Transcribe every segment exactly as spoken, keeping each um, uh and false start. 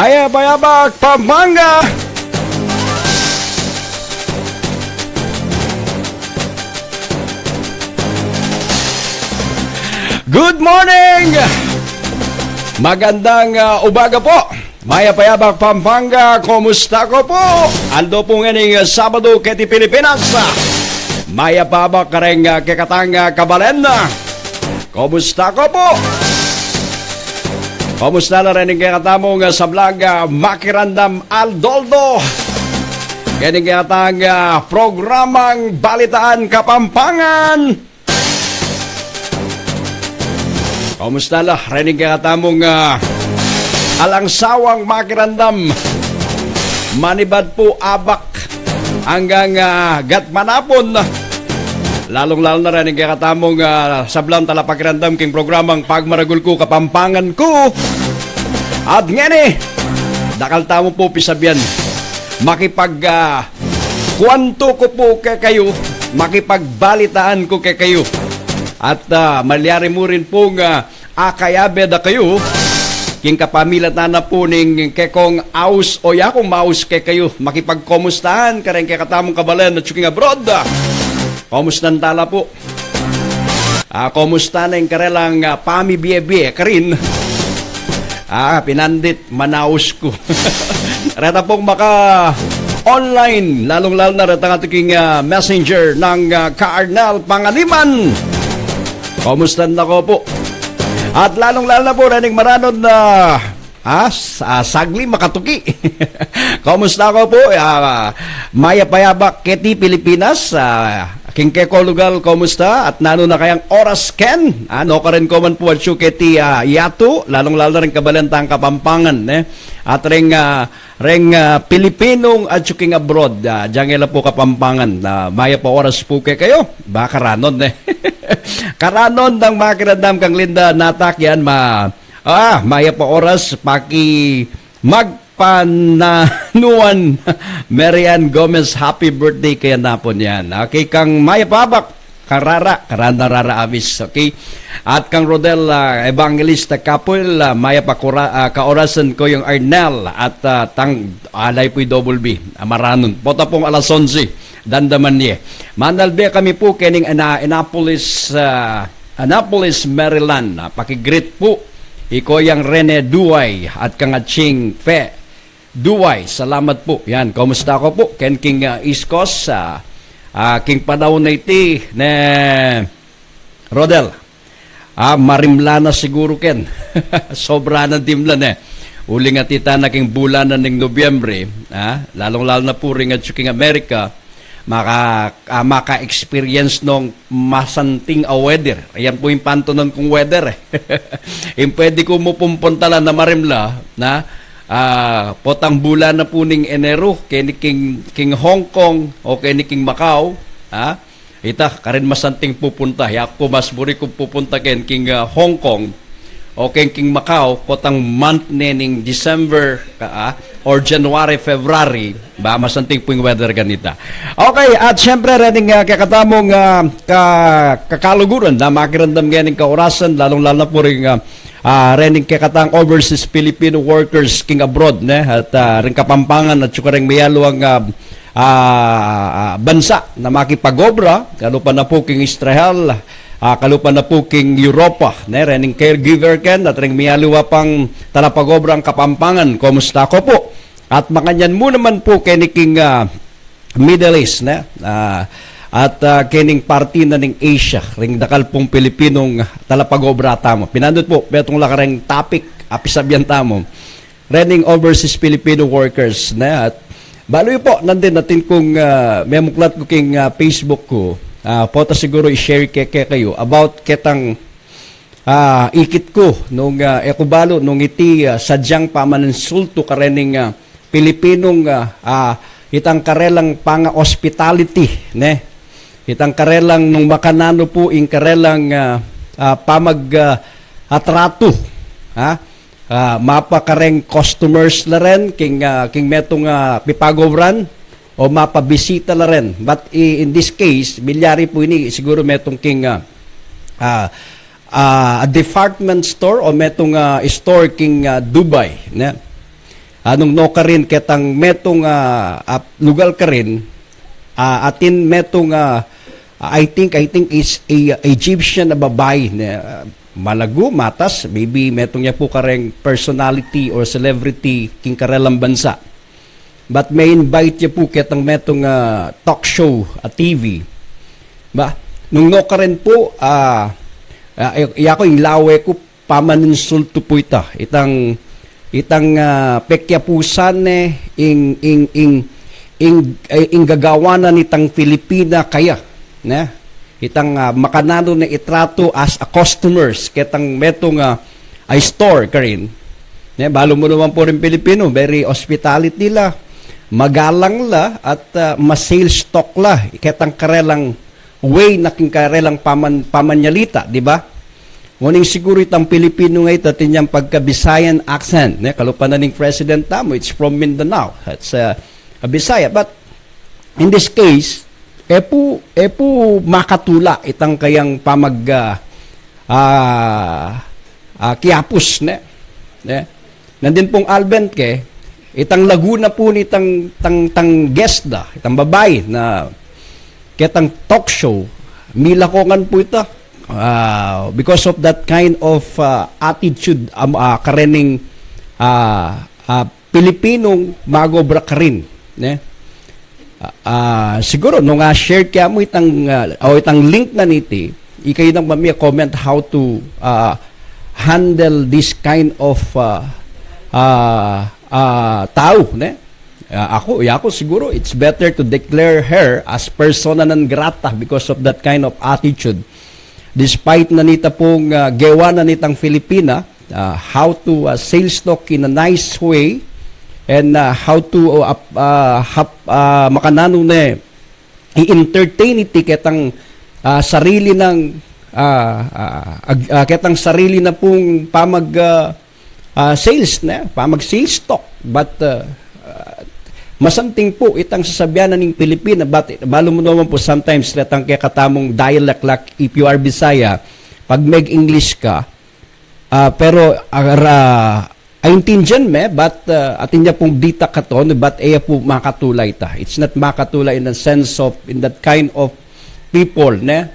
Mayap a yabak, Pampanga! Good morning! Magandang, ah, umaga po. Mayap a yabak, Pampanga. Kumusta ko po? Aldo po ngeni, ah, Sabado, keti Pilipinas. Mayap a yabak kareng, ah, kekatang, ah, kabalen. Kumusta ko po? Kumusta la reng kekatamung, ah, sablang, ah, makiramdam aldoldo? Keng kekatang, ah, programang Balitaan Kapampangan. Kumusta la reng kekatamung, ah, alang sawang makiramdam? Manibat pu abak anggang, ah, gatmanapun. Lalung-lalu na reng kekatamung, ah, sablang talapakiramdam king programang Pagmaragul Ku Kapampangan Ku. At ngeni, dakal tamu pu pisabian. Makipag, ah, kuwantu ku pu kekayu, makipagbalitaan ku kekayu. At, ah, malyari mu rin pung, ah, akayabe da kayu, king kapamilatan na pu ning kekong aus o yakung maus kekayu, makipagkomustahan kareng kekatamung kabalen atyu king abroad. Komustan tala pu. Ah, komusta na ing karelang, ah, pamibie-bie karin? Ah, pinandit, manaus ku. Reta pung maka-online, lalung-lalu na retang atyu king, ah, messenger nang, ah, Ka Arnel Pangaliman. Komusta na ko pu? At lalung-lalu na pu, rening maranon na, ah, s-, ah, sagli makatuki. Komusta ko pu? Ah, mayap a yabak keti Pilipinas. Ah, king kekong lugal, komusta? At nanu na kayang oras ken? Ah, nukarin ko man pu atyu keti, ah, yatu, lalung-lalu na reng kabalen tang Kapampangan, eh. At reng, ah, reng, ah, Pilipinong atyu king abroad, ah, dyang e la pu Kapampangan, ah, mayap a oras pu kekayu, ba karanon, eh. Karanon dang makiramdam kang Linda Natak yan, ma-, ah, mayap a oras, paki magpananuan, Mary Ann Gomez, happy birthday kaya napun yan. Okay, kang mayap a abak, kang Rara, kang Rara, Rara Avis, okay? At kang Rodel, ah, Evangelista Kapul, ah, mayap a kura-, ah, kaorasan Koyong Arnel, at, ah, tang, alay pu'y double B, ah, maranon. Pota pung alas onse, damdaman ye. Manalbe kami pu kening Ana-, Annapolis, ah, Annapolis, Maryland, ah, pakigreet pu i Koyang Rene Duay at kang Aching Fe Duway, salamat pu. Yan, kumusta ko pu? Ken king, ah, East Coast, ah, ah, king panaun a iti, ne, Rodel. Ah, marimla na siguru ken. Sobra na dimlan, eh. Uling atita na king bulan na ning Nobyembre, ah, lalung-lalu na pu ring atyu king Amerika, maka-, ah, maka-experience nung masanting a weather. Yan pu ing pantunan kung weather, eh. Ing pwede ku mu pumpuntalan a marimla, na, ah, potang bulan na pu ning Enero, keni king, king Hong Kong, o keni king Macau, ah, ita, karin masanting pupunta. Yaku mas buri kung pupunta ken king, ah, Hong Kong, o ken king Macau, potang month ne ning December, ka, ah, or January, February, ba, masanting pu ing weather kanita. Okay, at siyempre, rening, ah, kekatamung, ah, ka-, kakaluguran, na makiramdam ngening kaorasan, lalung-lalu na pu ring, ah, ah, rening kekatang overseas Filipino workers king abroad, ne? At, ah, ring Kapampangan at saka ring mayaluang, ah, ah, ah, bansa na makipag-obra, kalupa na pu king Israel, ah, kalupa na pu king Europa, ne, rening caregiver ken, at ring miyaliwa pang talapag-obrang Kapampangan, kumusta ko pu? At makanyan mu naman pu keni king, ah, Middle East, ne? Ah, at, ah, kening parti na ning Asia, ring dakal pung Pilipinong talapag-obra tamu. Pinandut pu, metung la kareng topic a pisabian tamu. Rening overseas Filipino workers, ne? At balu yu pu, nandin atin kung, ah, memuklat ku king, ah, Facebook ku, ah, pota siguru i-share ke, kekayu about ketang, ah, ikit ku nung, ah, e ku balu nung iti, ah, sadyang pamaninsultu karening, ah, Pilipinong, ah, ah, itang karelang panga-hospitality, ne? Itang karelang nung makananu pu ing karelang, ah, ah, pamag, ah, ah, tratu, ha? Ah, mapa kareng customers la ren, king, ah, king metung, ah, pipag-obran, o mapa bisita la ren. But i-, in this case, milyari pu ini, siguru metung king, ah, ah, ah, a department store o metung, ah, store king, ah, Dubai, ne? Nung nukarin ketang metung, ah, ah, lugal karin, ah, atin metung, ah, I think, I think is a, ah, Egyptian na babai, ne, ah, malagu, matas, maybe metung ya pu kareng personality or celebrity king karelang bansa. But me-invite ya pu ketang metung, ah, talk show a T V. Ba, nung nukarin pu, ah, ah, e-, yaku, ing lawe ku, pamaninsultu pu ita. Itang, itang, ah, pekyapusan ne, ing, ing, ing, ing, eh, ing gagawan na nitang Pilipina kaya, ne? Itang, ah, makananu ne itratu as a customers, ketang metung, ah, a store karin. Ne, balu mu naman pu ring Pilipino, very hospitality la, magalang la, at, ah, ma-sales talk la, ketang karelang way na king karelang paman-, pamanyalita, di ba? Ngunit siguru itang Pilipino nga ita, atin yang pagka-Bisayan accent, ne? Kalupa na ning president tamu, it's from Mindanao. It's, uh, a Bisaya. But in this case, e pu, e pu makatula itang kayang pamag, uh, uh, uh, kiapus, ne? Ne? Nandin pung Alvin ke, itang lagu na pu nitang, tang, tang guest da, itang babai na ketang talk show, milakongan pu ita. Ah, because of that kind of, ah, attitude, am, ah, karening, ah, ah, Pilipinong mag-obra karin, ne? Ah, ah, siguro, nung, ah, share kaya mu itang, ah, o itang link na niti, ikayu nang mami-comment how to, ah, handle this kind of, ah, ah, ah, tau, ne? Ah, aku, yaku siguro, it's better to declare her as persona non grata because of that kind of attitude. Despite na nita pung, ah, gewa na nitang Filipina, ah, how to, ah, sales talk in a nice way, and, ah, how to, ah, ap-, ah, hap-, ah, makananu ne, i-entertain iti ketang, ah, sarili nang, ah, ah, ag-, ah, ketang sarili na pung pamag, ah, ah, sales, ne? Pamag-sales talk. But, ah, ah, masanting pu itang sasabian na ning Pilipina, but balu mu naman pu sometimes, retang kekatamung dialect, like, if you are Bisaya, pag meg-English ka, ah, pero, ah, ra-, aintindian me, but, ah, atin ya pung dita katon, but e ya pu makatula ita. It's not makatula in the sense of, in that kind of people, ne?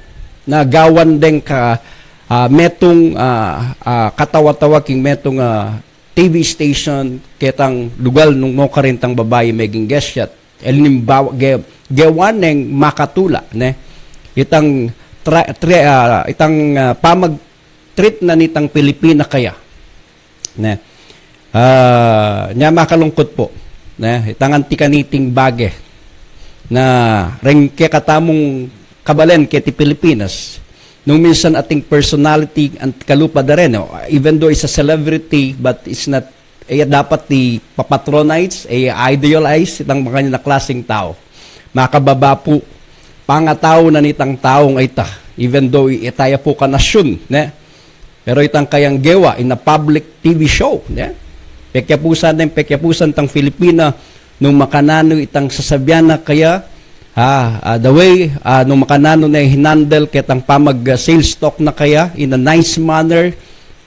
Na gawan deng ka, ah, metung, ah, ah, katawa-tawa king metung, ah, T V station, ketang lugal nung nukarin tang babai meging guest ya. Alimbawa, ge-, gewa neng makatula, ne? Itang tra-, tre-, ah, itang, ah, pamag-treat na nitang Pilipina kaya. Ne? Ah, nya makalungkut pu. Ne? Itang anti kaniting bage na reng kekatamung kabalen keti Pilipinas. Nung minsan ating personality, anti kalupa da rin, no? Even though is a celebrity, but is not, e ya dapat ipapatronize, e ya idolize itang makanyan a klaseng tau. Makababa pu pangatau na nitang taung ita, even though i-, ita ya pu kanasyun, ne? Pero itang kayang gewa in a public T V show, ne? Pekyapusan neng pekyapusan tang Filipina, nung makananu itang sasabian na kaya, ah, ah, the way, ah, nung makananu ne hinandle ketang pamag, ah, sales talk na kaya in a nice manner,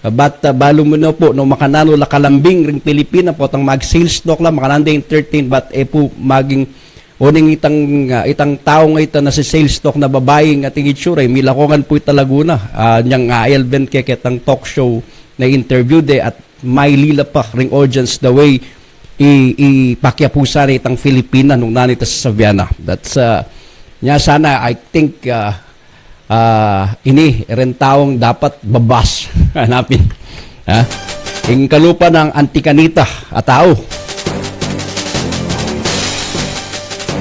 ah, but, ah, balu mu na pu, nung makananu la kalambing ring Pilipina, potang mag-sales talk la, makananu de entertain, but e pu maging uning itang, ah, itang tau nga ita na si sales talk na babai, ating itsura, e, milakongan pu ita lagu na. Ah, nyang, ah, Alvin ke ketang talk show na interview de at mailila pa ring audience the way i, ipakyapusan ne itang Filipina nung nanu ita sasabian na. That's, ah, nya sana, I think, ah, ah, ini, ren taung dapat babas hanapin. Ha? Ing kalupa nang anti kanita a tau.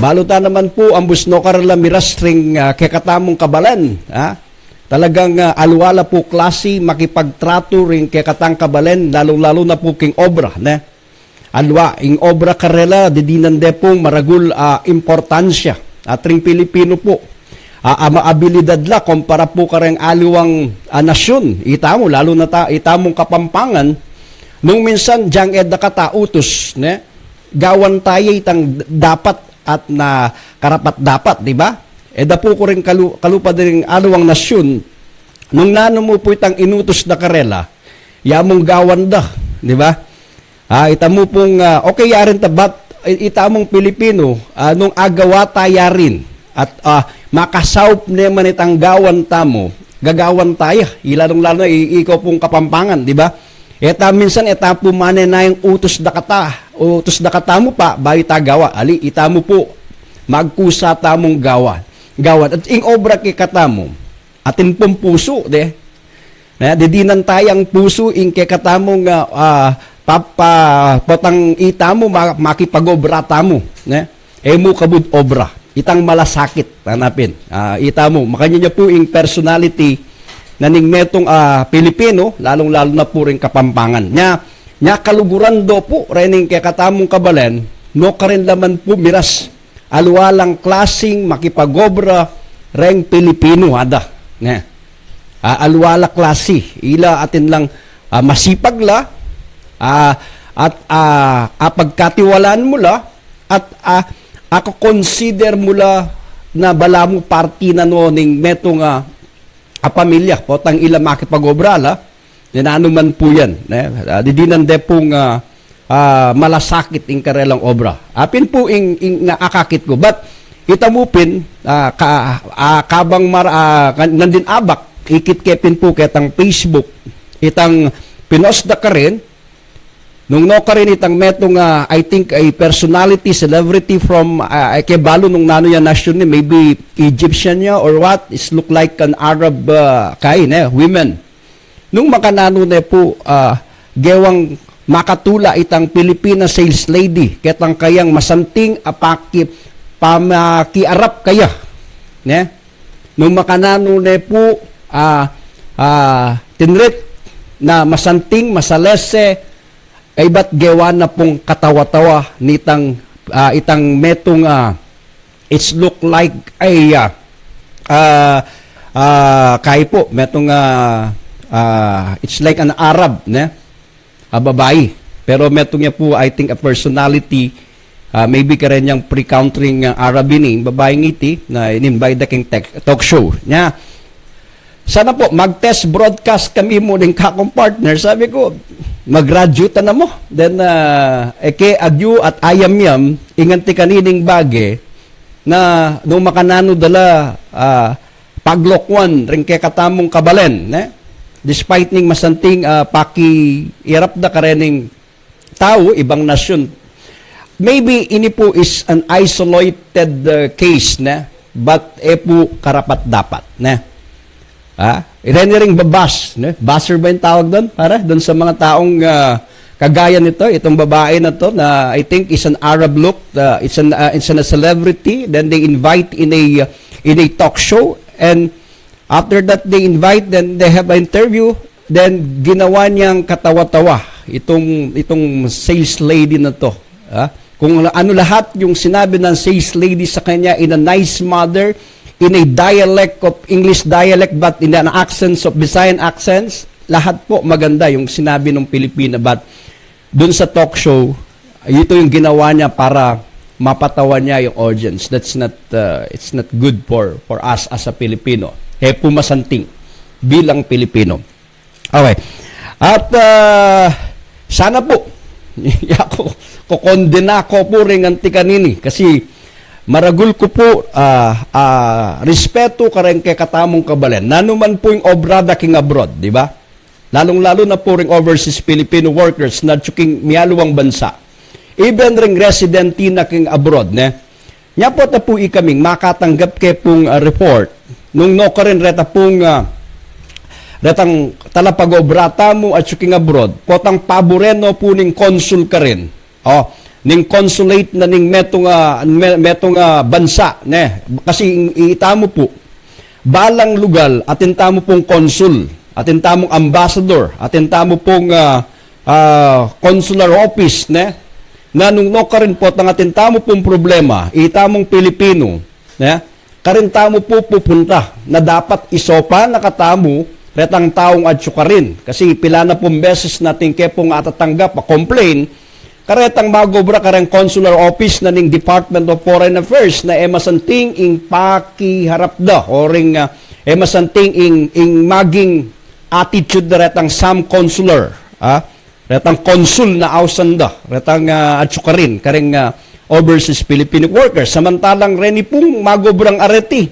Balu ta naman pu, ambus nukar la miras ring, ah, kekatamung kabalen, ha? Talagang, ah, aliwa la pu klasi makipagtratu ring kekatang kabalen, lalu-lalu na pu king obra, ne? Aliwa, ing obra karela, didinan de pung maragul a importansya. At ring Pilipino pu, a, a, maabilidad la, kumpara pu kareng aliwang, a, nasyun, itamu, lalu na ta, itamung Kapampangan, nung minsan dyang e da kata utus, ne? Gawan ta ya itang d-, dapat at na karapat-dapat, di ba? E da pu kuring kalu-, kalupa ding aliwang nasyun, nung nanu mu pu itang inutus da karela, ya mung gawan da, di ba? Ah, ita mu pung, ah, okay, yarin tabat, i- ita mung Pilipino, ah, nung agawa ta yarin, at, ah, makasaup ne man itang gawan tamu, gagawan taya, ilalong lalo na i- ikaw pung Kapampangan, di ba? Eta minsan, eta pu manenayang utus da kata, utus da katamu pa, bayu ta gawa, ali, ita mu pu, magkusa tamung gawa, gawan, at ing obra kekatamu, atin pung pusu, de, na, didinan tayang pusu ing kekatamung, ah, ah, papa, potang ita mu, ma- makipag-obra tamu, ne? E mu kabud obra. Itang malasakit, tanapin. Ah, ita mu, makanyan ya pu ing personality na ning metung, ah, Pilipino, lalong-lalo na pu ring Kapampangan. Nya, nya kaluguran do pu, rening kekatamung kabalen, no karin la man pu miras aliwa lang klasing makipag-obra reng Pilipino, ada. Ne? Ah, aliwa la klasi. Ila atin lang, ah, masipag la, ah, at, ah, apagkatiwalaan mu la, at, ah, ako-consider mu la na balamu parti na no ning metung, ah, a pamilya, potang ila makipag-obra la, nanu man pu yan, ne? Ah, didinan de pung, ah, ah, malasakit ing karelang obra. Apin pu ing, ing nga akakit ku. But, ita mu pin, ah, ka, ah, kabang mar, ah, kan- nandin abak, ikit ke pin pu ketang Facebook, itang pinost da karin, nung no karin itang metung, ah, I think a personality, celebrity from, ah, e ke balu nung nanu ya nasyun ne, maybe Egyptian ya or what, is look like an Arab, ah, kain, eh, women. Nung makananu ne pu, ah, gewang makatula itang Pilipina sales lady, ketang kayang masanting a paki- pamakiarap kaya, ne? Nung makananu ne pu, ah, ah, tinrit na masanting, masalese, kaybat gewa na pung katawa-tawa nitang, ah, itang metung, ah, it's look like a, ah, ah, ah, kai pu, metung, ah, ah, it's like an Arab, ne? A babai. Pero metung ya pu, I think, a personality, ah, maybe karenyang pre-country, ah, Arab ini, babai ngiti, na in-invite da king tech- talk show. Nya, sana pu, mag-test broadcast kami mu ning kakung partner. Sabi ku, mag-graduate na mu. Then, ah, e ke agyu at ayam yam, ing anti kanining bage, na nung makananu da la, ah, paglokwan ring kekatamung kabalen, ne? Despite ning masanting, ah, pakiarap da karening tau, ibang nasyun. Maybe ini pu is an isolated, uh, case, ne? But e pu karapat-dapat, ne? Ha? Ireni ring babas, ne? Basher ba ing tawag dun? Para dun sa mga taong, uh, kagaya nito, itong babae na to na I think is an Arab look, uh, it's an, uh, it's an, a celebrity, then they invite in a, uh, in a talk show, and after that they invite, then they have an interview, then ginawa niyang katawa-tawa itong, itong sales lady na to. Ah, kung ano lahat yung sinabi ng sales lady sa kanya in a nice manner, in a dialect of English dialect, but in an accents of Visayan accents, lahat po maganda yung sinabi ng Pilipina, but dun sa talk show, ito yung ginawa niya para mapatawa niya yung audience. That's not, uh, it's not good for, for us as a Filipino. E pu masanting bilang Pilipino. Okay. At, uh, sana pu, ya ku, kukondena ku pu ring anti kanini. Kasi maragul ku pu, uh, uh, respetu kareng kekatamung kabalen. Nanu man pu ing obra da king abroad, di ba? Lalung-lalu na pu ring overseas Filipino workers na atyu king mialuang bansa. Even ring residente na king abroad, ne? Nya pu, ta pu ikaming makatanggap ke pung, ah, report. Nung nukarin reta pung, ah, retang talapag-obra tamu atyu king abroad, potang paburen no pu ning consul karin. O, ning consulate na ning metung, ah, me-, metung, ah, bansa, ne? Kasi ing-, itamu pu, balang lugal, atin tamu pung consul, atin tamung ambassador, atin tamu pung, ah, ah, consular office, ne? Na nung nukarin potang atin tamu pung problema, itamung Pilipino, ne? Karin tamu pu pupunta, na dapat isopan na katamu retang taung atyu karin. Kasi pila na pung beses na atin ke pung atatanggap a complain karetang mag-obra kareng consular office na ning Department of Foreign Affairs na e masanting ing pakiharap da, o ring, ah, e masanting ing, ing maging attitude da retang some consular, ah, retang konsul na ausan da, retang, ah, atsu karin, kareng, ah, overseas Filipino workers. Samantalang reni pung magobrang areti,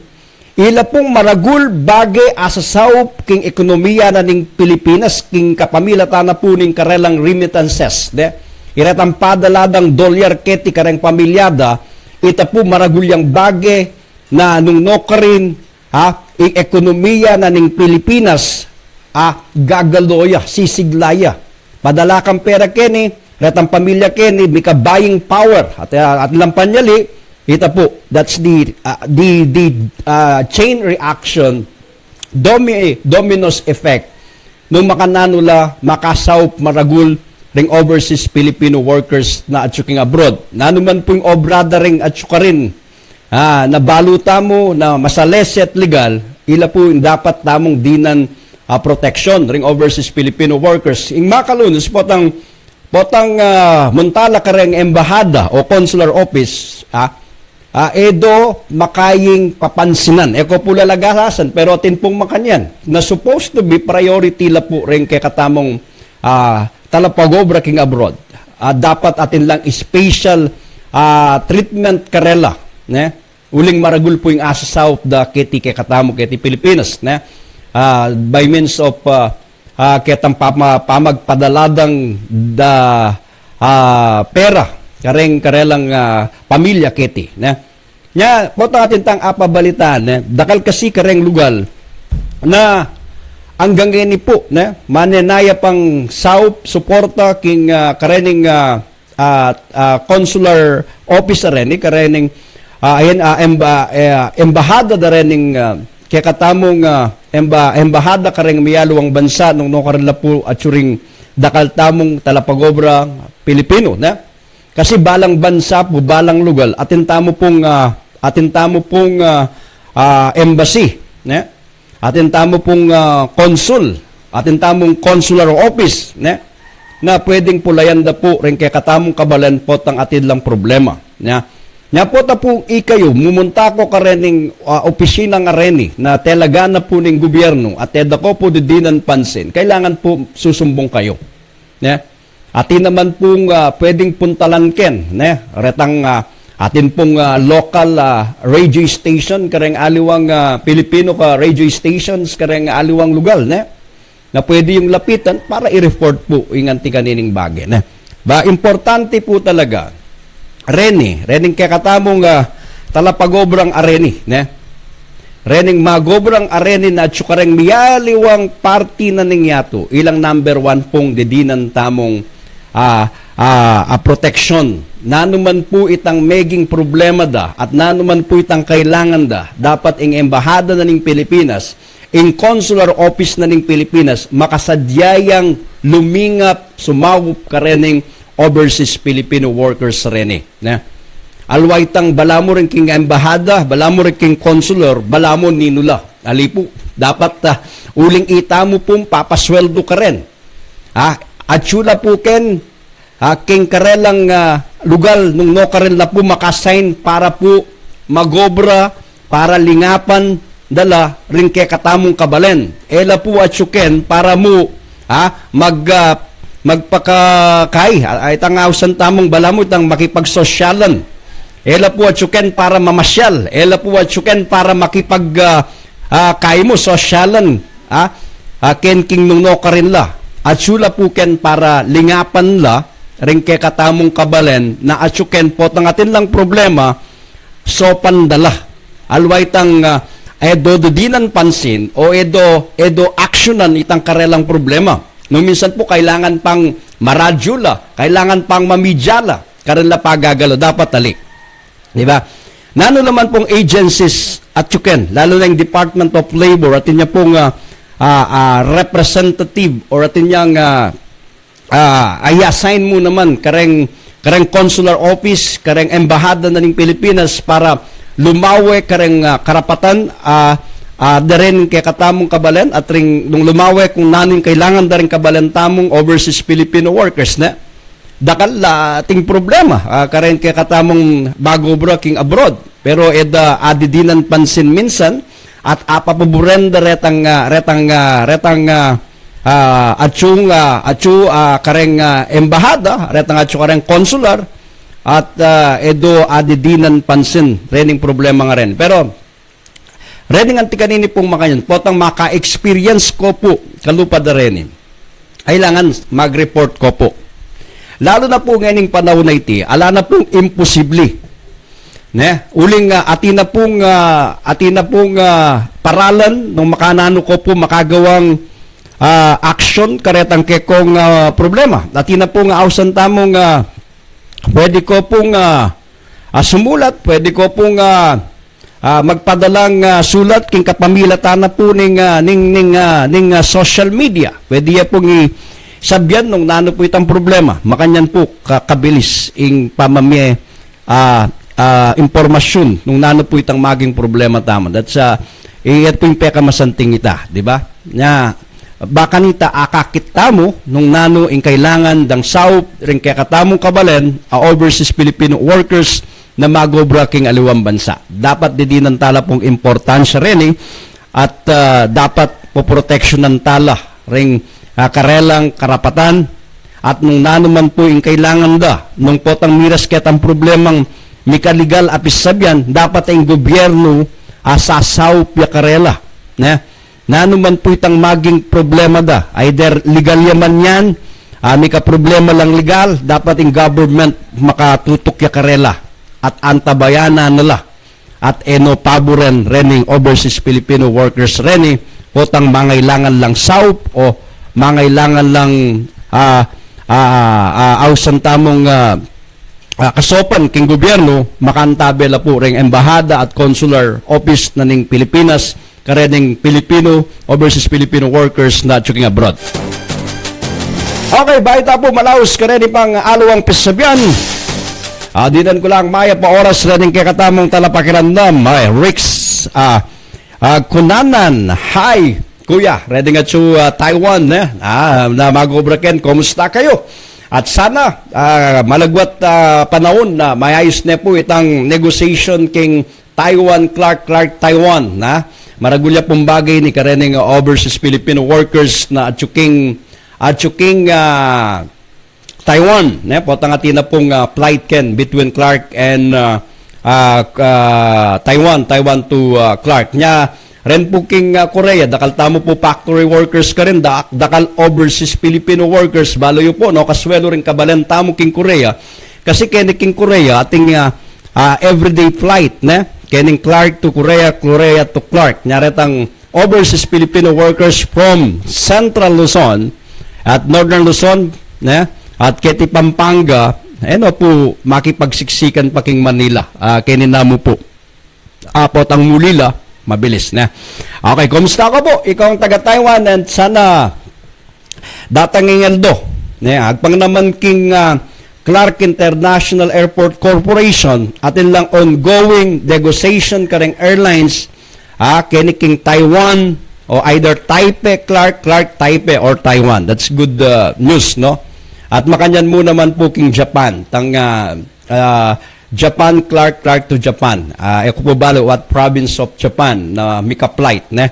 ila pung maragul bage asasaup king ekonomiya na ning Pilipinas, king kapamilatan na pu ning karelang remittances, de. Iretang padala dang dolyar keti kareng pamilya da, ita pu maragul yang bage na nung nukarin, ha, ing ekonomiya na ning Pilipinas, ha, gagalo ya, sisigla ya. Padala kang pera keni, retang pamilya keni, mika buying power. At, ah, at lampan ya li, ita pu, that's the, ah, the, the, ah, chain reaction, domi-, dominoes effect. Nung makananu la makasaup maragul ring overseas Filipino workers na atsu king abroad. Nanu man pung obra da ring atsu karin, ah, na balu tamu na masalese at legal, ila pu ing dapat tamung dinan, ah, proteksyon ring overseas Filipino workers. Ing makalunus, potang, potang, ah, munta la kareng embahada o consular office, ah, ah, e do makaying papansinan. E ko pu lalagasan, pero atin pung makanyan na supposed to be priority la pu ring kekatamung, ah, talapagobra king abroad. Ah, dapat atin lang special, ah, treatment karela, ne? Uling maragul pu ing asasaup da keti kekatamu keti Pilipinas, ne? Ah, by means of, ah, ah, ketang pama-, pamagpadala dang da, ah, pera kareng karelang, ah, pamilya keti, ne? Nya, potang atin tang apabalitaan, ne? Dakal kasi kareng lugal na anggang ngeni pu, ne? Manenaya pang saup, suporta king, ah, karening, ah, ah, ah, consular office reni, karening, ah, ayan, ah, emba-, eh, embahada da rening, ah, kekatamung, ah, emba-, embahada kareng miyaliwang bansa nung nukarin la pu atsu ring dakal tamung talapagobra Pilipino, ne? Kasi balang bansa pu, balang lugal, atin tamu pung, ah, atin tamu pung, ah, ah, embassy, ne? Atin tamu pung, ah, konsul, atin tamung consular office, ne? Na pwedeng pulayan da pu ring kekatamung kabalen potang atin lang problema, ne? Nya pota pu ikayu, mumunta ko karening, ah, opisina ngareni na talaga na pu ning gobyerno at e da ko pu didinan pansin. Kailangan pu susumbung kayu, ne? Atin naman pung, ah, pwedeng puntalan ken, ne? Retang, ah, atin pung, ah, local, ah, radio station, kareng aliwang, ah, Pilipino ka radio stations, kareng aliwang lugal, ne? Na pwede yung lapitan para i-report pu ing anti kanining bage, ne? Ba, importante pu talaga, reni, rening kekatamung, ah, talapagobrang areni, ne? Rening magobrang areni na atsu kareng miyaliwang parti na ning yatu, ilang number one pung didinan tamung, ah, ah, ah, proteksyon. Nanu man pu itang meging problema da, at nanu man pu itang kailangan da, dapat ing embahada na ning Pilipinas, ing consular office na ning Pilipinas, makasadya yang lumingap, sumaup karening overseas Filipino workers reni, ne? Alwa itang balamu ring king embahada, balamu ring king consular, balamu ninu la. Ali pu, dapat, ah, uling itamu pung papasweldo karen. Ah, atsu la pu ken, ah, king karelang, ah, lugal nung nukarin la pu makasign para pu magobra, para lingapan da la ring kekatamung kabalen. E la pu atsu ken para mu, ha, mag, ah, magpakakai, ah, itang ausan tamung balamu, itang makipagsosyalan. E la pu atsu ken para mamasyal. E la pu atsu ken para makipag, ah, ah, kai mu, sosyalan, ha? Ah, ken king nung nukarin la. Atsu la pu ken para lingapan la ring kekatamung kabalen na atsu ken potang atin lang problema, saupan da la. Alwa itang, ah, e do didinan pansin o e do, e do aksyonan itang karelang problema. Nung minsan pu kailangan pang maradyo la, kailangan pang mamidya la, karen la pagagalo, dapat ali. Di ba? Nanu naman pung agencies atsu ken, lalo na ing Department of Labor, atin ya pung, ah, ah, ah, representative or atin yang, ah, ah, i-assign mu naman kareng, kareng consular office, kareng embahada na ning Pilipinas para lumawe kareng, ah, karapatan, ah, ah, da rin kekatamung kabalen at ring nung lumawe kung nanu ing kailangan da ring kabalen tamung overseas Filipino workers, ne? Dakal la ating problema, ah, kareng kekatamung magobra king abroad. Pero e da adidinan pansin minsan, at apapaburen da retang, ah, retang, ah, retang, ah, ah, atsu, ah, atsu, ah, kareng, ah, embahada, retang atsu kareng konsular, at, ah, e do adidinan pansin rening problema ngeni. Pero rening anti kanini pung makanyan, potang maka-experience ko pu kalupa da reni, kailangan mag-report ko pu. Lalu na pu ngening panaun a iti, ala na pung imposible. Ne? Uling, ah, atin na pung, ah, atin na pung, ah, paralan nung makananu ko pu makagawang, ah, action karetang kekong, ah, problema. Atin na pung ausan tamung, ah, pwede ko pung, ah, ah, sumulat, pwede ko pung, ah, ah, magpadalang, ah, sulat king kapamilatan na pu ning, ah, ning, ning, ah, ning, ah, social media. Pwede ya pung i-, sabian nung nanu pu itang problema. Makanyan pu ka-, kabilis ing pamamie, ah, ah, impormasyun nung nanu pu itang maging problema tamu. That's, ah, i-, iyat pu ing pekamasanting ita, di ba? Na, baka nita akakit tamu nung nanu ing kailangan dang saup ring kekatamung kabalen a overseas Filipino workers na mag-obra king aliwang bansa. Dapat didinan tala pung importansya reni at, ah, dapat poproteksyonan tala ring, ah, karelang karapatan at nung nanu man pu ing kailangan da, nung potang miras ketang problemang mikaligal a pisabian, dapat ing gobyernu, ah, sasaup ya karela, ne? Nanu man pu itang maging problema da, either legal ya man yan, ah, mika problema lang legal, dapat ing government makatutuk ya karela at antabayanan na la at e no paburen rening overseas Filipino workers reni, potang mangailangan lang saup o mangailangan lang, ah, ah, ah, ausan tamung, ah, ah, kasopan king gobyernu, makantabe la pu reng embahada at consular office na ning Pilipinas karening Filipino, overseas Filipino workers na atsu king abroad. Okay, bayu ta pu malaus kareni pang aliwang pisabian, ah, dinan ku lang mayap a oras rening kekatamung talapakiramdam, ay, Rix, ah, ah, Kunanan. Hi, kuya, rening atsu, ah, Taiwan, ne? Ah, na mag-obra ken, kumusta kayu? At sana, ah, malagwat, ah, panaun na mayayus ne pu itang negotiation king Taiwan, Clark, Clark, Taiwan, na? Maragul ya pung bage ini karening overseas Filipino workers na atsu king, atsu king, ah, Taiwan, ne? Potang atin na pung, ah, flight ken between Clark and, ah, ah, ah, Taiwan, Taiwan to, ah, Clark. Nya, ren pu king, ah, Korea, dakal tamu pu factory workers karin, da-, dakal overseas Filipino workers, balu yu pu, no? Kaswelu ring kabalen tamu king Korea. Kasi keni king Korea, atin, ah, ah, everyday flight, ne? Kening Clark to Korea, Korea to Clark. Nya retang overseas Filipino workers from Central Luzon at Northern Luzon, ne? At keti Pampanga, e no pu makipagsiksikan pa king Manila. Ah, keni namu pu. Ah, potang muli la, mabilis, ne? Okay, kumusta ka pu? Ikaw ang taga Taiwan and sana datang ing aldo, ne? Agpang naman king, ah, Clark International Airport Corporation, atin lang ongoing negotiation kareng airlines, ah, keni king Taiwan, o either Taipei, Clark, Clark, Taipei, or Taiwan. That's good, uh, news, no? At makanyan mu naman pu king Japan, tang, ah, ah, Japan, Clark, Clark to Japan. Ah, e ku pu balu what province of Japan na mika-flight, ne?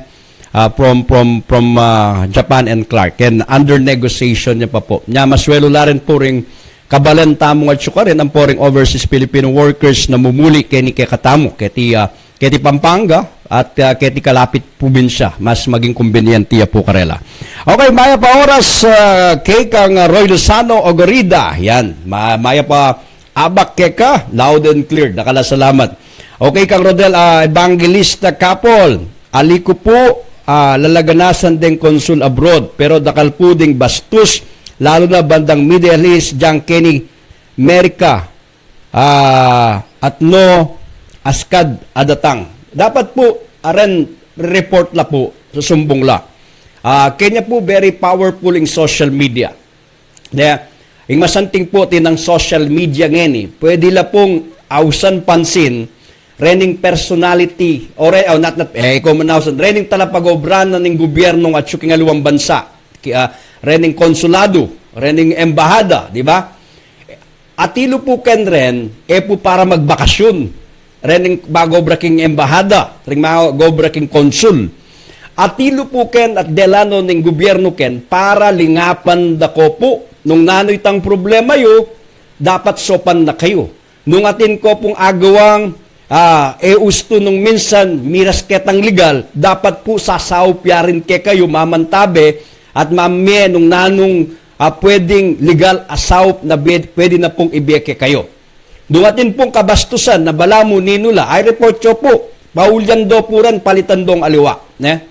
Ah, from, from, from, ah, Japan and Clark. And under negotiation ya pa pu. Nya, maswelu la rin pu ring kabalen tamu atsu karin, ampo ring overseas Filipino workers na mumuli keni kekatamu, keti, ah, keti Pampanga, at, ah, keti kalapit probinsya, mas maging kumbinyente ya pu karela. Okay, mayap a oras, ah, kekang, ah, Roy Lozano Ogorida. Yan, ma-, mayap a abak keka, loud and clear. Dakal a salamat. Okay, kang Rodel, ah, Evangelista Kapol, ali ku pu, ah, lalaganasan deng konsul abroad, pero dakal pu ding bastus, lalu na bandang Middle East, dyang keni Amerika, ah, at no askad a datang. Dapat pu, aren report la pu, susumbung la. Ah, keni pu very powerful ing social media. Kaya, ing masanting pu, tinang social media ngeni, pwede la pung ausan pansin, rening personality, o re-, o not, not, e ku man ausan, rening talapag-obra na ning gobyernu atsu king aliwang bansa, ki-, ah, rening konsulado, rening embahada, di ba? Atilu pu ken ren, e pu para magbakasyun. Ren ing mag-obra king embahada, ring mag-obra king konsul. Atilu pu ken at dela no ning gubyernu ken para lingapan da ko pu. Nung nanu itang problema yu, dapat saupan na kayu. Nung atin ko pung agawang, ah, e ustu nung minsan miras ketang legal, dapat pu sasaup ya rin kekayu, mamantabe at mamie nung nanung, ah, pwedeng legal a saup na bie-, pwede na pung ibie kekayu. Nung atin pung kabastusan na balamu ninu la, i-report yu pu, paulyan do pu ren, palitan dong aliwa, ne?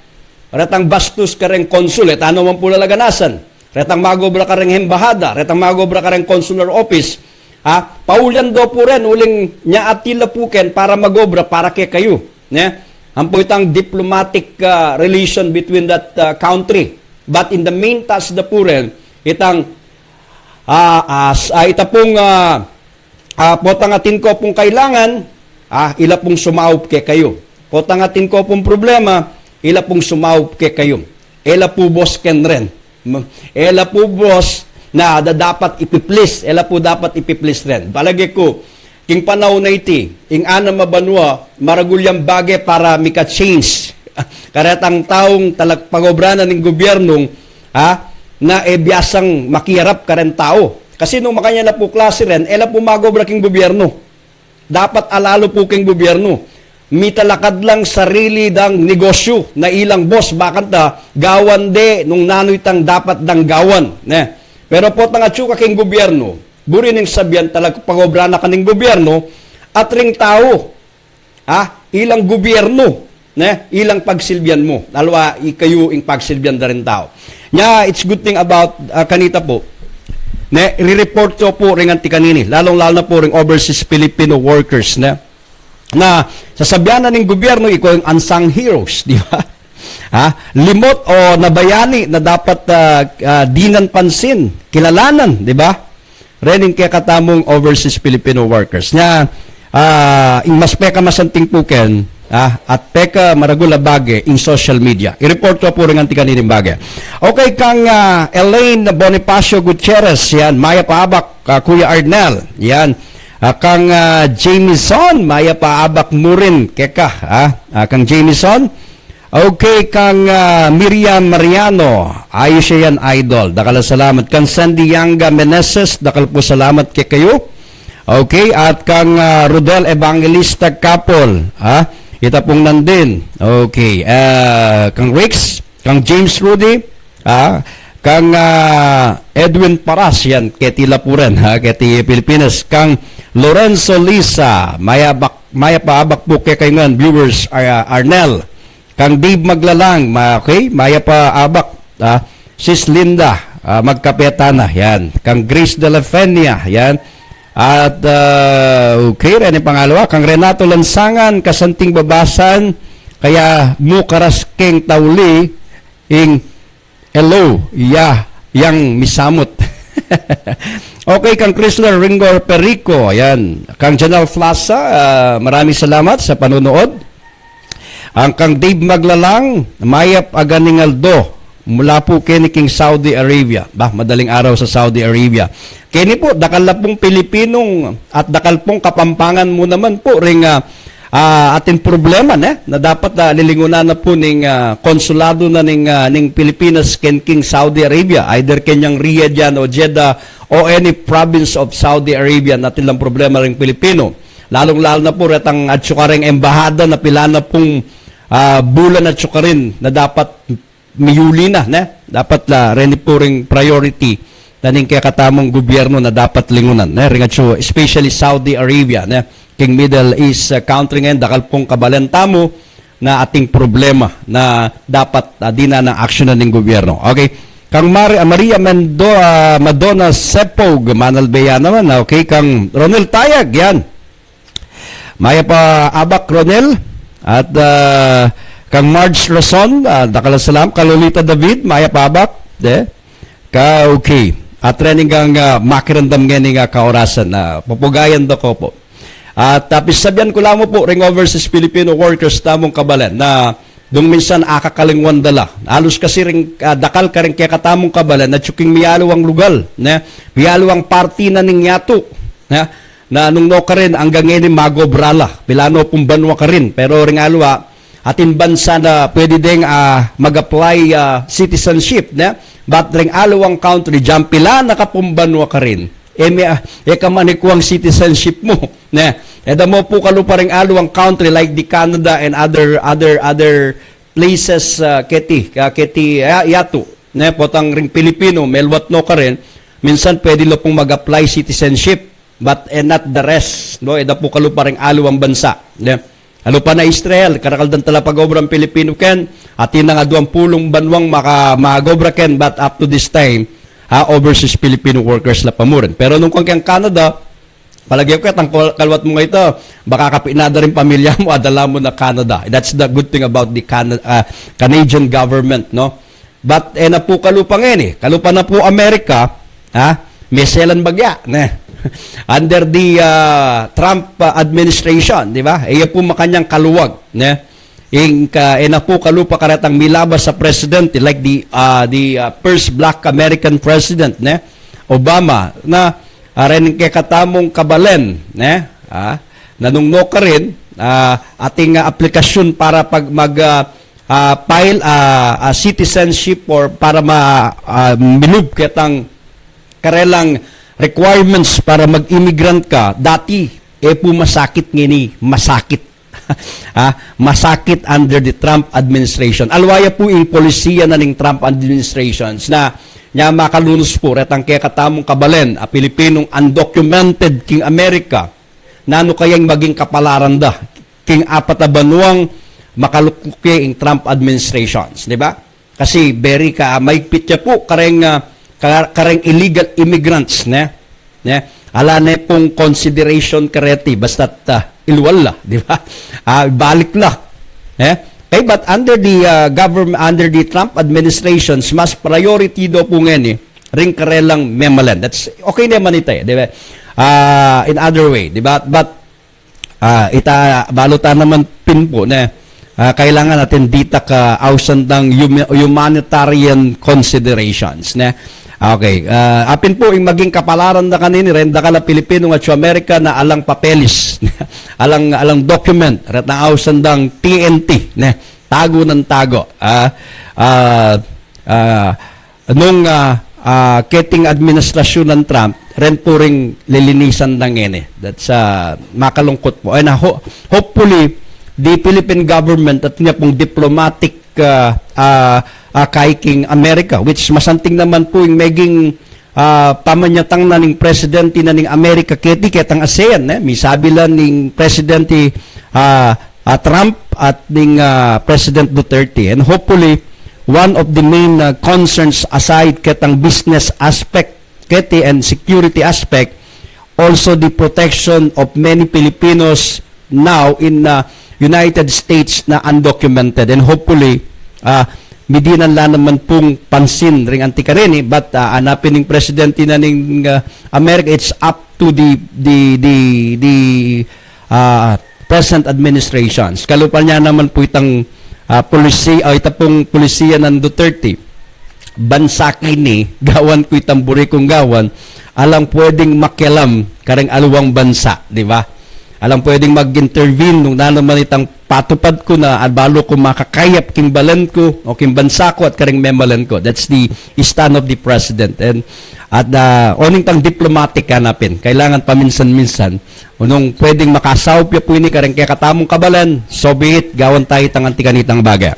Retang bastus kareng konsul, e tana man pu la laganasan. Retang mag-obra kareng embahada, retang mag-obra kareng consular office. Ha? Paulyan do pu ren, uling nya atila pu ken para mag-obra para kekayu, ne? Ampo itang diplomatic, ah, relation between that, ah, country. But in the main task da pu ren, itang, ah, ah, s-, ah, ita pung, ah, ah, potang atin ko pung kailangan, ah, ila pung sumaup kekayu. Potang atin ko pung problema, ila pung sumaup kekayu. E la pu bos ken ren. M-, e la pu bos na da-, dapat ipi-please, e la pu dapat ipi-please ren. Palage ku, king panaun a iti, ing anam a banua, maragul yang bage para mika-change. Karetang taung talagpag-obra na ning gubyernu, ha, na e biasang makiarap kareng tau. Kasi nung makanyan na pu klasi ren, e la pu mag-obra king gubyernu. Dapat alalu pu king gubyernu. Mitalakad lang sarili dang negosyu na ilang bos, bakanta gawan de nung nanu itang dapat dang gawan, ne? Pero potang atyu ka king gubyernu, buri ning sabian talagpag-obra na ka ning gubyernu, at ring tau, ha? Ilang gubyernu, ne? Ilang pagsilbian mu. Aliwa, ikayu ing pagsilbian da ring tau. Nya, it's good thing about, ah, kanita pu, ne? Ri-report yu pu ring anti kanini, lalung-lalu na pu ring overseas Filipino workers, ne? Na sasabian na ning gubyernu, ikayu ing unsung heroes, di ba? Ha? Limot o nabayani na dapat, ah, ah, dinan pansin, kilalanan, di ba? Rening kekatamung overseas Filipino workers. Nya, ah, ing mas pekamasanting pu ken, ah, at pekamaragul a bage, ing social media. I-report yu pu ring anti kanining bage. Okay, kang, ah, Elaine Bonifacio Gutierrez, yan, mayap a abak, ah, Kuya Arnel, yan. Ah, kang, ah, Jameson, mayap a abak mu rin keka, ah, ah, kang Jameson. Okay, kang, ah, Miriam Mariano, ayus ya yan, idol. Dakal a salamat. Kang Sandy Yanga Meneses, dakal pu salamat kekayu. Okay, at kang, ah, Rodel Evangelista Kapol, ha? Ita pung nandin. Okay, ah, kang Rix, kang James Rudy, ha? Kang, ah, Edwin Paras, yan, keti la pu ren, ha? Keti Pilipinas. Kang Lorenzo Lisa, mayap a abak, mayap a abak pu kekayu ngan, viewers, ah, Arnel. Kang Dave Maglalang, ma-, okay, mayap a abak, ah, Sis Linda, ah, magkape tana, yan. Kang Grace de la Fenia, yan. At, ah, okay, reni pang aliwa, kang Renato Lansangan, kasanting babasan, kaya mu karas keng tauli, ing hello, ya, yang misamut. Okay, kang Chrysler Ringor Perico, yan. Kang Janal Flasa, ah, maraming salamat sa panonood. Ang kang Dave Maglalang, mayap a ganing aldo, mula pu keni king Saudi Arabia. Ba, madaling araw sa Saudi Arabia. Keni pu, dakal la pung Pilipinong at dakal pung Kapampangan mu naman pu ring, ah, ah, atin problema, ne? Na dapat, ah, lilingunan na pu ning, ah, konsulado na ning, ah, ning Pilipinas ken king Saudi Arabia, either kenyang Riyadh yan o Jeddah o any province of Saudi Arabia, na atin lang problema ring Pilipino. Lalung-lalu na pu retang atyu kareng embahada na pila na pung, ah, bulan atyu karin na dapat miyuli na, ne? Dapat la, reni pu ring priority na ning kekatamung gubyernu na dapat lingunan, ne? Ring atyu, especially Saudi Arabia, ne? King Middle East, ah, country ngayon, dakal pung kabalen tamu na atin problema na dapat, ah, dinan nang aksyonan ning gubyernu. Okay. Kang Mar-, ah, Maria Mendo-, ah, Madonna Sepog, manalbe ya naman, ah, okay. Kang Ronel Tayag, yan. Mayap a abak, Ronel. At, ah, kang Marge Rason, ah, dakal a salam. Kang Lolita David, mayap a abak. De. Ka, okay. At reni kang, ah, makiramdam ngeni ning, ah, kaorasan na pupugayan da ko pu. At, ah, pisabian ku la mu pu ring overseas Filipino workers tamung kabalen na nung minsan akakalingwan da la. Alus kasi ring, ah, dakal karing kekatamung kabalen atyu king mialiwang lugal, ne? Mialiwang parti na ning yatu, ne? Na nung nukarin anggang ngeni mag-obra la, pila no pung banua karin, pero ring aliwa, atin bansa na pwede deng, ah, mag-apply, ah, citizenship, ne? But reng aliwang country, diyan pila na kapung banua karin. E me, ah, e ka man ikuang citizenship mu, ne? E da mu pu kalupa reng aliwang country like the Canada and other, other, other places, ah, keti, ah, keti, ah, yatu, ne? Potang ring Pilipino, meluat no karin, minsan pwede lo pung mag-apply citizenship, but, eh, not the rest, no? E da pu kalupa reng aliwang bansa, ne? Kalupa na Israel, karakal dang talapag-obrang Pilipino ken, atin nang aduang pulung banuang maka-, mag-obra ken, but up to this time, ha, overseas Filipino workers la pa mu rin. Pero nung kuan keng Canada, palage ku ketang kal-, kaluat mu ngeni, baka kapin na da ring pamilya mu, adala mu na Canada. That's the good thing about the Cana-, ah, Canadian government, no? But, e na pu kalupa ngeni, kalupa na pu Amerika, ha? Meselan bagya, ne? Under the, ah, Trump, ah, administration, di ba? E ya pu makanyang kaluwag, ne? Ing ka, e na pu kalupa karetang milabas a presidente, like the, ah, the, ah, first black American president, ne? Obama, na, ah, reng kekatamung kabalen, ne? Ah, na nung no karin, ah, atin, ah, aplikasyun para pag mag, ah, ah, file, ah, ah, citizenship or para ma-, ah, milub ketang karelang requirements para mag-immigrant ka, dati, e pu masakit, ngeni masakit. Ah, masakit under the Trump administration. Aliwa ya pu ing polisiya na ning Trump administrations na nya makalunus pu retang kekatamung kabalen a Pilipinong undocumented king Amerika, nanu kaya ing maging kapalaran da king apat a banuang makalukluke ing Trump administrations, di ba? Kasi very ka, maigpit ya pu kareng, ah, ka-, kareng illegal immigrants, ne? Ne? Ala ne pung consideration kareti, basta't, ah, ilual la, di ba? Ah, balik la. Eh? Okay, but under the, ah, government, under the Trump administrations, mas priority do pu ngeni ring karelang memalen. That's okay naman ita, eh, di ba? Ah, in other way, di ba? But, ah, ita, balu ta naman pin pu, ne? Ah, kailangan atin ditak ausan dang huma-, humanitarian considerations, ne? Okay, ah, apin pu ing maging kapalaran da kanini, reng dakal a Pilipinong atsu Amerika na alang papeles, alang, alang document, retang ausan dang T N T, ne? Tago nang tago. Ah, ah, ah, nung, ah, ah, keting administrasyun nang Trump, reng puring lilinisan da ngeni. That's, ah, makalungkut pu. And, ah, ho-, hopefully, the Philippine government atin ya pung diplomatic, ah, ah, ah, kaiking Amerika, which masanting naman pu ing meging, ah, pamanyatang na ning presidente na ning Amerika keti, ketang ASEAN, eh. Misabi la ning presidente, ah, ah, Trump at ning, ah, President Duterte. And hopefully, one of the main, ah, concerns aside ketang business aspect keti and security aspect, also the protection of many Filipinos now in, ah, United States na undocumented. And hopefully, ah, midinan la naman pung pansin ring anti karini, but, ah, anapin ning presidente na ning, ah, Amerika, it's up to the, the, the, the, ah, present administrations. Kalupa na naman pu itang, ah, polisi-, ah, ita pung polisiya nang Duterte. Bansa kini, gawan ku itang buri kung gawan, alang pwedeng makialam kareng aliwang bansa, di ba? Alang pwedeng mag-intervene nung nanu man itang patupad ku na, at balu ku makakayap king balen ku o king bansa ku at kareng memalen ku. That's the stand of the president. And, at, ah, oning tang diplomatic hanapin, kailangan paminsan-minsan, o nung pwedeng makasaup ya pu ini kareng kekatamung kabalen, so be it, gawan ta itang anti kanitang bagay.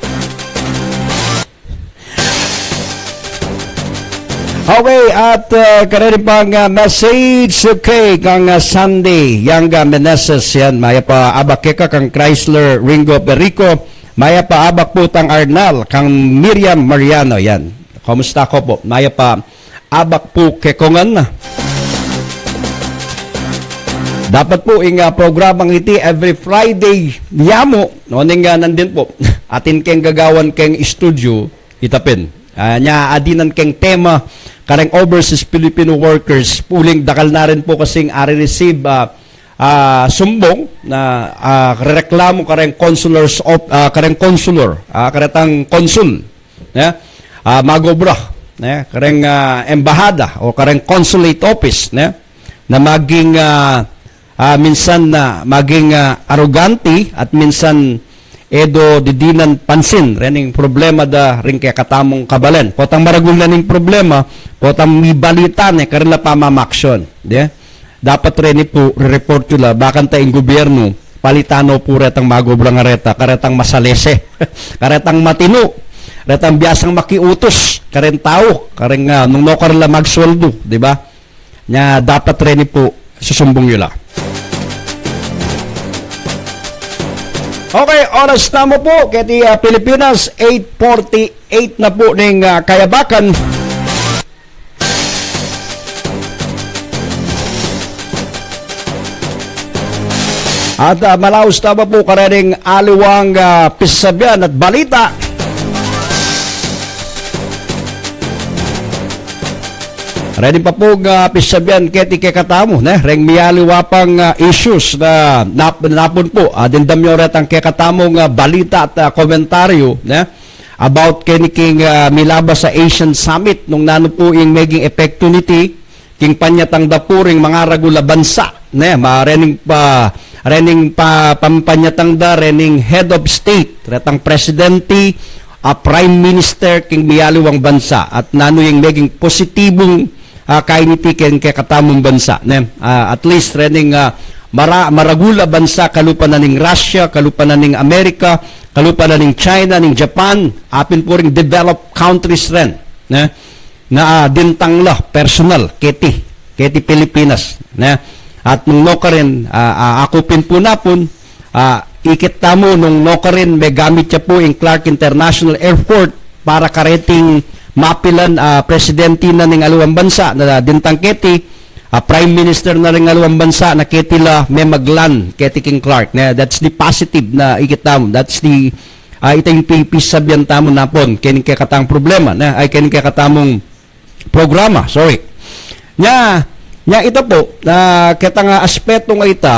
Okay, at, ah, kareni pang, ah, message, okay, kang, ah, Sunday, Yangga Meneses, yan, mayap a abak keka, kang Chrysler Ringo Perico, mayap a abak pu tang Arnal, kang Miriam Mariano, yan. Kumusta ko pu? Mayap a abak pu keko ngan. Dapat pu ing, ah, programang iti every Friday ya mu, no, ning, ah, nandin pu. Atin keng gagawan keng studio, ita pin. Ah, nya, adinan keng tema, kareng overseas Filipino workers, uling dakal na rin pu kasing ari-receive, ah, ah, sumbong na, ah, rereklamo kareng consulars of, ah, kareng consular, ah, karetang consul, ne? Ah, mag-obra, ne? Kareng, ah, embahada o kareng consulate office, ne? Na maging, ah, ah, minsan na maging, ah, arogante at minsan e do didinan pansin rening problema da ring kekatamung kabalen. Potang maragul na ning problema, potang mibalita ne, karela pamamaksyon. De? Dapat reni pu, re-report yu la, bakanta ing gobyernu, palitan no pu retang magobra ngareta, karetang masalese, karetang matinu, retang biasang makiutus kareng tau, kareng, ah, nung no karela magsueldu, di ba? Nya dapat reni pu, susumbung yu la. Okay, oras tamu pu keti, ah, Pilipinas, eight forty-eight na pu ning, ah, kayabakan. At, ah, malaus tamu pu karening aliwang, ah, pisasabian at balita. Reni pa pu, ah, pisasabian keti kekatamu, ne? Reng miyaliwa pang, ah, issues na nap-, napun pu, ah, dimdam yu retang kekatamung, ah, balita at, ah, komentaryu, ne? About keni king, ah, milabas a ASEAN Summit, nung nanu pu ing meging epektu niti king panyatang da pu ring mangaragul a bansa, ne, ma-, rening pa, rening pa, pampanyatang da, rening head of state, retang presidente, a prime minister king miyaliwang bansa, at nanu ing meging positibung, ah, kainiti king kekatamung bansa, ne? Ah, at least, rening, ah, mara-, maragul a bansa, kalupa na ning Russia, kalupa na ning America, kalupa na ning China, ning Japan, apin pu ring developed countries ren, ne? Na, ah, dintang la, personal, keti, keti Pilipinas, ne? At nung no karin, ah, ah, aku pin pu napun, ah, ikit tamu nung no karin megamit ya pu ing Clark International Airport para kareting mapilan, ah, presidente na ning aliwang bansa, na dintang keti, ah, prime minister na ring aliwang bansa, na keti la memaglan, keti king Clark, ne? That's the positive na ikit tamu. That's the, ah, ita ing pi-, pisasabian tamu napun, kening kekatang problema, ne? Ay, kening kekatamung programa, sorry. Nya, nya ita pu, ah, ketang, ah, aspetu nga ita,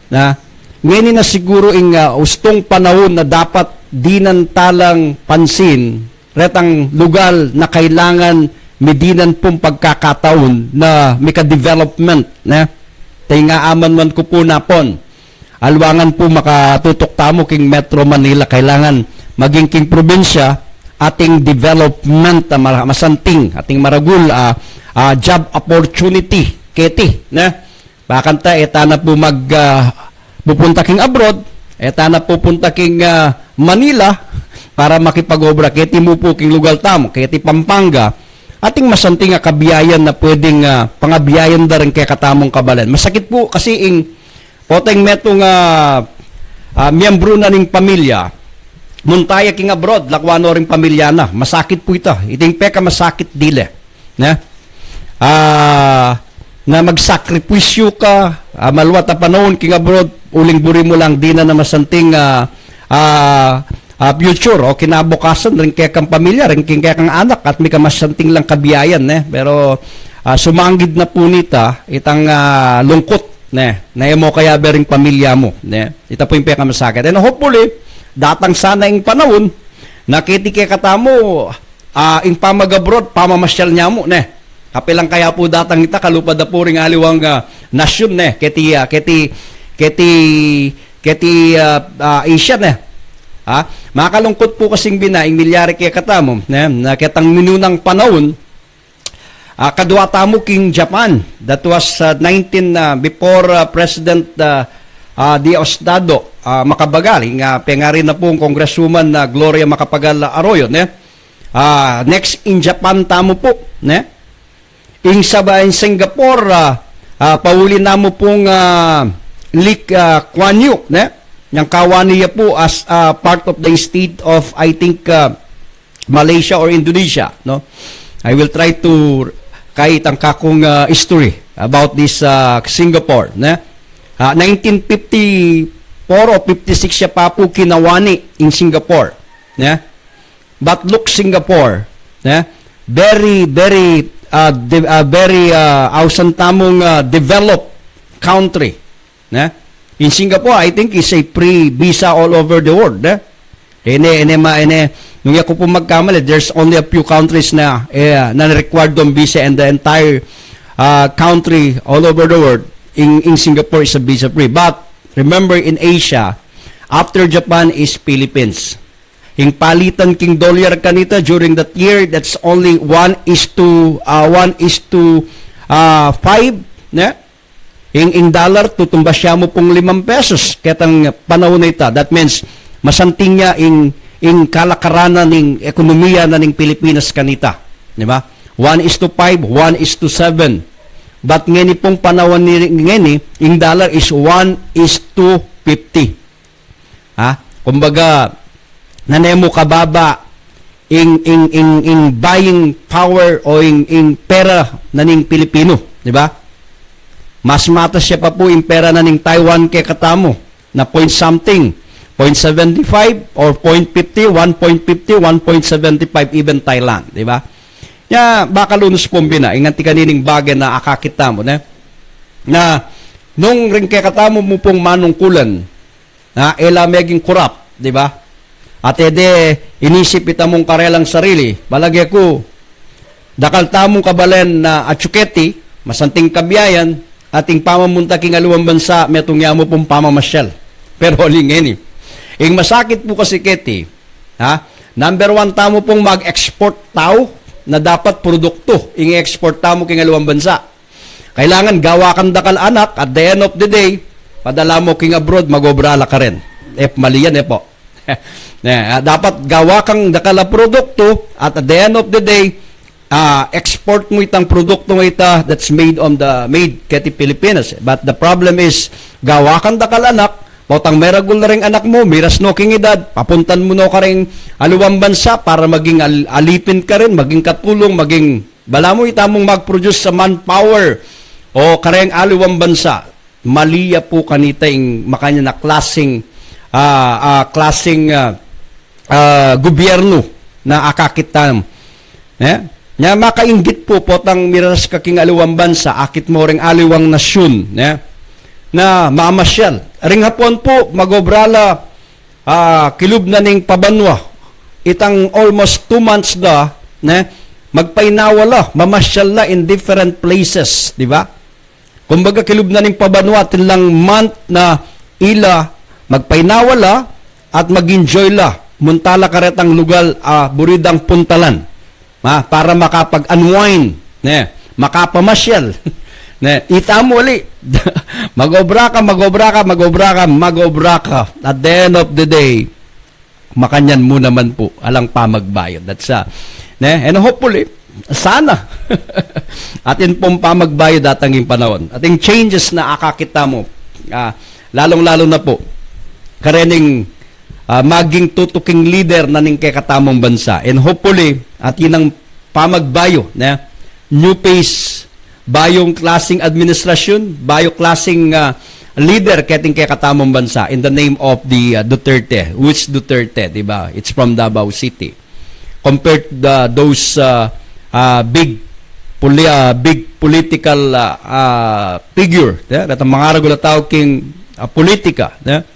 na, ngeni na siguru ing, ah, ustung panaun na dapat dinan ta lang pansin, retang lugal na kailangan midinan pung pagkakataun na mika-development, ne? Tainga aman man ku pu napun. Aliwangan pu makatutuk tamu king Metro Manila, kailangan maging king probinsya, ating development a mara-, masanting, ating maragul, ah, ah, job opportunity, keti, ne? Bakanta, e ta na pu mag, ah, pupunta king abroad, e ta na pupunta king, ah, Manila para makipag-obra, keti mu pu king lugal tamu, keti Pampanga, ating masanting a kabiayan na pwedeng, ah, pangabiayan da ring kekatamung kabalen. Masakit pu kasi ing potang metung, ah, ah, miyembru na ning pamilya, munta ya king abroad, lakwan no ring pamilya na. Masakit pu ita. Ita ing pekamasakit dili, ne? Ah, na magsakripisyu ka, ah, maluat a panaun king abroad, uling buri mu lang dinan a masanting, ah, ah, ah, future o kinabukasan ring kekang pamilya, ring king kekang anak, at mika masanting lang kabiayan, ne? Pero, ah, sumanggid na pu nita itang, ah, lungkut, ne? Na e mu kayabe ring pamilya mu, ne? Ita pu ing pekamasakit. And hopefully, datang sana ing panaun na keti kekatamu, ah, ing pamag-abroad, pamamasyal nya mu, ne? Kapilan kaya pu datang ita, kalupa da pu ring aliwang, ah, nasyun, ne? Keti, ah, keti, keti, keti, ah, ah, Asia, ne? Ha? Makalungkut pu kasing bina ing milyari kekatamu, ne? Na ketang minunang panaun, ah, kadua tamu king Japan. That was, ah, nineteen, ah, before, ah, President, ah, ah, Diosdado, ah, Macapagal, ing, ah, pengari na pung Congresswoman na Gloria Macapagal Arroyo, ne? Ah, next in Japan tamu pu, ne? Ing saba-, ing Singapore, ah, ah, pauli namu pung, ah, Lee, ah, Kuan Yew, ne? Yang kawani ya pu as, ah, part of the state of, I think, ah, Malaysia or Indonesia, no? I will try to kayat ang kakung, ah, history about this, ah, Singapore, ne? Ah, nineteen fifty-four o fifty-six ya pa pu kinawani ing Singapore, ne? But look, Singapore, ne? Very, very, ah, de-, ah, very, ah, ausan tamung, ah, developed country, ne? In Singapore, I think, is a free visa all over the world, ne? Ene, ene, ma, ene, nung yaku pu magkamali, there's only a few countries na, eh, na required ng visa, and the entire, ah, country all over the world, in, in Singapore is a visa free. But remember, in Asia, After Japan is Philippines. Ing palitan king dolyar kanita during that year, that's only one is to, uh, one is to, uh, five, ne? Ing, ing dollar, tutumba siya mu pung limang pesos. Ketang panahon na ita, that means, masanting ya ing, ing kalakaran na ning ekonomiya na ning Pilipinas kanita. Di ba? One is to five, one is to seven. But ngeni pung panahon ni, ngeni, ing dollar is one is to fifty. Ha? Kumbaga, nane mu kababa ing, ing, ing, ing buying power o ing, ing pera na ning Pilipino, di ba? Mas matas ya pa pu ing pera na ning Taiwan kekatamu, na point something, point seventy five or point fifty, one point fifty, one point seventy five, even Thailand, di ba? Ya, baka lunus pung bina, ing anti kanining bage na akakit tamu, ne? Na, nung ring kekatamu mu pung manungkulan, na e la meging corrupt, di ba? At e de inisip ita mung karelang sarili, balage ku, dakal tamung kabalen na atiu keti, masanting kabiayan, at ing pamamunta king aliwang bansa, metung ya mu pung pamamasyal. Pero ali ngeni, ing masakit pu kasi keti, ha? Number one tamu pung mag-export tau, na dapat produktu ing export tamu king aliwang bansa. Kailangan gawa kang dakal anak, at the end of the day, padala mu king abroad, mag-obra la karen. E, mali yan, e pu. Ne, ah, dapat gawa kang dakal a produktu, at at the end of the day, ah, export mu itang produktu nga ita that's made on the, made keti Pilipinas. But the problem is, gawa kang dakal anak, potang meragul na ring anak mu, miras no king edad, papuntan mu no karing aliwang bansa para maging al-, alipin karin, maging katulung, maging balamu ita mung mag-produce sa manpower o kareng aliwang bansa. Mali ya pu kanita ing makanyan a klasing, ah, ah, klasing, ah, ah, gobyerno na akakit tamu. Ne? Nya makainggit pu, potang miras ka king aliwang bansa, akit mu ring aliwang nasyun, ne? Na mamasyal. Ring Hapon pu, mag-obra la, ah, kilub na ning pabanwa. Itang almost two months da, ne? Magpainawa la, mamasyal la in different places, di ba? Kumbaga, kilub na ning pabanwa, atin lang month na ila, magpainawa la, at mag-enjoy la. Munta la karetang lugal, ah, buri dang puntalan. Ha, para makapag-unwind, ne, makapamasyal. Ne, ita mu ali. Mag-obra ka, mag-obra ka, mag-obra ka, mag-obra ka. At the end of the day, makanyan mu naman pu, alang pamagbayad. That's, ah, ne, and hopefully, sana, atin pung pamagbayad datang ing panahon. Ating changes na akakit tamu, ah, lalong-lalo na pu, karening, ah, maging tutuking leader na ning kekatamung bansa. And hopefully, atin nang pamagbayu, ne? New face, bayung klasing administrasyon, bayu klasing, ah, leader keting kekatamung bansa in the name of the, ah, Duterte, which Duterte, di ba? It's from Davao City. Compared the, those, ah, ah, big poli-, ah, big political, ah, ah, figure, ne? Retang mangaragul a tau king, ah, politika, ne?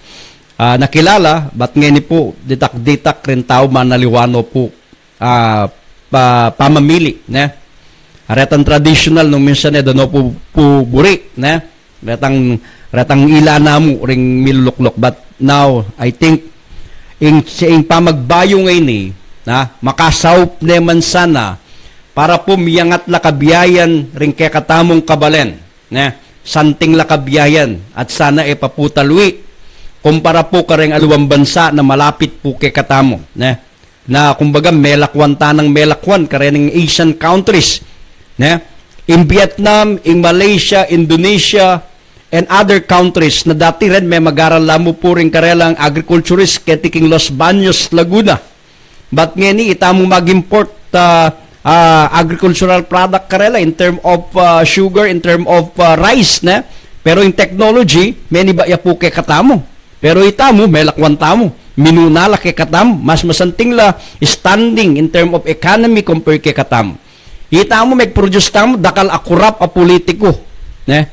Ah, nakilala, but ngeni pu, ditak-ditak ring tau manaliwa no pu, ah, pa-, pamamili, ne? Retang traditional nung minsan e da no pu, pu buri, ne? Retang, retang ila na mu ring milulukluk. But now, I think, ing, ing pamagbayu ngeni, na, makasaup ne man sana, para pu miyangat la kabiayan ring kekatamung kabalen, ne? Santing la kabiayan, at sana e pa pu ta lui, kumpara pu kareng aliwang bansa na malapit pu kekatamu, ne? Na kumbaga, melakwan tanang melakwan, karening Asian countries, ne? In Vietnam, in Malaysia, Indonesia, and other countries na dati ren memagaral la mu pu ring karelang agriculturist keti king Los Baños, Laguna. But ngeni, ita mu mag-import, ah, ah, agricultural product karela in term of, ah, sugar, in term of, ah, rice, ne? Pero in technology, meniba ya pu kekatamu. Pero ita mu, melakwan tamu. Minuna la kekatamu. Mas masanting la standing in term of economy compare kekatamu. Ita mu, meg-produce tamu, dakal a kurap a politiku. Ne?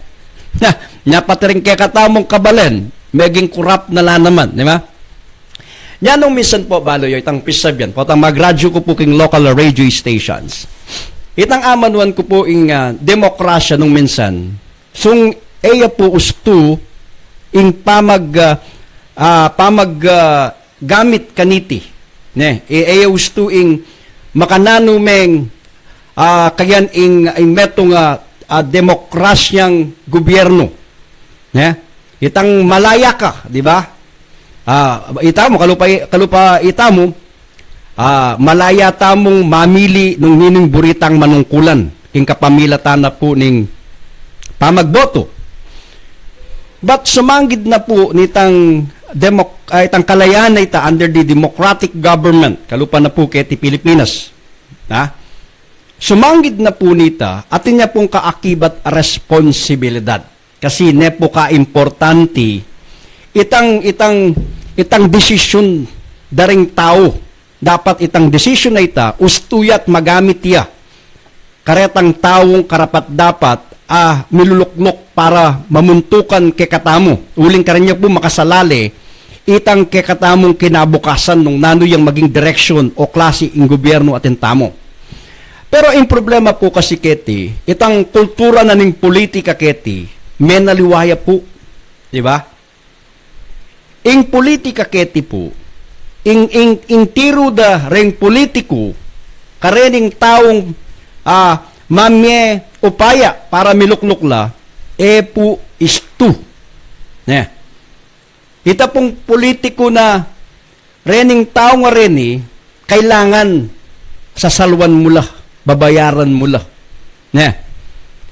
Na, nya pati ring kekatamung kabalen, meging kurap na la naman, di ba? Nya nung minsan pu, balu yu itang pisabyan, potang magradyo ku pu king local radio stations. Itang amanuan ku pu ing, ah, demokrasya nung minsan, sung e ya pu ustu ing pamag, ah, ah, pamag, ah, gamit kaniti. Ne, e, e ustu ing makananu meng, ah, kayan ing, ing metung a, ah, demokrasyang gobyerno. Ne? Itang malaya ka, di ba? Ah, ita mu, kalupa, kalupa ita mu, ah, malaya tamung mamili nung ninung buritang manungkulan king kapamilatan na pu ning pamagboto. But sumanggid na pu nitang demok-, ay, itang kalayaan na ita under the democratic government, kalupa na pu keti Pilipinas. Ha? Sumanggid na pu nita, atin ya pung kaakibat a responsibilidad. Kasi nepu ka importante, itang, itang, itang desisyon da ring tau. Dapat itang desisyon na ita, ustu ya't magamit ya karetang taung karapat-dapat a milulukluk para mamuntukan kekatamu. Uling kareng ya pu makasalale, itang kekatamung kinabukasan nung nanu yang maging direksyon o klasi ing gobyerno atin tamu. Pero ing problema pu kasi keti, itang kultura na ning politika keti, menaliwa ya pu, di ba? Ing politika keti pu, ing, ing, ing tiru da reng politiku, karening taung, ah, mamie upaya para milukluk la, e pu istu. Ne. Ita pung politiku na rening taung reni, kailangan sasalwan mu la, babayaran mu la. Ne.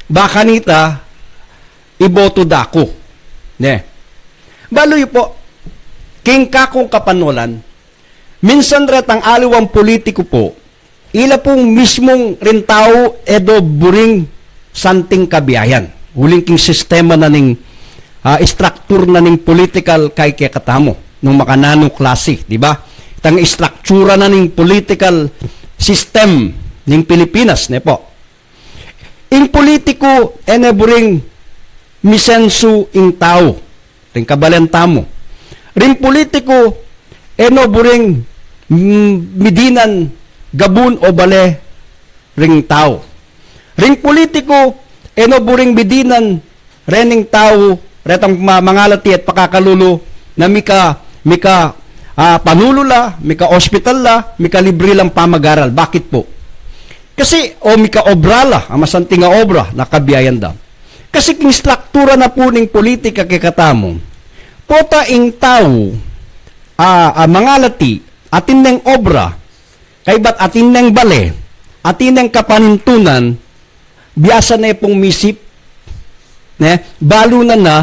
Baka nita, iboto da ku. Ne. Balu yu pu, king kakung kapanulan, minsan retang aliwang politiku pu, ila pung mismung rintau e do buring santing kabiayan. Uling king sistema na ning, ah, istruktur na ning politikal kay kekatamu, nung makananu klasi, di ba? Itang istruktura na ning political system ning Pilipinas, ne pu. Ing politiku, e ne buring misensu ing tau, ring kabalen tamu. Ring politiku, e no buring, mm, midinan gabun o bale ring tau. Ring politiku, e no buring midinan rening tau, retang ma-, mangalati at pakakalulu na mika, mika, ah, panulu la, mika ospital la, mika libri lang pamagaral. Bakit pu? Kasi, o mika obra la, a masanting a obra, na kabiayan da. Kasi king struktura na pu ning politika kekatamu, pota ing tau, a, a mangalati, atin neng obra, kaybat atin neng bale, atin neng kapanintunan, biasa ne pung misip, ne, balu na na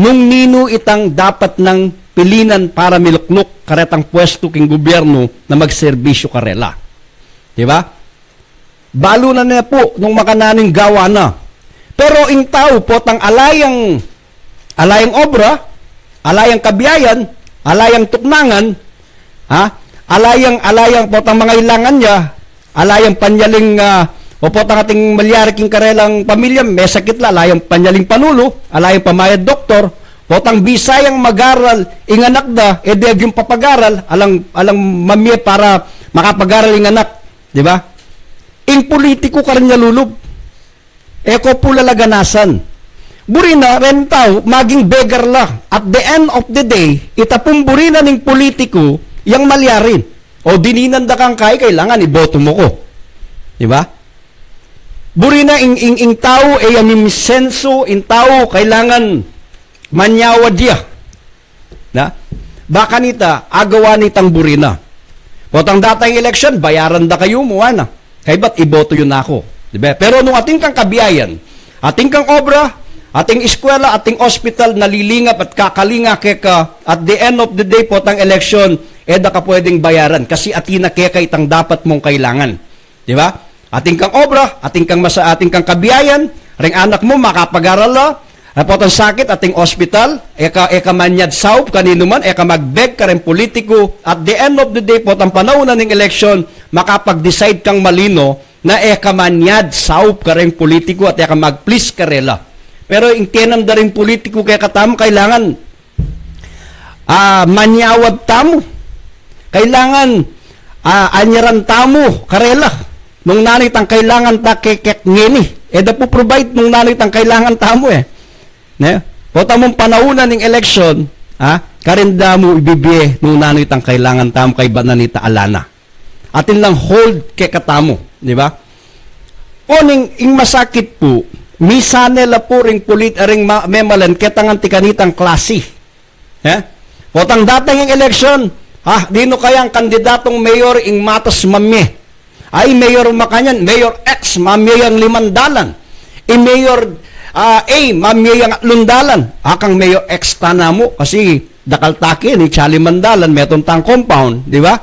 nung ninu itang dapat nang pilinan para milukluk karetang puestu king gobyernu na magserbisyu karela. Di ba? Balu na ne pu nung makananu ing gawa na. Pero ing tau potang ala yang, ala yang obra, ala yang kabiayan, ala yang tuknangan, ha? Ala yang, ala yang potang mangailangan ya, ala yang panyaling, ah, o potang ating malyari king karelang pamilya, mesakit la, ala yang panyaling panulu, ala yang pamayad doktor, potang bisa yang magaral ing anak da, e de agyung papagaral, alang, alang mamie para makapagaral ing anak. Di ba? Ing politiku kareng ya lulub. E ko pu lalaganasan. Buri na, reng tau, maging beggar la. At the end of the day, ita pung buri na ning politiku, yang malyarin. O dininan da kang kai, kailangan iboto mu ku. Di ba? Buri na ing, ing, ing tau, e ya mimisensu, ing tau, kailangan manyawad ya. Na? Baka nita, agawa nitang buri na. Potang datang eleksyon, bayaran da kayu mu, ana. Kaybat iboto yu na ku. Di ba? Pero nung atin kang kabiayan, atin kang obra, ating eskwela, ating ospital, nalilingap at kakalinga keka, at the end of the day, potang eleksyon, e da ka pwedeng bayaran kasi atin na keka itang dapat mung kailangan. Di ba? Atin kang obra, atin kang masa-, atin kang kabiayan, reng anak mu makapagaral la, potang sakit, atin ospital, e ka, e ka manyad saup kaninu man, e ka magbeg kareng politiku, at the end of the day, potang panaun na ning eleksyon, makapag-decide kang malino na e ka manyad saup kareng politiku at e ka mag-please karela. Pero ing tenam da ring politiku kekatamu, kailangan ah, manyawad tamu. Kailangan, ah, anyaran tamu karela nung nanu itang kailangan ta kekek ngeni. E da pu provide nung nanu itang kailangan tamu, e. Ne? Pota mung panaun na ning eleksyon, Ha? Karin da mu ibibie nung nanu itang kailangan tamu, kaybat na nita ala na. Atin lang hold kekatamu, di ba? O ning, ing masakit pu, misan ne la pu ring pulit-, ring ma-, memalen, ketang anti kanitang klasi. Eh? Potang datang ing eleksyon, ha, dinu kayang kandidatong mayor ing matas mamie? Ay, Mayor makanyan, Mayor X, mamie yang limandalan. I Mayor, ah, A, mamie yang atlundalan. Akang Mayor X ta namu, kasi dakal ta keni, itsa limandalan, metung tang compound, di ba?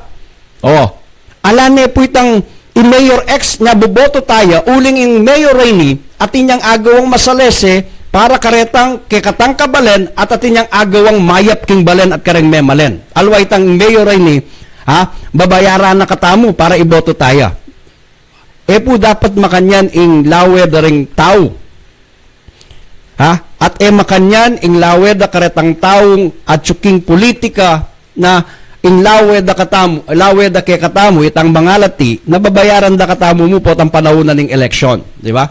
O, ala ne pu itang i Mayor X na boboto taya, uling ing Mayor Rainy, atin yang agawang masalese para karetang kekatang kabalen at atin yang agawang mayap king balen at kareng memalen. Aliwa itang Mayor Rainy, ha, babayaran na katamu para iboto taya. E pu dapat makanyan ing lawe da ring tau. Ha? At e makanyan ing lawe da karetang taung atyu king politika na ing lawe da katamu, lawe da kekatamu, itang mangalati, na babayaran da katamu mu potang panaun na ning eleksyon. Di ba?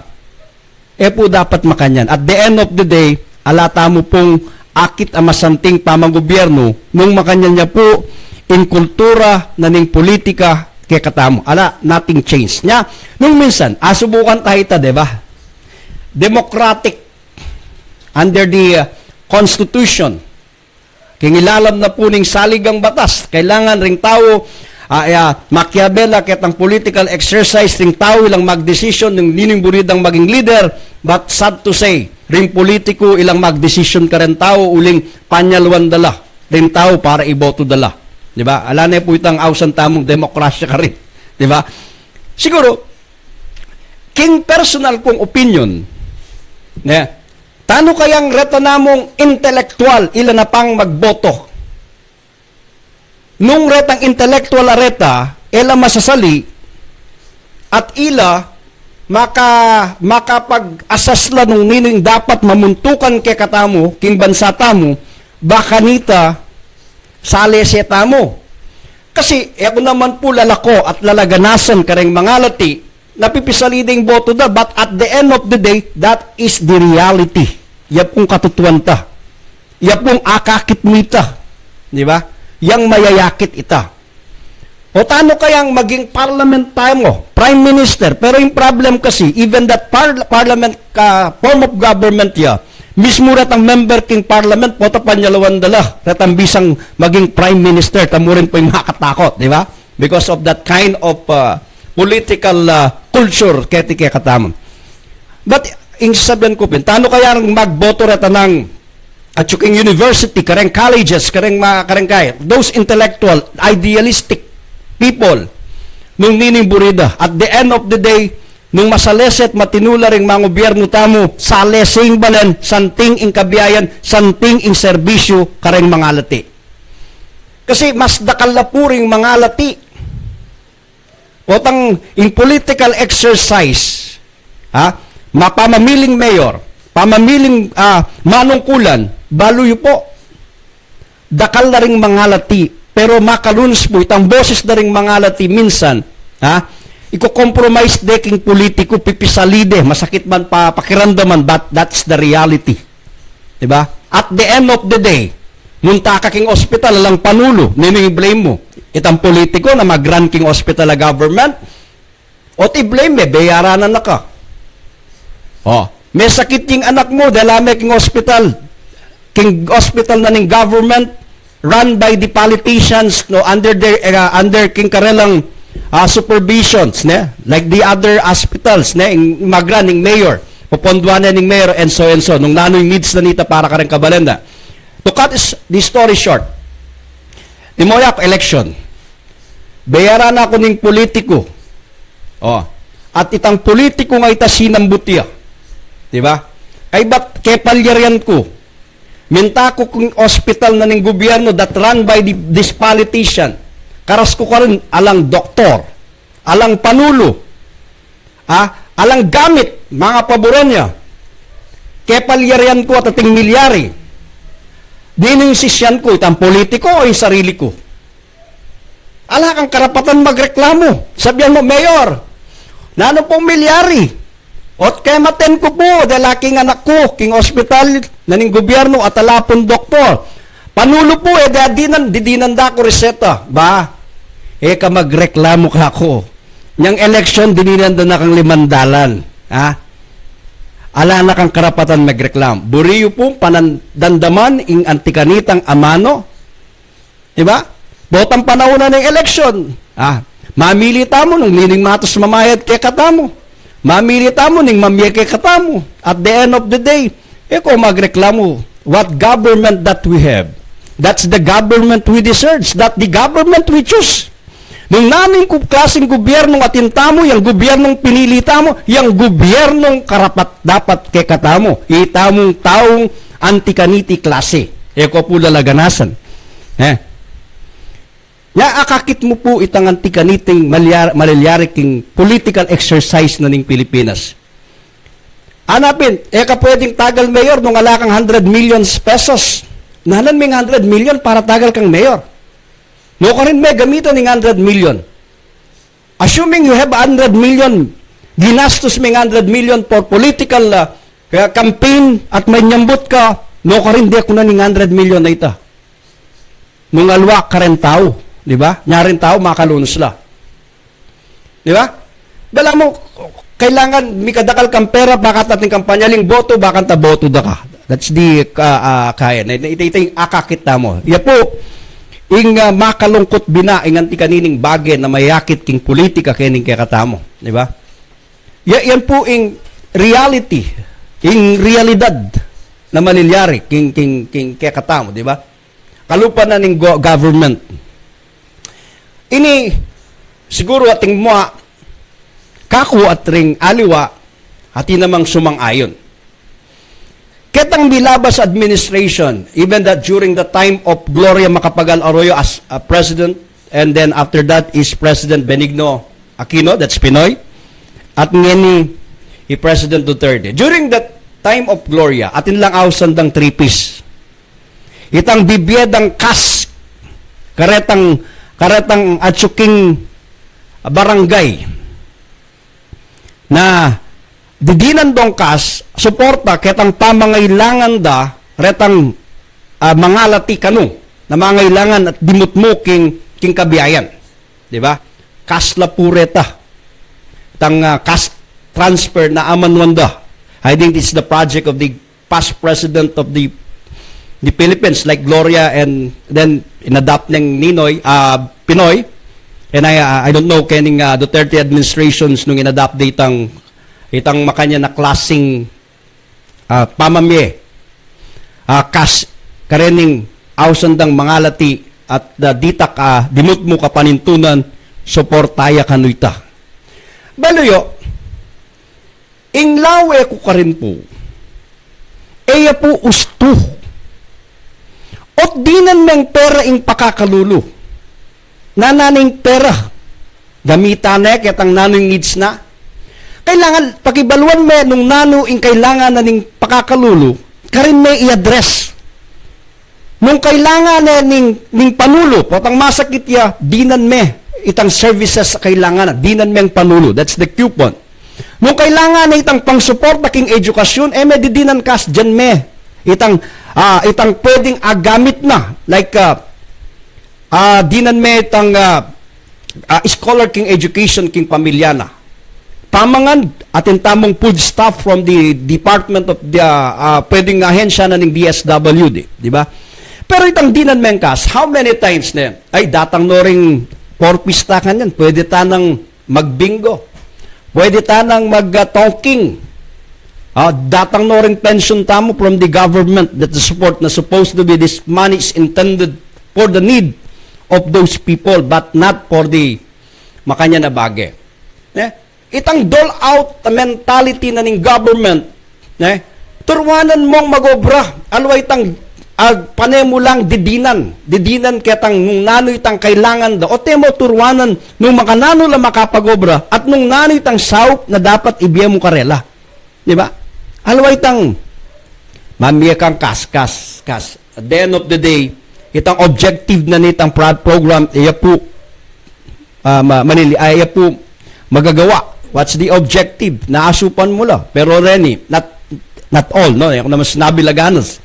E pu dapat makanyan. At the end of the day, ala tamu pung akit a masanting pamanggobiernu, nung makanyan ya pu ing kultura na ning politika kekatamu. Ala, nothing change. Nya, nung minsan, asubukan ta ita, di ba? Democratic, under the, uh, Constitution. King ilalam na pu ning saligang batas, kailangan ring tau, ah, ah, makiabela ketang political exercise ring tau ilang magdesisyon nung ninung buri dang maging leader, but sad to say, ring politiku ilang magdesisyon karen tau uling panyaluan da la ring tau para iboto da la. Di ba? Ala ne pu itang ausan tamung demokrasya karin. Di ba? Siguru, king personal kung opinion, ne, tanu kayang reta namung intelektual ila na pang magboto? Nung retang intelektual a reta, e la masasali, at ila maka-, makapag-assess la nung ninu ing dapat mamuntukan kekatamu, king bansa tamu, ba kanita salese tamu. Kasi, e ku naman pu lalako at lalaganasan kareng mangalati, na pipisalide ing boto da, but at the end of the day, that is the reality. Ya pung katutuan ta. Ya pung akakit mu ita. Di ba? Yang mayayakit ita. O tanu kayang maging parliament tamu, prime minister. Pero ing problem kasi, even that par-, parliament ka, form of government ya, mismu retang member king parliament, pota panyaluan da la retang bisang maging prime minister, tamu rin pu ing makatakot, di ba? Because of that kind of, uh, political, uh, culture keti kekatamu. But, ing sasabian ku pin, tanu kayang magboto reta nang atyu king university, kareng colleges, kareng ma-, kareng kay, those intellectual, idealistic people, nung ninu ing buri da. At the end of the day, nung masalese at matinu la ring mangobiernu tamu, salese ing balen, santing ing kabiayan, santing ing serbisyu kareng mangalati. Kasi mas dakal la pu ring mangalati. Potang ing political exercise, ha? Ma-, pamamiling mayor, pamamiling, ah, manungkulan, balu yu pu, dakal da ring mangalati, pero makalunus pu itang boses da ring mangalati minsan, ha? Iko-compromise de king politiku, pipisalide, masakit man pa pakiramdaman, but that's the reality. Di ba? At the end of the day, munta ka king ospital, alang panulu, ninu ing i-blame mu? Itang politiku na mag-run king ospital a government? O ti blame me, bayaran na ka. O, mesakit ing anak mu, dala me king ospital, king ospital na ning government, run by the politicians, no, under their, uh, under king karelang, uh, supervisions, ne? Like the other hospitals, ne? Ing mag-run ing mayor, puponduan ne ning mayor, and so and so. Nung nanu ing needs na nita para kareng kabalen da. To cut is, the story short, timoyak election. Bayaran na ku ning politiku. O, at itang politiku nga ita sinambut ya. Di ba? Kaybat kepalyarian ku. Minta ku king ospital na ning gubiernu that run by the, this politician. Karas ku karin, alang doktor, alang panulu, ha? Alang gamit, mangapaburan ya. Kepalyarian ku at ating milyari. Ninu ing sisian ku, itang politiku o ing sarili ku? Ala kang karapatan magreklamu. Sabian mu, "Mayor, nanu pung milyari? Ot kematen ku pu, dala king anak ku king ospital na ning gubiernu at ala pung doktor." Panulu pu, e, dinan, didinan da ku reseta. Ba, e ka magreklamu kaku. Nyang eleksyon, didinan da na kang limandalan. Ha? Ala na kang karapatan magreklamu. Buri yu pu, panandandaman ing anti kanitang amanu. Diba? Botang panaun na ning eleksyon. Ah, mamili tamu nung nining matas mamayad kekatamu. Mamili tamu ning mamye kekatamu. At the end of the day, e ko magreklamu. What government that we have? That's the government we deserve. That's the government we choose. Nung nanung klaseng gobyernung atin tamu, yang gobyernung pinili tamu, yang gobyernung karapat-dapat kekatamu, itamung taung anti kaniti klase. E ko pu lalaganasan. E. Nya, akakit mu pu itang anti kaniting malyar-, malilyari king political exercise na ning Pilipinas. Ana pin, e ka pwedeng tagal mayor nung ala kang hundred million pesos. Nanan meng hundred million para tagal kang mayor? Nukarin me gamitan ing hundred million? Assuming you have hundred million, ginastus meng hundred million for political, ah, ah, campaign at manyambut ka, nukarin de kunan ing hundred million a ita. Nung alwa karen tau, di ba? Nyaring tau, makalunus la. Di ba? Balamu, kailangan mikadakal kang pera, bayu kang atin kampanya, aling boto, bayu kang taboto da ka. That's the, ah, ah, kaya. Na, na, ita, ita ing akakit tamu. Ya pu, ing, ah, makalungkut bina, ing anti kanining bage na mayakit king politika kening kekatamu. Di ba? Ya, yan pu ing reality, ing realidad na malilyari king, king, king kekatamu, di ba? Kalupa na ning go-, government. Ini, siguru ating mua, kaku at ring aliwa, atin namang sumang-ayun. Ketang milabas administration, even that during the time of Gloria Macapagal Arroyo as a president, and then after that is President Benigno Aquino, that's Pinoy, at ngeni i President Duterte. During that time of Gloria, atin lang ausan dang three Ps. Itang bibie dang kas, karetang, karetang atsu king barangay na didinan dong kas, suporta ketang pamangailangan da, retang, ah, mangalati kanu, na mangailangan at dimutmu king, king kabiayan. Di ba? Kas la pu reta. Tang, ah, kas transfer na amanuan da. I think it's the project of the past president of the, the Philippines, like Gloria, and then inadopt neng Ninoy, ah, Pinoy. And I, ah, I don't know, kening, ah, Duterte administrations nung inadopt da itang, itang makanyan a klasing, ah, pamamie, ah, kas, karening ausan dang mangalati at, ah, ditak, ah, dimutmu kapanintunan, suporta ya kanu ita. Balu yu, ing lawe ku karin pu, e ya pu ustu. Ot dinan meng pera ing pakakalulu. Nananu ing pera? Gamitan ne ketang nanu ing needs na. Kailangan pakibaluan me nung nanu ing kailangan na ning pakakalulu, karin me i-address. Nung kailangan ne ning, ning panulu, potang masakit ya, dinan me itang services a kailangan na, dinan meng panulu. That's the coupon. Nung kailangan ne itang pangsuporta king edukasyon, e me didinan kas, dinan me itang, ah, itang pwedeng agamit na, like, ah, ah, dinan me itang, ah, ah, scholar king education king pamilya na. Pamangan, atin tamung food stuff from the Department of the, ah, ah, pwedeng ahensya na ning D S W D, di ba? Pero itang dinan meng kas, how many times ne? Ay, datang no ring four Ps ta kanyan, pwede ta nang mag-bingo. Pwede ta nang mag, ah, talking. Ah, datang no ring pension tamu from the government that the support na supposed to be this money is intended for the need of those people but not for the makanyan a bage. Ne? Itang dole out mentality na ning government, ne? Turuanan mung mag-obra, alwa itang, ah, pane mu lang didinan, didinan ketang nung nanu itang kailangan da. Ote mu turuanan nung makananu la makapag-obra at nung nanu itang saup na dapat ibie mu karela. Di ba? Alwa itang mamie kang kas, kas, kas. At the end of the day, itang objective na nitang pro-, program, iya pu, ah, ma-, manili-, ah, iya pu magagawa. What's the objective? Naasupan mu la. Pero reni, not, not all, no? Aku naman sinabi laganas.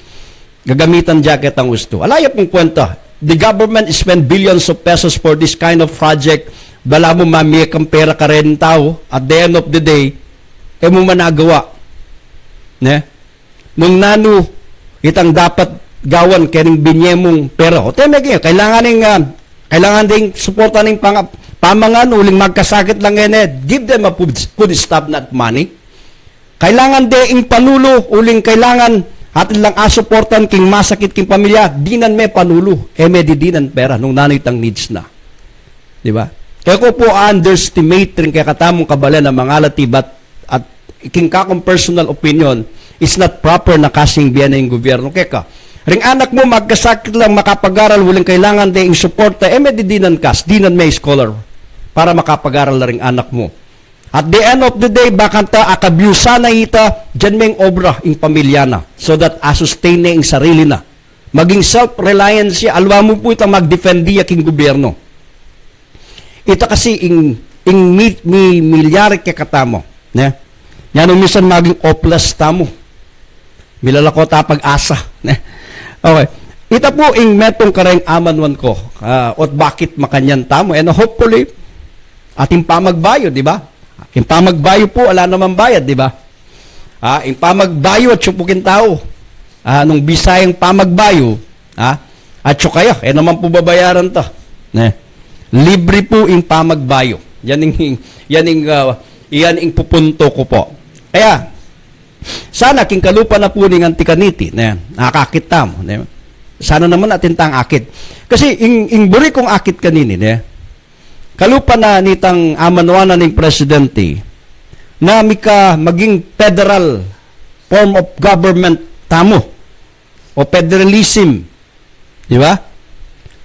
gagamitan da ketang ustu. Ala ya pung kwenta. The government spend billions of pesos for this kind of project. Balamu mamie kang pera kareng tau, at the end of the day, e mu man agawa. Ne? Nung nanu itang dapat gawan keng binie mung pera. O, teme kaya, kailangan ning, ah, kailangan ding suporta ning pang-, pamangan, uling magkasakit lang, e ne, give them a food, food stamp, not money. Kailangan de ing panulu, uling kailangan atin lang asuportan king masakit king pamilya, dinan me panulu, e me didinan pera, nung nanu itang needs na. Di ba? Kaya ku pu underestimate ring kekatamung kabalen a mangalati, but at king kakung personal opinion, it's not proper na kasing bie na ing gobyerno keka. Ring anak mu, magkasakit lang, makapag-aral, uling kailangan de ing suporta, e me didinan kas, dinan me scholar para makapag-aral la ring anak mu. At the end of the day, bakanta akabyusa na ita, dinan meng obra ing pamilya na, so that asustain ne ing sarili na. Maging self-reliance ya, aliwa mu pu itang magdefendi ya king gobyerno. Ita kasi ing, ing mi, mi, milyari kekatamu, ne? Nya nung minsan maging hopeless tamu. Milalako ta pag-asa, ne? Okay. Ita pu ing metung kareng amanuan ku, ah, ot bakit makanyan tamu. And hopefully, atin pamagbayu, di ba? Ing pamagbayu pu, ala namang bayad, di ba? Ah, ing pamagbayu atyu pu king tau. Ah, nung bisa yang pamagbayu, ah, atyu kaya, e naman pu babayaran ta. Ne? Libre pu ing pamagbayu. Yan ing, yan ing, ah, yan ing pupunto ku pu. Kaya, sana king kalupa na pu ning anti kaniti, ne? Akakit tamu, ne? Sana naman atin tang akit. Kasi ing, ing buri kung akit kanini, ne? Kalupa na nitang amanuan na ning presidente na mika maging federal form of government tamu o federalism, di ba?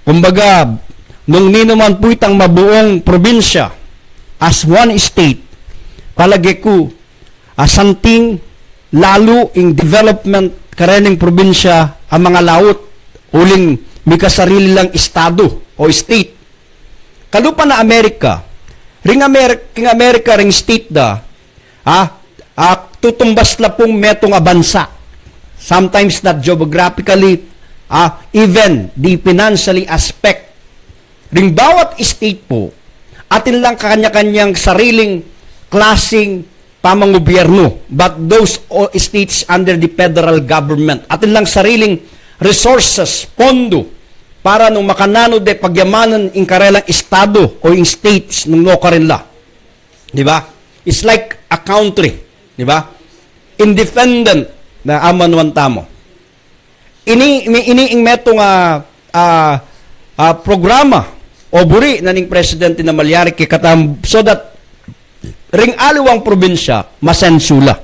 Kumbaga, nung ninu man pu itang mabuung probinsya as one state, palage ku, asanting lalu ing development karening probinsya a mangalaut uling mika sarili lang estado o state. Kalupa na Amerika, ring Amerika, king Amerika, ring state da, ah, ah, tutumbas la pung metung a bansa. Sometimes not geographically, ah, even the financially aspect. Ring bawat state pu, atin lang kanya-kanyang sariling klasing pamangubyernu, but those o-, states under the federal government, atin lang sariling resources, pondo, para nung makananu de pagyamanan ing karelang estado o ing states nung nukarin la. Di ba? It's like a country. Di ba? Independent na amanuan tamu. Ini, ini, ini ing metung a, a, a programa o buri na ning presidente na malyari kekatamu so that ring aliwang probinsya masensu la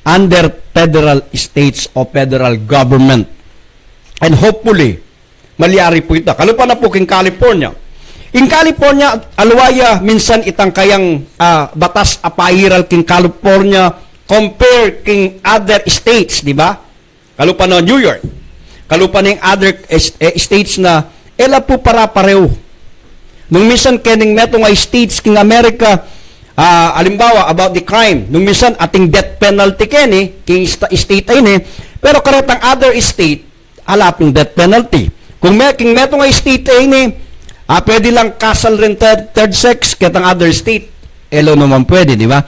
under federal states o federal government. And hopefully, malyari pu ita. Kalupa na pu king California. Ing California, aliwa ya minsan itang kayang, ah, batas a pairal king California compare king other states, di ba? Kalupa na New York. Kalupa na ing other es-, eh, states na e la pu para-pareu. Nung minsan kening metung a states king Amerika, ah, alimbawa, about the crime, nung minsan ating death penalty keni, king sta-, state a ini, pero karetang other state, ala pung death penalty. Kung me-, king metung a state a ini, ah, pwede lang kasal ring third, third sex, ketang other state, e la naman pwede, di ba?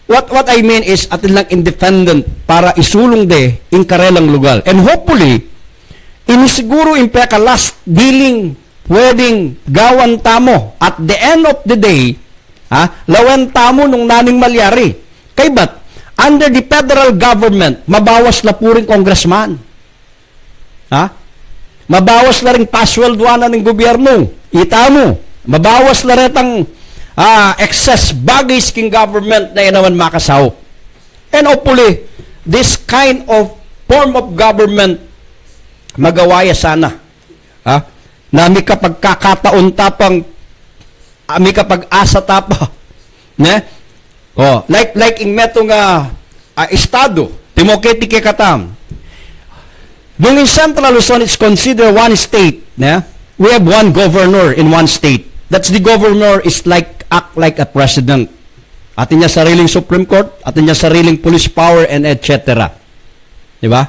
What, what I mean is, atin lang independent para isulung de ing karelang lugal. And hopefully, ini siguru ing peka-last dealing pwedeng gawan tamu. At the end of the day, ha, lawen tamu nung nanu ing malyari. Kaybat, under the federal government, mabawas la pu ring congressman. Ha? Mabawas la ring paswelduan na ning gobyernu. Itamu, mabawas la retang, ah, excess baggage king government na e naman makasaup. And hopefully, this kind of form of government, magawa ya sana. Ha? Na mikapagkakataon ta pang, ah, mikapag-asa ta pa. Ne? O, like, like ing metung a, ah, estado, timoketi kekatamu. Nung ing Central Luzon is considered one state, ne? We have one governor in one state. That's the governor is like, act like a president. Atin ya sariling Supreme Court, atin ya sariling police power, and et cetera. Di ba?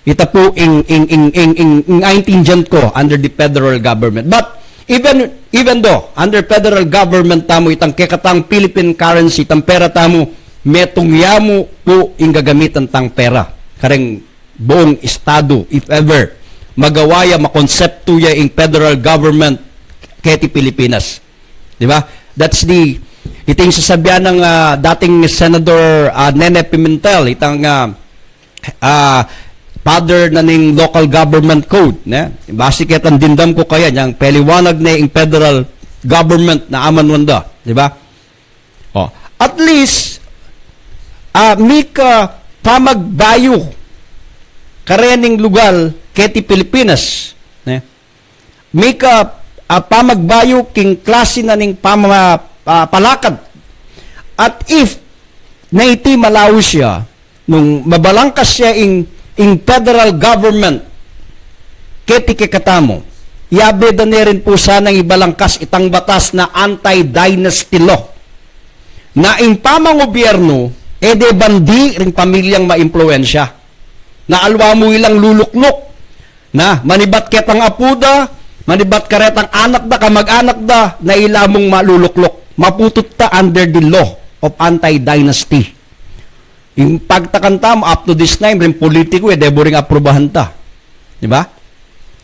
Ita pu ing, ing, ing, ing, ing, ing aintindian ku under the federal government. But even, even though under federal government tamu, itang kekatang Philippine currency, itang pera tamu, metung ya mu pu ing gagamitan tang pera kareng buung estado, if ever magawa ya, makonseptu ya ing federal government keti Pilipinas. Di ba? That's the, ito ing sasabian ng, ah, dating Senador, ah, Nene Pimentel, itang, ah, ah, father na ning local government code, ne? Basi ketang dimdam ku kaya, yang paliwanag ne ing federal government na amanwan da, di ba? O, at least, ah, mika pamagbayu karening lugal keti Pilipinas, ne? Mika, ah, pamagbayu king klasi na ning pama-, ah, palakad. At if na iti malaus ya, nung mabalangkas ya ing, ing federal government keti kekatamu, yabe da ne rin pu sanang ibalangkas itang batas na anti-dynasty law, na ing pamangubyernu e de bandi ring pamilyang maimpluwensya. Na aliwa mu ilang lulukluk, na manibat ketang apu da, manibat karetang anak da, kamag-anak da, na ila mung malulukluk. Maputut ta under the law of anti-dynasty. Ing pagtakan tamu, up to this time, ring politiku, e de buring aprubahan ta. Di ba?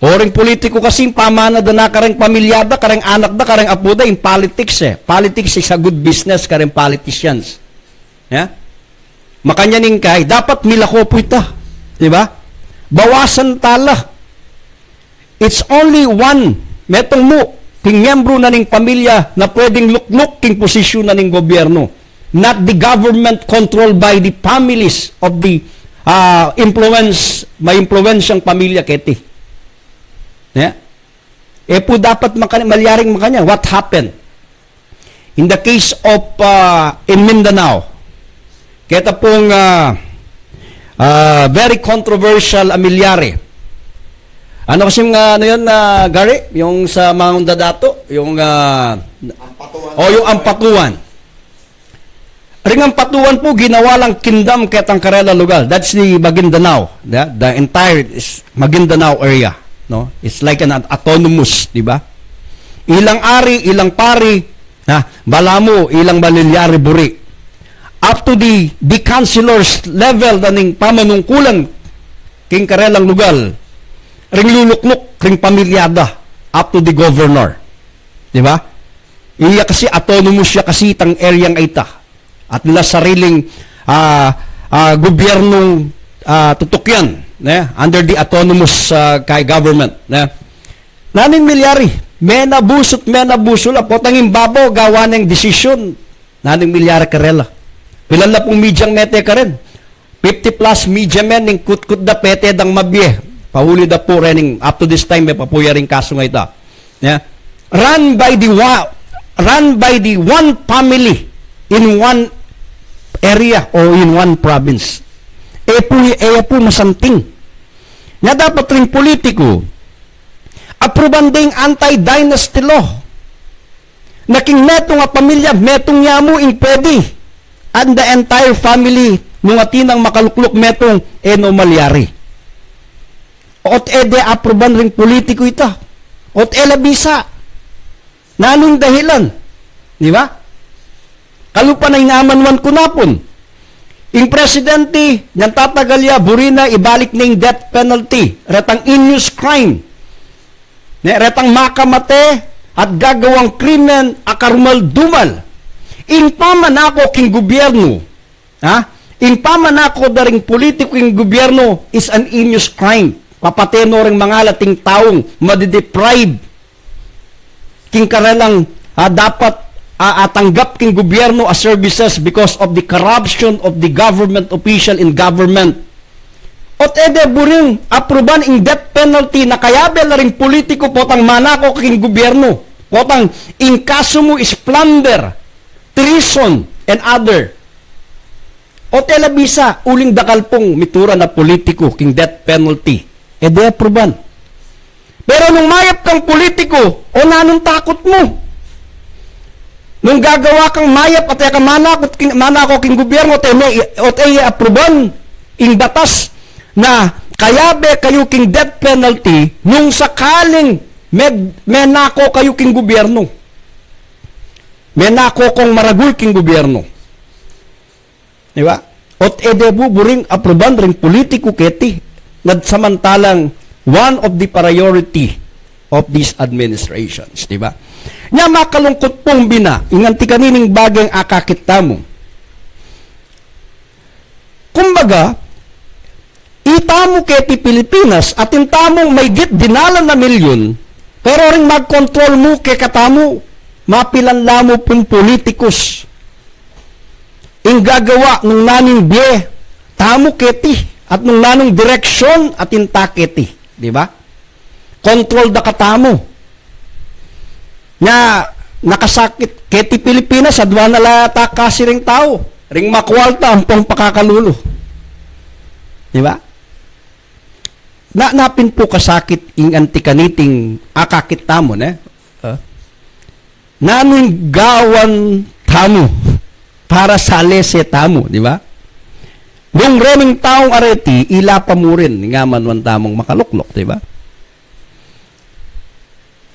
O ring politiku kasi, ing pamana da na kareng pamilya da, kareng anak da, kareng apu da, ing politics e. Politics is a good business kareng politicians. Ya? Makanyan ing kai, dapat milako pu ita. Di ba? Bawasan ta la. It's only one, metung mu, king miyembru na ning pamilya na pwedeng lukluk king posisyun na ning gobyernu. Not the government controlled by the families of the, ah, influence, maimpluwensyang pamilya keti. Ya? E pu dapat makan-, malyaring makanyan. What happened? In the case of, uh, in Mindanao, keta pung, uh, uh, very controversial a milyari. Ano kasi yung, uh, ano yun, uh, Gary? Yung sa mga dato? Yung, uh, Ampatuan. O, yung Ampatuan. Ring Ampatuan pu, ginawa lang kingdom ketang karela lugal. That's the Maguindanao. The, the entire is Maguindanao area. No? It's like an autonomous, di ba? Ilang ari, ilang pari, ha, balamu, ilang malilyari buri. Up to the, the councilors level da ning pamanungkulan king karelang lugal, ring lulukluk, ring pamilya da, up to the governor. Di ba? Iya kasi, autonomous ya kasi itang area a ita. At nila sariling, ah, ah, gobyernong, ah, tutukyan, ne? Under the autonomous, ah, kay government, ne? Nanu ing milyari, menabusu't menabusu la, potang ing babo, gawa neng desisyon. Nanu ing milyari karela? Pilan la pung media ing mete karen? Fifty plus media men, ning kutkut da, pete dang mabie. Pauli da pu ren ing, up to this time, e pa pu ya ring kasu a ita. Ya. Run by the wa-, run by the one family in one area or in one province. E pu, e pu masanting. Nya dapat ring politiku, apruban da ing anti-dynasty law. Na king metung a pamilya, metung ya mu ing pwede. And the entire family, nung atin nang makalukluk metung, e no malyari. Ot e de apruban ring politiku ita. Ot e la bisa. Nanung dahilan? Di ba? Kalupa na ing amanwan ku napun. Ing presidente, nyang tatagal ya, buri na ibalik ning death penalty. Retang heinous crime. Ne, retang makamate at gagawang krimen a karumal-dumal. Ing pamanako king gobyernu, ha? Ing pamanako da ring politiku king gobyernu is an heinous crime. Papate no ring mangalating taung madideprive king karelang, ah, dapat, ah, atanggap king gobyernu a services because of the corruption of the government official in government. Ot e de buring apruban ing death penalty na kayabe la ring politiku potang manako king gobyernu, potang ing kasu mu is plunder, treason, and other. Ot e la bisa, uling dakal pung mituran a politiku king death penalty. E de apruban. Pero nung mayap kang politiku, o nanung takut mu? Nung gagawa kang mayap at e ka manakot king, manako king gobyernu, ot e, ot e apruban ing batas na Kayabe kayu king death penalty nung sakaling me-, menako kayu king gobyerno. Menako kong maragul king gobyerno. Di ba? Ot e de bu buring apruban ring politiku keti, ngan samantalang one of the priority of these administrations, di ba? Nya makalungkut pung bina, ing anti kanining bageng akakit tamu. Kumbaga, itamu keti Pilipinas, atin tamung maygit dinalan a milyun, pero ring magkontrol mu kekatamu, mapilan la mu pung politikus. Ing gagawa nung nanung bie tamu keti, at nung nanung direksyon atin ta keti, di ba? Kontrol da katamu. Nya, nakasakit keti Pilipinas, adwa na la ta kasi ring tau, ring makwalta ampong pakakalulu. Di ba? Na, napin pu kasakit ing anti kaniting akakit tamu, ne? Ah. Nanung gawan tamu para salese tamu, di ba? Nung reming taung areti, ila pa mu rin, nga man wan tamung makaluklok, di ba?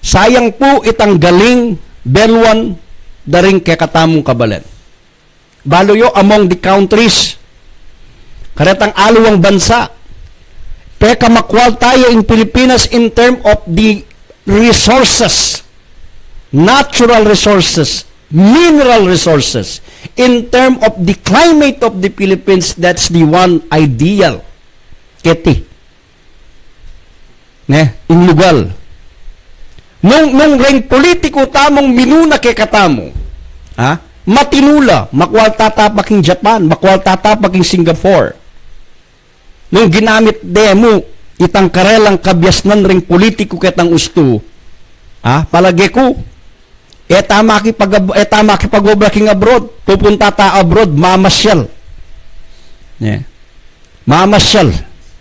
Sayang pu itang galing, belwan, da ring kekatamung kabalen. Balu yu, among the countries, karetang aliwang bansa, pekamakwalta ya ing Pilipinas in term of the resources, natural resources, mineral resources, in term of the climate of the Philippines, that's the one ideal. Keti. Ne, ing lugal. Nung, nung reng politiku tamung minuna kekatamu, ha? Matinu la, makwalta ta pa king Japan, makwalta ta pa king Singapore. Nung ginamit de mu itang karelang kabiasnan reng politiku ketang ustu, ha? Palage ku, e ta makipag-, e ta makipag-obra king abroad, pupunta ta abroad, mamasyal. Ne. Mamasyal.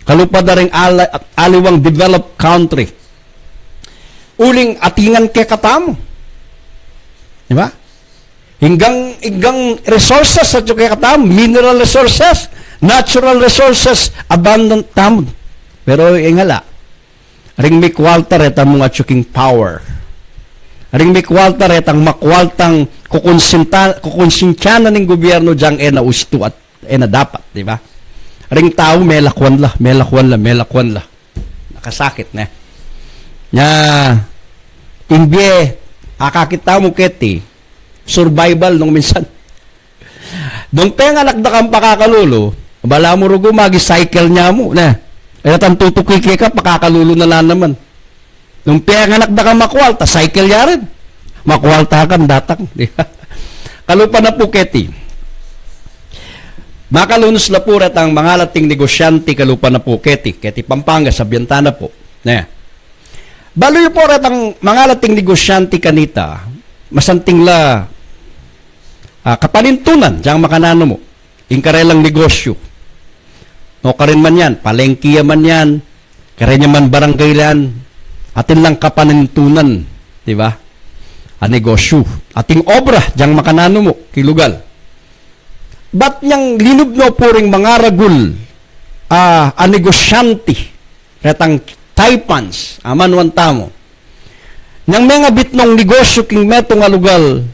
Kalupa da ring ala-, aliwang developed country. Uling atin ngan kekatamu. Di ba? Inggang, inggang resources atyu kekatamu, mineral resources, natural resources, abundant tamu. Pero ing ala, ring mikwalta retang mung atyu king power. Ring mikwalta retang makwaltang kukonsinta-, kukonsintianan ning gobyerno diyang e na ustu at e na dapat, di ba? Ring tau, melakwan la, melakwan la, melakwan la. Nakasakit, ne? Nya, ing bie, akakit tamu keti, survival nung minsan. Nung penganak da kang pakakalulu, balamu rugu magicycle nya mu, ne? E, tang tutuki keka, pakakalulu na la naman. Nung penganak da kang makwalta, cycle ya rin. Makwalta kang datang. Kalupa na pu keti. Makalunus la pu retang mangalating negosyante, kalupa na pu keti. Keti Pampanga, sabian ta na pu. Ne. Balu yu pu retang mangalating negosyante kanita, masanting la, ah, kapanintunan, diyang makananu mu. Ing karelang negosyu. Nukarin man yan, palengki ya man yan, karen ya man barangay yan, atin lang kapanintunan, di ba? A negosyu. Ating obra, diyang makananu mu, king lugal. Bat nyang linub no pu ring mangaragul, a, a negosyante, retang Taipans, aman wan tamu. Nyang mengabit nong negosyu king metung a lugal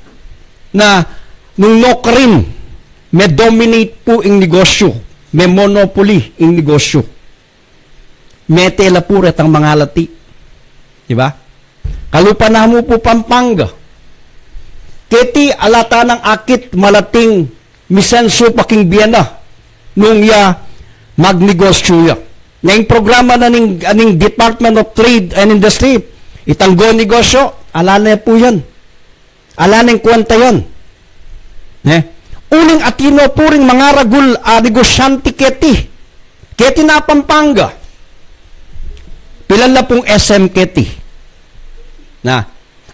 na nung nukarin, me-dominate pu ing negosyu, me-monopoly ing negosyu. Mete la pu retang mangalati. Di ba? Kalupa na mu pu Pampanga. Keti ala ta nang akit malating misensu pa king bie na nung ya magnegosyu ya. Ning programa na ning, ning Department of Trade and Industry, itang go negosyo, ala ne pu yan. Ala neng kwenta yan. Ne? Uling atin no pu ring mangaragul a negosyante keti. Keti na Pampanga. Pilan la pung S M keti. Na,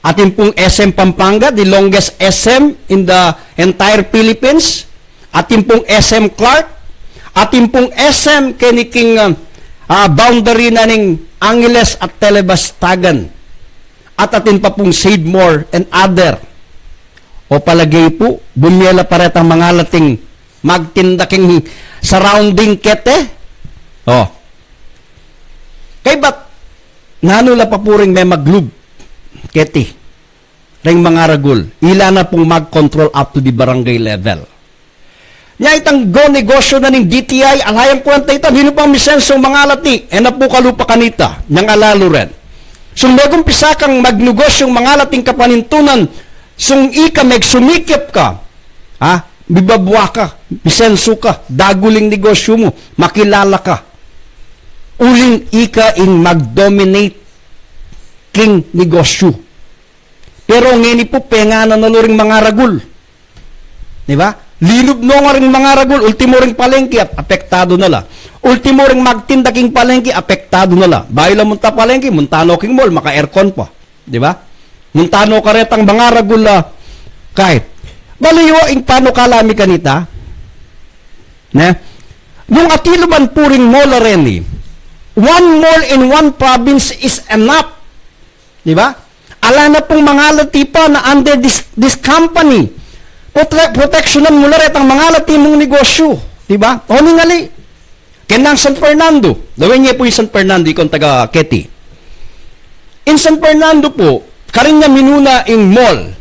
atin pung S M Pampanga, the longest S M in the entire Philippines. Atin pung S M Clark. Atin pung S M keni king, ah, ah, boundary na ning Angeles at Telebastagan. At atin pa pung Save More and other. O palage pu, bumie la pa retang mangalating magtinda king surrounding kete. O. Kaybat, nanu la pa pu ring memaglub keti ring mangaragul, ila na pung mag-control up to the barangay level. Nya itang go negosyo na ning D T I, ala yang kwenta ita, ninu pang misensung mangalati, e na pu kalupa kanita, nyang alalu ren. Sung megumpisa kang magnegosyung mangalating kapanintunan, sung ika megsumikip ka, ha? Mibabua ka, misensu ka, dagul ing negosyu mu, makilala ka. Uling ika ing mag-dominate king negosyu. Pero ngeni pu, penganan na lo ring mangaragul. Di ba? Linub no nga ring mangaragul, ultimo ring palengke, ap-, apektadu na la. Ultimo ring magtinda king palengke, apektadu na la. Bayu la munta palengke, munta no king mall, maka-aircon pa. Di ba? Munta no karetang mangaragul la, kahit. Balu yu ing panukala mi kanita, ne? Nung atilu man pu ring mall a reni, one mall in one province is enough. Di ba? Ala na pung mangalati pa na under this, this company. Prote-, proteksyonan mu la retang mangalati mung negosyu. Di ba? O ning ali. Keng San Fernando. Dawin ye pu ing San Fernando, ikong taga keti. Ing San Fernando pu, karin ya minuna ing mall.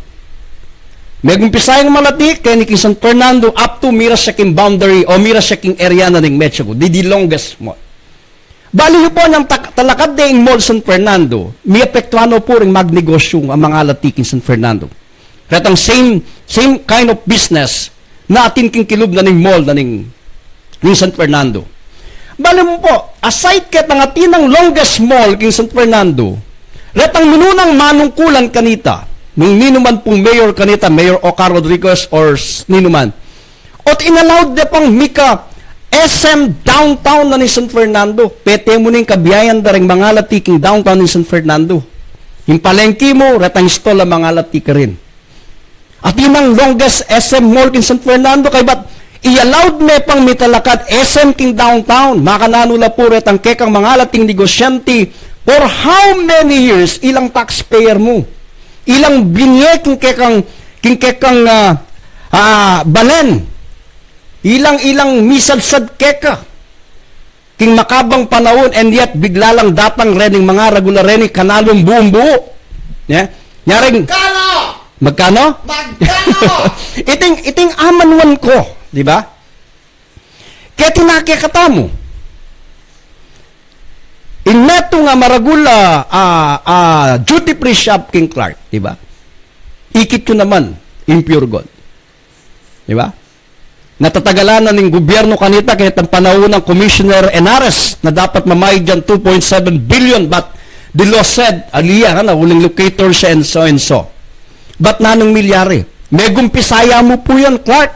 Megumpisa yang malati, keni king San Fernando, up to miras ya king boundary, o miras ya king area na ning Metro. Di, the longest mall. Balu yu pu, nang tak-, talakad de ing mall San Fernando, miapektuan no pu ring magnegosyu a mangalati king San Fernando. Retang same, same kind of business na atin king kilub na ning mall na ning, ning San Fernando. Balu mu pu, aside ketang atin nang longest mall king San Fernando, retang minunang manungkulan kanita, nung ninuman pung mayor kanita, Mayor Ocar Rodriguez or s-, ninuman, ot inallowed de pang mika S M downtown na ning San Fernando. Pete mu ning kabiayan da ring mangalati king downtown ning San Fernando. Ing palengke mu, retang stall a mangalati karin. Atin nang longest S M mall king San Fernando, kaybat i-allowed me pang mitalakad S M king downtown. Makananu la pu retang kekang mangalating negosyante, for how many years, ilang taxpayer mu, ilang binie king kekang, king kekang, ah, ah, balen. Ilang, ilang misadsad keka king makabang panaun, and yet bigla lang datang rening mangaragul a reni, kanalung buung-buu. Ne? Nyaring, Magkano? Magkano? Magkano? Iting, iting amanuan ku, di ba? Keti na kekatamu. Ing metung a maragul a, a, a duty free shop king Clark, di ba? Ikit yu naman ing Pure Gold. Di ba? Natatagalan na ning gubyernu kanita, ketang panaun nang Commissioner Henares, na dapat mamayad yang two point seven billion, but the law said, ali ya, na uling locator siya and so and so. But nanung milyari? Megumpisa ya mu pu yan, Clark.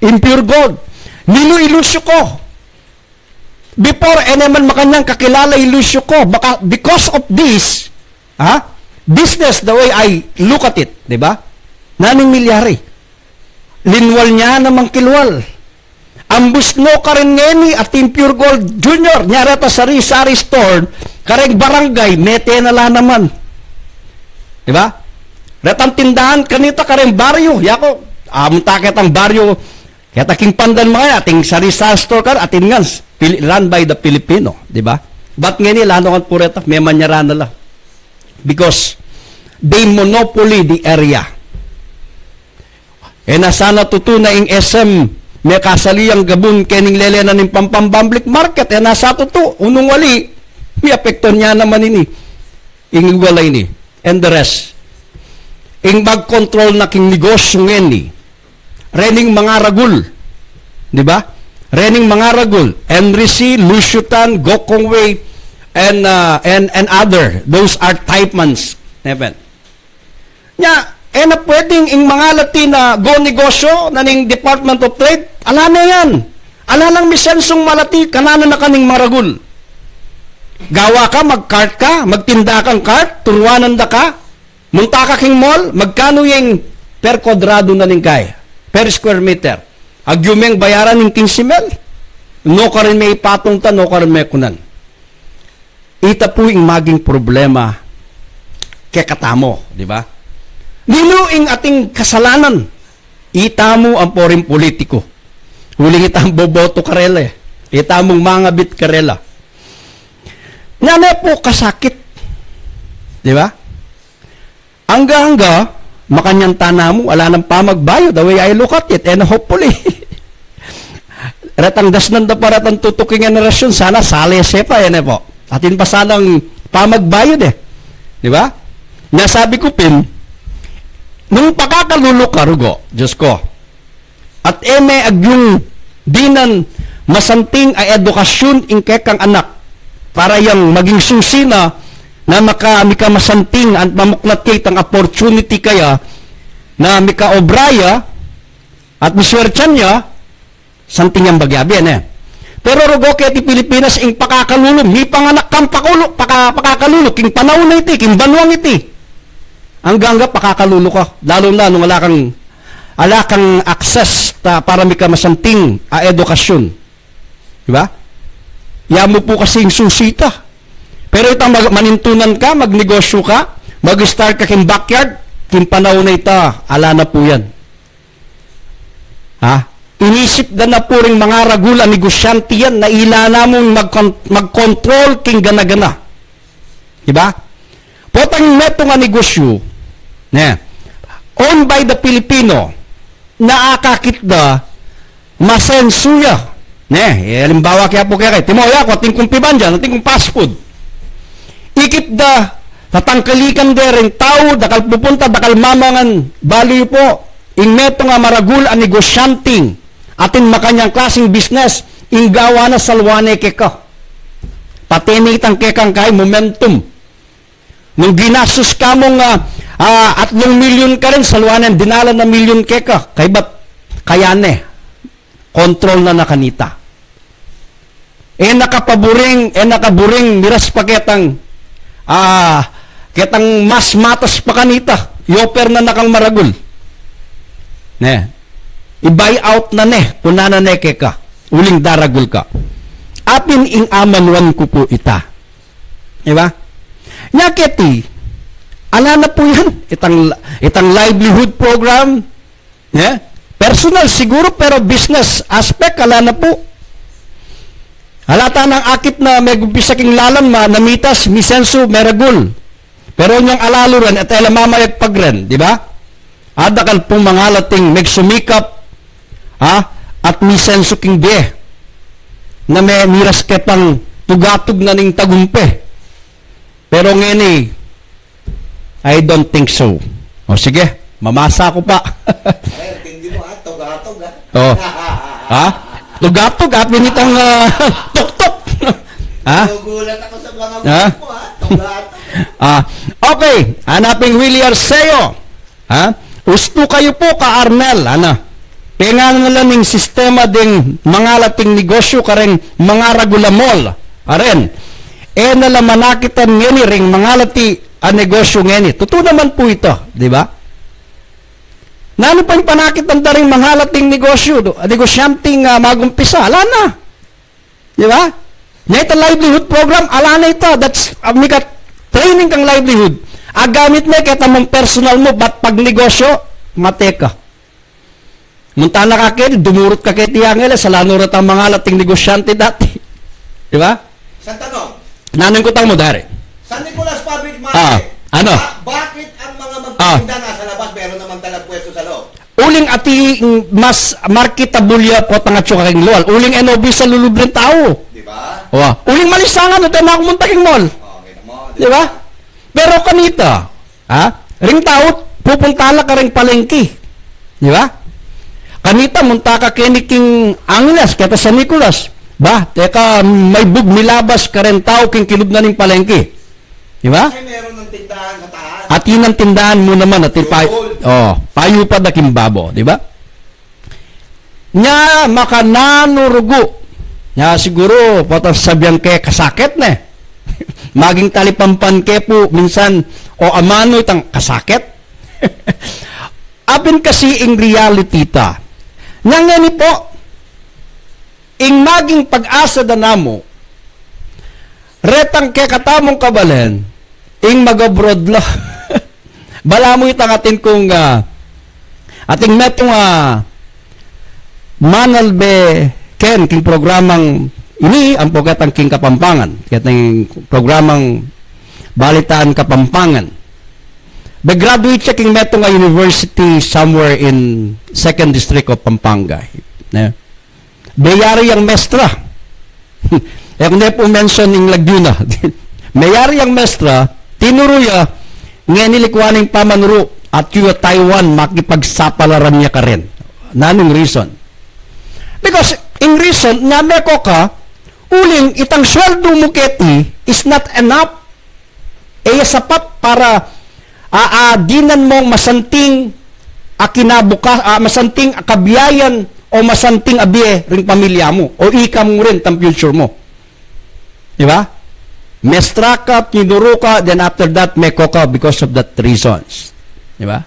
Ing Pure Gold. Ninu i Lucio Co? Before, e ne man makanyan kakilala i Lucio Co. Baka, because of this, ha? Business, the way I look at it, di ba? Nanung milyari? Linwal nya namang kilwal. Ambus no karin ngeni ating Pure Gold Junior, nya reta sari-sari store, kareng barangay, mete na la naman. Di ba? Retang tindahan kanita kareng baryo, yaku, amu ta ketang baryo, keta king Pandan manga, ating sari-sari store kan, atin ngan, Pili-, run by the Filipino, di ba? But ngeni, lanu kan pu reta, memanyaran na la. Because they monopoly the area. E na sana tutu na ing S M, mekasali yang gabun kening lele na ning pampang public market, e na sa tutu, unung wali, miapektuan ya naman ini. Ing wala ini. And the rest. Ing mag-control na king negosyu ngeni, rening mangaragul. Di ba? Rening mangaragul. Henry Sy, Lucio Tan, Gokongwei, and, uh, and, and other. Those are Taipmans. Neven. Nya, e na pwedeng ing mangalati na go negosyo na ning Department of Trade. Ala ne yan. Ala nang misensung malati, kananu na ka ning maragul? Gawa ka, mag-cart ka, magtinda kang cart, turuanan da ka, munta ka king mall, magkanu yang per kwadrado na ning kay, per square meter? Agyu meng bayaran ing kinse mil? No karin me ipatung ta, no karin me kunan. Ita pu ing maging problema kekatamu, di ba? Ninu ing ating kasalanan? Itamu ampo ring politiku. Uling ita ang boboto karela, e. Ita mung mangabit karela. Nya ne pu kasakit. Di ba? Angga-angga, makanyan tana mu, ala nang pamagbayad, the way I look at it, and hopefully, retang dasnan da pa retang tutuking henerasyon, sana salese pa, e ne pu. Atin pa sanang pamagbayad e. Di ba? Nya sabi ku pin, nung pakakalulu ka, Rugo, Diyos ko, at e me agyung dinan masanting a edukasyun ing kekang anak, para yang maging susi na, na maka, mika masanting at mamuklat ya itang opportunity kaya, na mika obra ya, at miswertian ya, santing yang bagyabi, e ne. Pero Rugo, keti Pilipinas, ing pakakalulu, mipanganak kang pakulu, paka-, pakakalulu, king panaun a iti, king banuang iti. Angga-angga pakakalulu ka, lalu na nung ala kang, ala kang access ta para mika masanting a edukasyun. Di ba? Ya mu pu kasing susi ta. Pero itang mag-, manintunan ka, magnegosyu ka, mag-start ka king backyard, king panaun a ita, ala na pu yan. Ha? Inisip da na pu ring mangaragul a negosyante yan na ila na mung mag-, mag-control king gana-gana. Di ba? Potang metung a negosyu, ne, owned by the Filipino, na akakit da, masensu ya. Ne, e, alimbawa kaya pu kaya kay, timo ya, kung atin kung pibandian, atin kung fast food. Ikit da, tatangkalikan de ring tau, dakal pupunta, dakal mamangan, balu yu pu, ing metung a maragul a negosyanting, atin makanyan klasing business, ing gawa na salwa ne keka. Pati ne itang kekang kay momentum. Nung ginastus ka mung, ah, ah, atlung milyun karin, salwa ne, dinalan na milyun keka. Kaybat, kaya ne, control na na kanita. E na ka paburing, e na ka buring, miras pa ketang, ah, ketang mas matas pa kanita, i-offer na na kang maragul. Ne, i-buy out na ne, kuna na ne keka, uling daragul ka. Apin ing amanuan ku pu ita. Di ba? Nya keti, ala na pu yan, itang, itang livelihood program, ne? Personal siguru, pero business aspect, ala na pu. Ala ta nang akit na megumpisa king lalam, ma-, namitas, misensu, meragul. Pero nyang alalu ren, at e la mamayag pagren, di ba? Adakal pung mangalating megsumikap, ha? At misensu king bie. Na me-, miras ke pang tugatug na ning tagumpe. Pero ngeni, I don't think so. O sige, mamasa ku pa. Ay, tindi mo, ha? Tugatug, ha? O. Ha? Tugatug, ha? Pinitang, ah, tuktok. Ha? Nagugulat ako sa mga Ha? Mo, ha? Tugatug. Ah, okay. Hanapin Willie Arceo. Ha? Ustu kayu pu ka Arnel, ana. Pengan na la ning sistema ding mangalating negosyu kareng mangaragul a mall. Aren, e na la manakitan ngeni ring mangalati a negosyu ngeni. Tutu naman pu ita, di ba? Nanu pa ing panakitan da ring mangalating negosyu, do-, a negosyanting, ah, magumpisa? Ala na. Di ba? Nya ita livelihood program, ala na ita. That's, ah, mika training kang livelihood. Agamit ne keta mung personal mu, bat pag negosyo, mate ka. Munta na ka keti, dumurut ka keti Angeles, ala no retang mangalating negosyante dati. Di ba? San tanong? Nanung kutang mu, dari? San Nicolas Public Market. Ah, ano? Ba-, bakit ang mga Ah. magtitinda nasa labas, meron naman talang pwesto sa loob? Uling ati, mm, mas marketable ya potang atyu ka king lual. Uling e no bisa lulub ring tau. Di ba? Wa. Uling malisangan, ate, na kumunta king mall. O, kita mo, Di ba? Pero kanita, ha? Ring tau, pupunta la karing palengke. Di ba? Kanita, munta ka keni king Angeles, keta San Nicolas. Ba, teka, maibug milabas kareng tau king kilub na ning palengke. Di ba? Kasi meron ng tindahan sa taas. At yun ang tindahan mu naman, at pa, Yun. o, payu pa da king babo, di ba? Nya, makananu Rugo. Nya, siguru, potang sabian ke kasakit ne. Maging talipampan ke pu, minsan, o amanu itang kasakit. Apin kasi ing reality ta. Nya ngeni pu, ing maging pag-asa da namu, retang kekatamung kabalen, ing mag-abroad la. Balamu itang atin kung, ah, atin metung, ah, manalbe ken king programang Ini ampo ketang king Kapampangan, ketang programang Balitaan Kapampangan. Be-graduate siya king metung a university somewhere in second district of Pampanga. Ne? Meyari yang mestra. E ku ne pu mention ing lagyu na. Meyari yang mestra, tinuru ya, ngeni likwan ing pamanuru, at yu Taiwan, makipagsapalaran ya karin. Nanung reason? Because ing reason, nya meko ka, uling itang sweldu mu keti is not enough. E ya sapat para, a, a, dinan mong masanting a kinabuka-, a, masanting a kabiayan o masanting a bie ring pamilya mu, o ika mu rin, tang future mu. Di ba? Mestra ka, tinuru ka, then after that, meko ka because of that reasons. Di ba?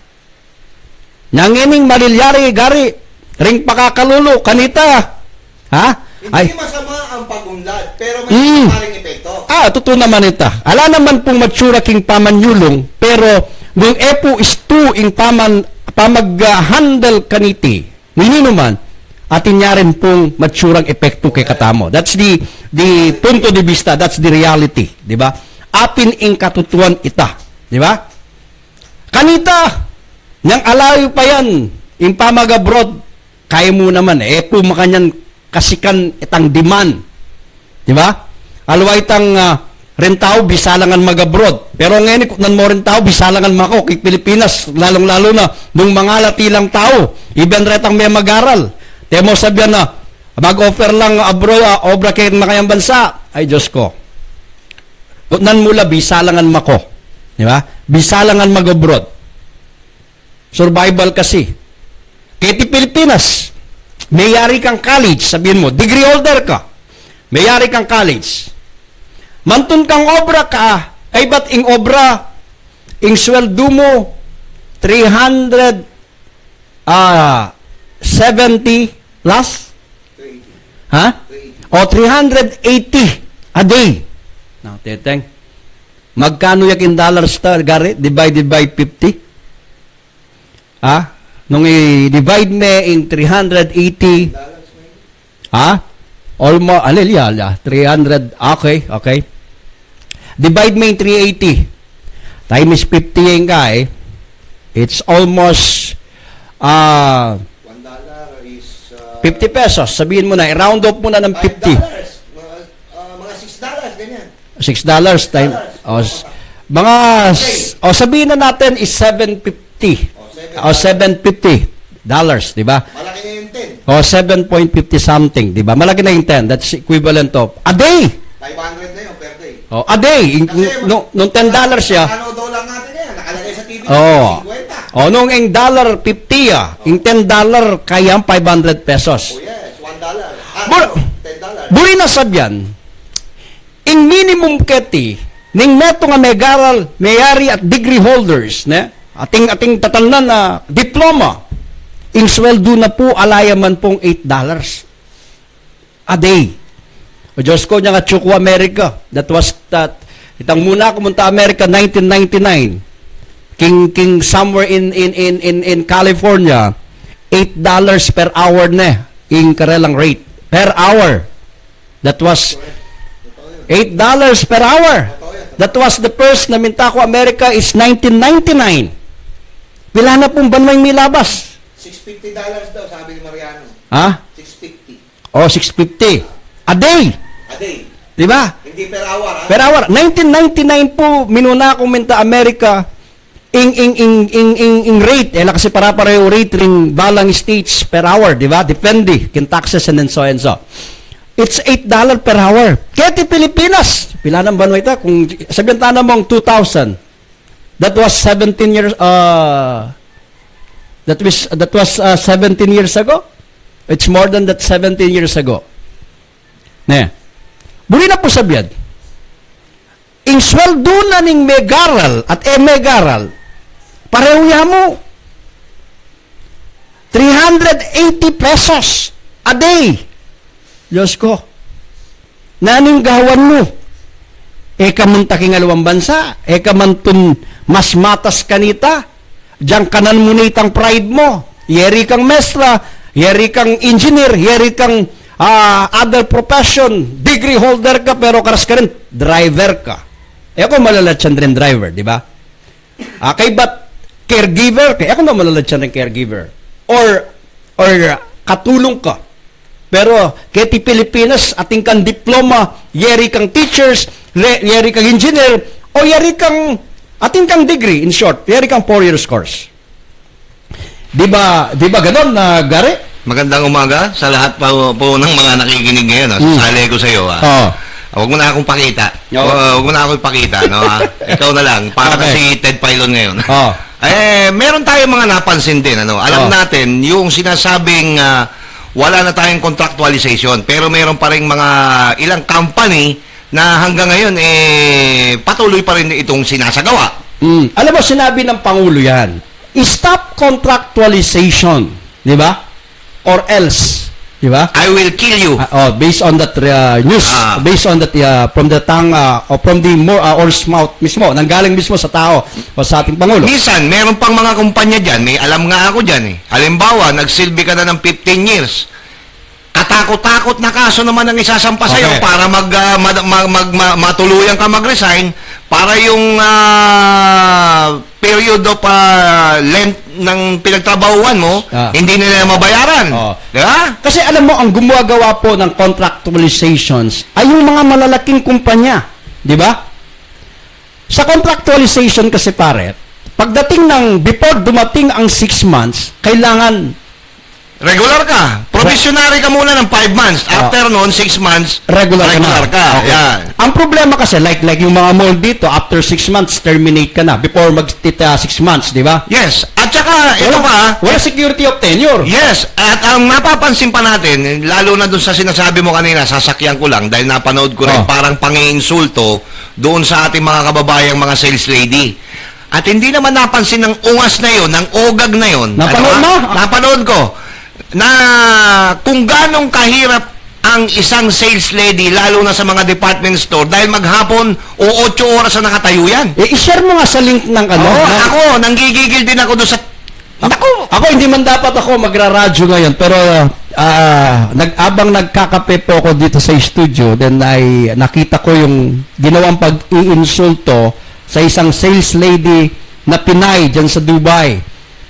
Nya ngening malilyari, gari, ring pakakalulu, kanita, ha? Hindi Ay. Masama ang pag-unlad, pero may Mm. masamang epekto. Ah, tutu naman ita. Ala naman pung matsura king pamanyulung, pero nung e pu istu ing paman-, pamag-handle kaniti, ninu man, atin ya rin pung matsurang epekto kekatamu. That's the, the punto de vista, that's the reality, di ba? Atin ing katutuan ita, di ba? Kanita, nyang alayu pa yan, ing pamag-abroad, kaya mu naman, e pu makanyan kasikan itang demand. Di ba? Aliwa itang, ah, ring tau, bisa la ngan mag-abroad. Pero ngeni, kutnan mu ring tau, bisa la ngan mako king Pilipinas, lalung-lalu na, nung mangalati lang tau, even retang memag-aral. Te mu sabian na, mag-offer lang abroad, ah, obra keng makayang bansa. Ay, Diyos ko. Kutnan mu la, bisa la ngan mako. Di ba? Bisa la ngan mag-abroad. Survival kasi. Keti Pilipinas, meyari kang college, sabihin mu, degree holder ka, meyari kang college. Mantun kang obra ka, ay bat ing obra, ing sweldu mu, three hundred, ah, seventy plus? Ha? O, three hundred eighty a day. Now, teteng, magkanu ya king dollars ta, gari? Divided by fifty? Ha? Nung i-divide me ing three hundred eighty, ha? Almost, alil, ya, ya, three hundred, okay, okay. Divide me ing three eighty times fifty ing ka, eh. It's almost, ah, One dollar is, uh, fifty pesos. Sabihin mu na, i-round off mu na ng five fifty. Dollars. Mga, uh, mga six dollars, ganyan. Six dollars time, Dollars. O, s-, mga, s-, o, sabihin na natin is seven fifty. O, seven. O, seven fifty dollars, di ba? Malaki na yung ten. O, seven point fifty something, di ba? Malaki na yung ten. That's equivalent of a day. Five hundred na yun per day. O, a day. In-, Kasi nung, nung ten dollars siya. Ano daw lang natin yan? Nakalagay sa T V Oo. fifty. O, nung ing dollar fifty, ah, ing ten dollar, kaya five hundred pesos. Oh, yes, one dollar. Ah, Bur-, ten dollar. Buri na sabyan, ing minimum keti, ning metung a megaral, meyari at degree holders, ne? Ating, ating tatalnan na diploma, ing sweldu na pu, ala ya man pung eight dollars a day. O Diyos ko, nya nga atsu ku Amerika. That was, that, itang muna ku munta Amerika, nineteen ninety-nine. King, king somewhere in, in, in, in, in California, eight dollars per hour ne, ing karelang rate. Per hour. That was eight dollars per hour. That was the first na minta ku Amerika is nineteen ninety-nine. Pila na pung banwa ing milabas? Six fifty dollars daw, sabi ni Mariano. Ha? Six fifty. O, six fifty. A day. A day. Di ba? Hindi per hour, ha? Per hour. Nineteen ninety-nine pu, minuna kung minta Amerika, ing, ing, ing, ing, ing, ing rate, e la kasi pare-parehu rate ring balang states per hour, di ba? Depende, king taxes and then so and so. It's eight dollar per hour. Keti Pilipinas, pila nang banwa ita? Kung sabihan ta na mung two thousand, that was seventeen years, uh, that was, that was, uh, seventeen years ago? It's more than that, seventeen years ago. Ne? Buri na pu sabihan. Ing sweldu na ning megaral at e megaral, parehu ya mu. Three hundred eighty pesos a day. Diyos ko. Nanung gawan mu? E ka munta king aliwang bansa, e ka mantun mas matas kanita, dinan ka na mu na itang pride mu. Yari kang mestra, yari kang engineer, yari kang, ah, other profession, degree holder ka, pero karas ka rin, driver ka. E ku malalatsan rin driver, di ba? Ah, kaybat caregiver ka, e ku malalatsan rin caregiver. Or, or katulong ka. Pero keti Pilipinas, atin kang diploma, yari kang teachers, re- yari kang engineer, o yari kang, atin kang degree, in short, yari kang four years course. Di ba, di ba ganon na gari? Magandang umaga sa lahat po, po ng mga nakikinig ngayon, ah. Hmm. Sasali ko sa iyo, ah. Oo. Huwag mo na akong pakita. Oo. Wa- Huwag mo na akong pakita, no, ah. Ikaw na lang, para Okay. kasi Ted Filon ngayon. Oo. Eh, meron tayong mga napansin din, ano. Alam Oo. natin, yung sinasabing, ah, wala na tayong contractualization, pero meron pa ring mga ilang company na hanggang ngayon, eh, patuloy pa rin itong sinasagawa. Mm. Alam mo, sinabi ng Pangulo yan, "Stop contractualization," di ba? Or else, di ba? "I will kill you." Ah, oh, based on that, uh, news, Ah. based on that, uh, from the tang, uh, or from the mo-, uh, horse mouth mismo, nanggaling mismo sa tao o sa ating Pangulo. Minsan, meron pang mga kumpanya dyan, may alam nga ako dyan eh. Halimbawa, nagsilbi ka na ng fifteen years. Katakot-takot na kaso naman ang isasampa sa'yo Okay. para mag, ah, mag, mag, mag, ma- matuluyan ka mag-resign para yung, ah, period of, ah, length ng pinagtrabahuan mo, Ah. hindi nila mabayaran. Oh. Di ba? Kasi alam mo, ang gumagawa po ng contractualizations ay yung mga malalaking kumpanya. Di ba? Sa contractualization kasi, pare, pagdating ng, before dumating ang six months, kailangan Regular ka. Probationary ka muna ng five months. Ah. After noon, six months, Regular ka na. regular ka. Okay. Yan. Ang problema kasi, like, like yung mga mall dito, after six months, terminate ka na before mag-, ah, six months, di ba? Yes. At saka, ito Wala, pa, wala security of tenure. Yes. At ang napapansin pa natin, lalo na dun sa sinasabi mo kanina, sasakyan ko lang dahil napanood ko rin, Oh. parang pangiinsulto doon sa ating mga kababayang mga sales lady. At hindi naman napansin ng ungas na yon, ng ogag na yon. Napanood Ano mo? ka? Napanood ko na kung ganong kahirap ang isang sales lady, lalo na sa mga department store, dahil maghapon o otso oras na nakatayo yan. Eh, i-share mo nga sa link ng ano, Oo, ng ako, nanggigigil din ako doon sa, Ako, naku! ako, hindi man dapat ako magraradyo ngayon, pero, ah, nag-, abang nagkakape po ako dito sa studio, then ay nakita ko yung ginawang pag-iinsulto sa isang sales lady na Pinay dyan sa Dubai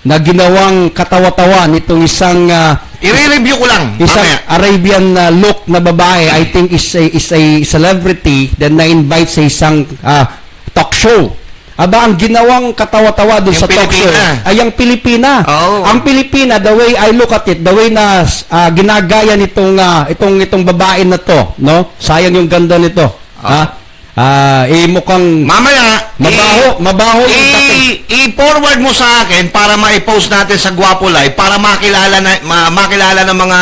na ginawang katawa-tawa nitong isang, ah, I-review ko lang isang mamaya. Arabian, ah, look na babae, I think is a, is a celebrity, then na-invite sa isang, ah, talk show. Aba, ang ginawang katawa-tawa dun Yung sa talk show Pilipina. ay ang Pilipina. Oo. Ang Pilipina, the way I look at it, the way na, ah, ginagaya nitong, ah, itong, itong babae na to, no? Sayang yung ganda nito. Oo. Ha? Ah, eh, mukhang Mamaya, mabaho, i- mabaho yung i- dating. i-forward mo sa akin para ma-post natin sa Guapo Live para makilala na ma- makilala ng mga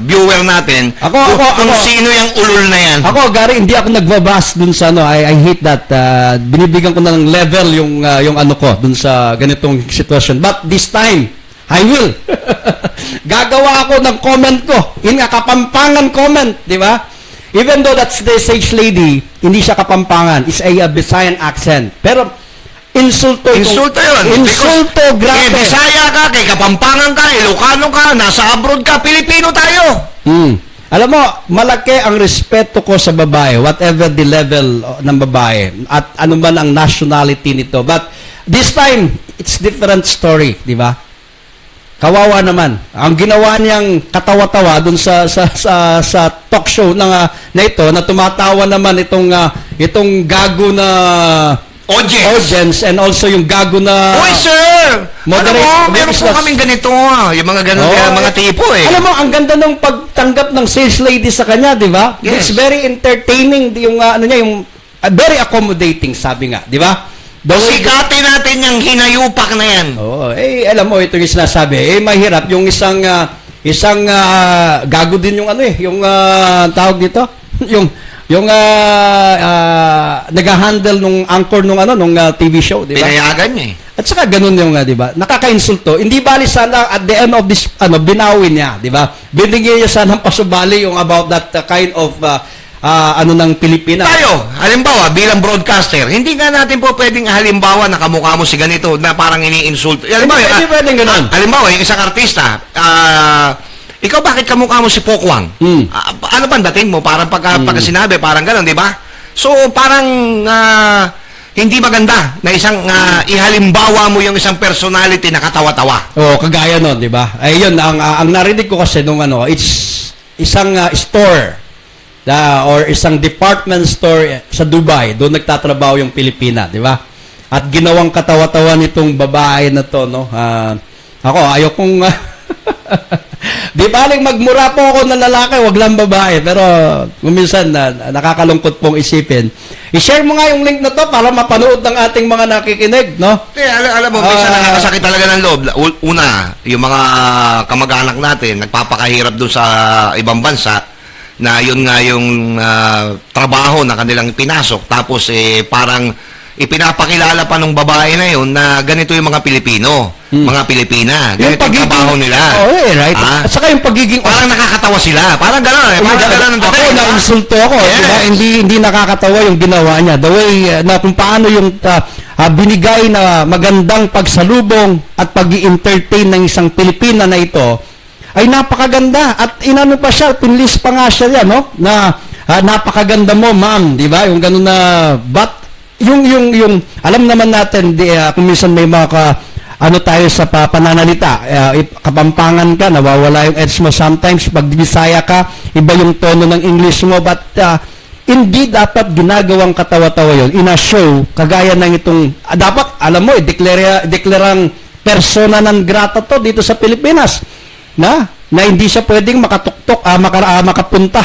viewer natin Ako, kung, ako, kung ako. sino yung ulol na yan. Ako, Gary, hindi ako nagbabas dun sa ano. I, I hate that. Ah, binibigyan ko na ng level yung, ah, yung ano ko dun sa ganitong sitwasyon. But this time, I will. Gagawa ako ng comment ko. Yun nga, Kapampangan comment, di ba? Even though that's the sage lady, hindi siya Kapampangan. It's a, a Visayan accent. Pero, insulto ito. Insulto yun. Insulto, Because, grabe. eh, Bisaya ka, kay Kapampangan ka, Ilocano ka, nasa abroad ka, Pilipino tayo. Hmm. Alam mo, malaki ang respeto ko sa babae, whatever the level, uh, ng babae, at ano man ang nationality nito. But this time, it's different story, di ba? Kawawa naman. Ang ginawa niyang katawa-tawa dun sa, sa, sa, sa talk show na, nga, na ito, na tumatawa naman itong, ah, itong gago na Audience. audience and also yung gago na Uy, sir! Alam moderator, mo, meron po business. kaming ganito, ah, yung mga ganun, Oo, mga eh, tipo, eh. alam mo, ang ganda ng pagtanggap ng sales lady sa kanya, di ba? Yes. It's very entertaining, yung, ah, ano niya, yung, ah, very accommodating, sabi nga, di ba? The way Sikatin natin yung hinayupak na yan. Oo, eh, alam mo, ito yung sinasabi. Eh, mahirap yung isang, ah, isang, ah, gago din yung ano eh, yung, ah, tawag dito? Yung, yung, ah, ah, nag-handle nung anchor nung ano, nung, ah, T V show, di ba? Pinayagan niya eh. At saka ganun yung, ah, di ba? Nakakainsulto. Hindi bali sana at the end of this, ano, binawi niya, di ba? Binigyan niya sana ng pasubali yung about that, ah, kind of, ah, ah, ano ng Pilipinas. Tayo, halimbawa, bilang broadcaster, hindi nga natin po pwedeng halimbawa na kamukha mo si ganito na parang iniinsulto. Halimbawa, Hindi, hindi ah, pwedeng ganun. ah, halimbawa, yung isang artista, ah, Ikaw, bakit kamukha mo si Pokwang? Hmm. Ah, ano bang dating mo? Parang pagka, Hmm. pagka sinabi, parang gano'n, di ba? So, parang, ah, hindi maganda na isang, ah, ihalimbawa mo yung isang personality na katawa-tawa. Oo, kagaya nun, di ba? Ay, yun, ang, ah, ang narinig ko kasi nung ano, it's isang, ah, store, ah, or isang department store sa Dubai, doon nagtatrabaho yung Pilipina, di ba? At ginawang katawa-tawa nitong babae na 'to, no? Ah, ako, ayokong, di baling magmura po ako ng lalaki, wag lang babae. Pero kung minsan, na, nakakalungkot pong isipin. I-share mo nga yung link na 'to para mapanood ng ating mga nakikinig, no? Eh, ala-, alam mo, minsan Ah. nakakasakit talaga ng loob. U-, una, yung mga kamag-anak natin, nagpapakahirap doon sa ibang bansa, na yun nga yung, ah, trabaho na kanilang pinasok. Tapos, eh, parang ipinapakilala pa nung babae na yun na ganito yung mga Pilipino, Hmm. mga Pilipina. Yung Ganito yung pagiging trabaho nila. Oo, eh, right. Ah? At saka yung pagiging Parang nakakatawa sila. Parang gano'n eh. Parang Kumbaga, gano'n ang ako, dating, di ba? nainsulto ako, di ba? Yes. Hindi, hindi nakakatawa yung ginawa niya. The way, uh, na kung paano yung, uh, uh, binigay na magandang pagsalubong at pag entertain ng isang Pilipina na ito, ay napakaganda. At inano pa siya, pinlis pa nga siya yan, no? Na, ah, "Napakaganda mo, ma'am," di ba? Yung ganun na, but, yung, yung, yung, alam naman natin, di, ah, kung minsan may mga ka-, ano tayo sa pa-, pananalita, ah, ip-, Kapampangan ka, nawawala yung edge mo. Sometimes, pag Bisaya ka, iba yung tono ng English mo, but, ah, hindi dapat ginagawang katawa-tawa yon in a show, kagaya ng itong, ah, dapat, alam mo, i-declare, deklarang persona non grata 'to dito sa Pilipinas, na, na hindi siya pwedeng makatuktok, ah, maka-, ah, makapunta,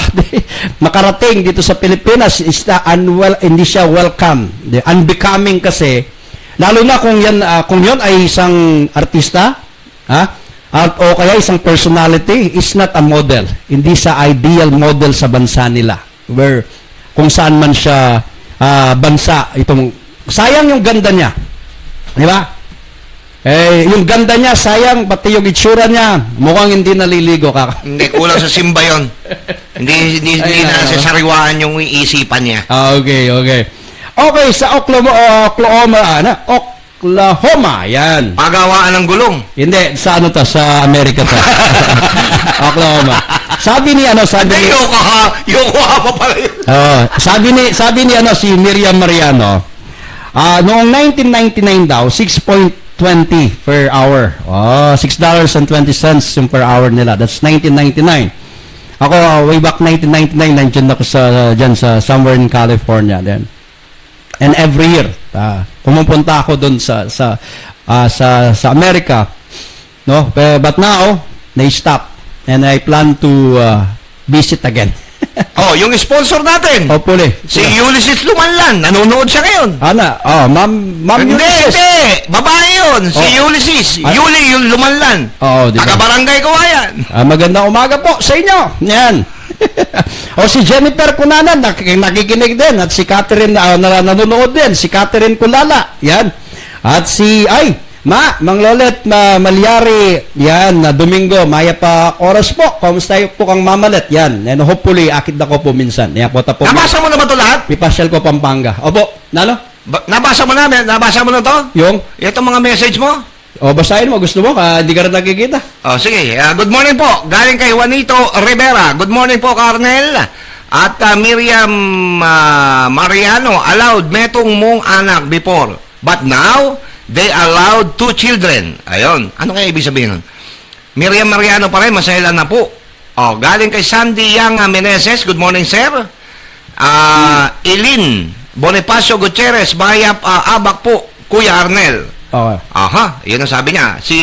makarating dito sa Pilipinas, is the unwel-, hindi siya welcome. The unbecoming kasi, lalo na kung yan, ah, kung yon ay isang artista, ha? At, o kaya isang personality, is not a model. Hindi siya ideal model sa bansa nila. Where, kung saan man siya, ah, bansa, itong, sayang yung ganda niya. Di ba? Eh, yung ganda niya, sayang, pati yung itsura niya, mukhang hindi naliligo ka. Hindi, kulang sa simba yun. Hindi, hindi, hindi Ay, na ano. sasariwaan yung isipan niya. Ah, okay, okay. Okay, sa Oklahoma, Oklahoma, ano? Oklahoma, yan. Pagawaan ng gulong. Hindi, sa ano 'to? Sa Amerika 'to. Oklahoma. Sabi ni ano, sabi Hindi, ni Yokoha-, Yokohama pala yun. Oh, sabi ni, sabi ni ano, si Miriam Mariano, ah, noong nineteen ninety-nine daw, six point twenty per hour. Oh, six dollars and twenty cents yung per hour nila. That's nineteen ninety-nine. Ako, ah, way back nineteen ninety-nine, nandiyan ako sa, dyan sa somewhere in California then. And every year, ah, pumupunta ako dun sa, sa, ah, sa, sa Amerika, no? Pe-, but now, na-stop. And I plan to, ah, visit again. Oh, yung sponsor natin. Hopefully. Si Sure. Ulysses Lumanlan, nanonood siya ngayon. Ana, oh, Ma'am, Ma'am Hindi, Ulysses. hindi. Babae yun. Si Oh. Ulysses. Ah. Yuli yung Lumanlan. Oo, di ba? Taga-barangay ko yan. Ah, magandang umaga po sa inyo. Yan. O si Jennifer Cunanan, nak-, nakikinig din. At si Catherine, ah, na-, nanonood din. Si Catherine Culala. Yan. At si, ay, Ma, Mang Lolet, Ma-, Malyari. Yan, na Domingo. Mayap a oras po. Kumusta po kang mamalet? Yan. And hopefully, akit na ko po minsan. Yan po, tapo. Nabasa mo na ba 'to lahat? Mipasyal ko Pampanga. Opo. Nano? Ba-, nabasa mo na? May-, nabasa mo na 'to? Yung? Itong mga message mo? O, basahin mo. Gusto mo? Ah, di ka rin nakikita. Oh, sige. Ah, good morning po. Galing kay Juanito Rivera. Good morning po, Colonel. At, ah, Miriam, ah, Mariano, allowed metung mung anak before. But now, they allowed two children. Ayun. Ano kaya ibig sabihin nun? Miriam Mariano pa rin, masaya na po. Oh, galing kay Sandy Yang, ah, Meneses. Good morning, sir. Ah, Eileen Bonifacio Gutierrez, mayap a abak po, Kuya Arnel. Okay. Aha, yun ang sabi niya. Si,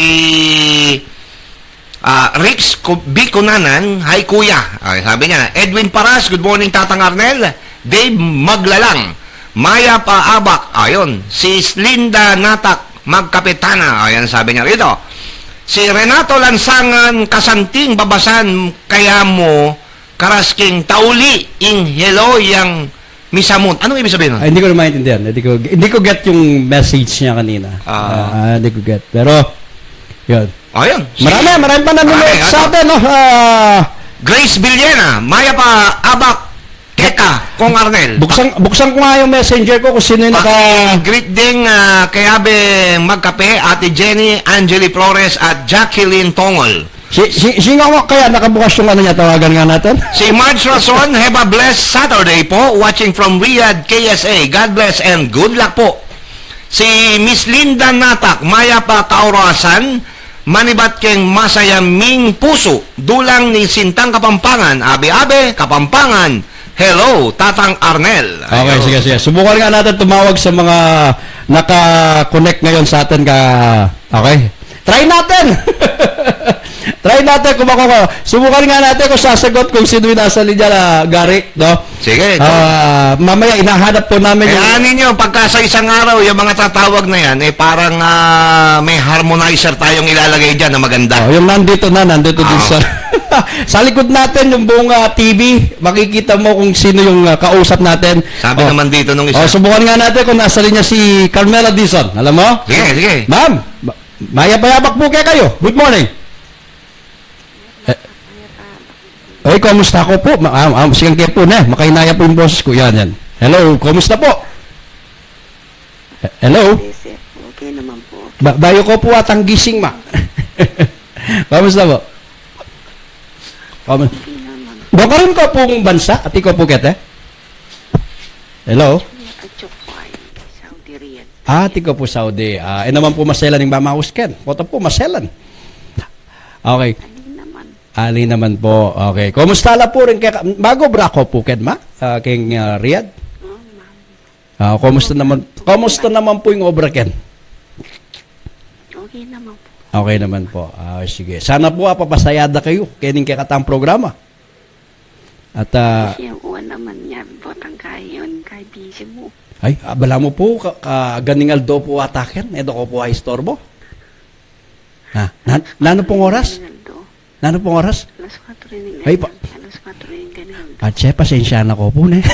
ah, Rix Cu-, B. Cunanan, "Hi, Kuya." Ay, sabi niya. Edwin Paras, "Good morning, Tatang Arnel." Dave Maglalang, "Mayap a abak." Ayun. Si Linda Natak, "Magkapitana." Ayan, sabi niya rito. Si Renato Lansangan, "Kasanting babasan kaya mo, karasking tauli ing hello yang misamut." Anong ibig sabihin nun? Ay, hindi ko na maintindihan. Hindi ko, hindi ko get yung message niya kanina. Ah. Ah, ah, hindi ko get. Pero, yun. Ayun. Si Marami, marami pa nanonood Marami, sa ano? atin, no? Ah, Grace Villena, "Mayap a abak keka, Kong Arnel." Buksan, buksan ko nga yung messenger ko kung sino yung naka- Paki-greet ding, ah, kay Abe Magkape, Ate Jenny, Angeli Flores, at Jacqueline Tongol. Si, si, sino nga kaya nakabukas yung ano niya, tawagan nga natin? Si Marge Rason, have a blessed Saturday po. Watching from Riyadh, K S A. God bless and good luck po. Si Miss Linda Natak, mayap a kaurasan, manibat keng masaya ming pusu, dulang ning Sintang Kapampangan, abe-abe, Kapampangan. Hello, Tatang Arnel. Okay, ayun. Sige, sige. Subukan nga natin tumawag sa mga naka-connect ngayon sa atin ka, okay? Try natin! Try natin kung mako-, subukan nga natin kung sasagot kung sino yung nasa linya na gari, no? Sige, ito. Ah, mamaya, inahanap po namin yung Kaya ninyo, pagka sa isang araw, yung mga tatawag na yan, eh, parang, ah, may harmonizer tayong ilalagay dyan na maganda. Oh, yung nandito na, nandito din Ah. sa, sa likod natin, yung buong, ah, T V, makikita mo kung sino yung, ah, kausap natin. Sabi Oh. naman dito nung isa. Oh, subukan nga natin kung nasa linya si Carmela Dizon. Alam mo? Sige, sige. Ma'am, ma-, mayap a abak po kekayu. Good morning. Eh, ay, kumusta ko po? Ma-, ah, ah, sigang ke po, ne? Makainaya po yung boses ko. Yan, yan. Hello, kumusta po? He-, hello? Yes, sir. Okay naman po. Ba-, bayu ko po atang gising, ma. Kumusta po? Kumu-, Okay naman. Dokarin ko pong bansa, ati ko po kete. Hello? At Saudi Riyadh. Ah, ati ko po Saudi. Ah, e naman po maselan ing mamaus ken. Kota po maselan. Okay. Ali naman. Ali naman po. Okay. Kumusta la po rin kaya? Mag-obra ko po ken, ma? Ah, king, ah, Riyadh? Oo, ma'am. Ah, kumusta naman, kumusta naman po yung obra ken? Okay naman po. Okay naman po. Ah, sige. Sana po, ah, papasaya da kayu kening kekatang programa. At, ah, Kasi yung uwan naman niya, botang kayo, kay busy mo. Ay, ah, bala mo po, ka, ka, ganing aldo po ata ken. E da ko po aistorbo. Ah, na, nanu pong oras? Ganing aldo. Nanu pong oras? Alas kwatro rin Ay, pa- alas kwatro rin ganing aldo. Atse, pasensya na ko po, ne?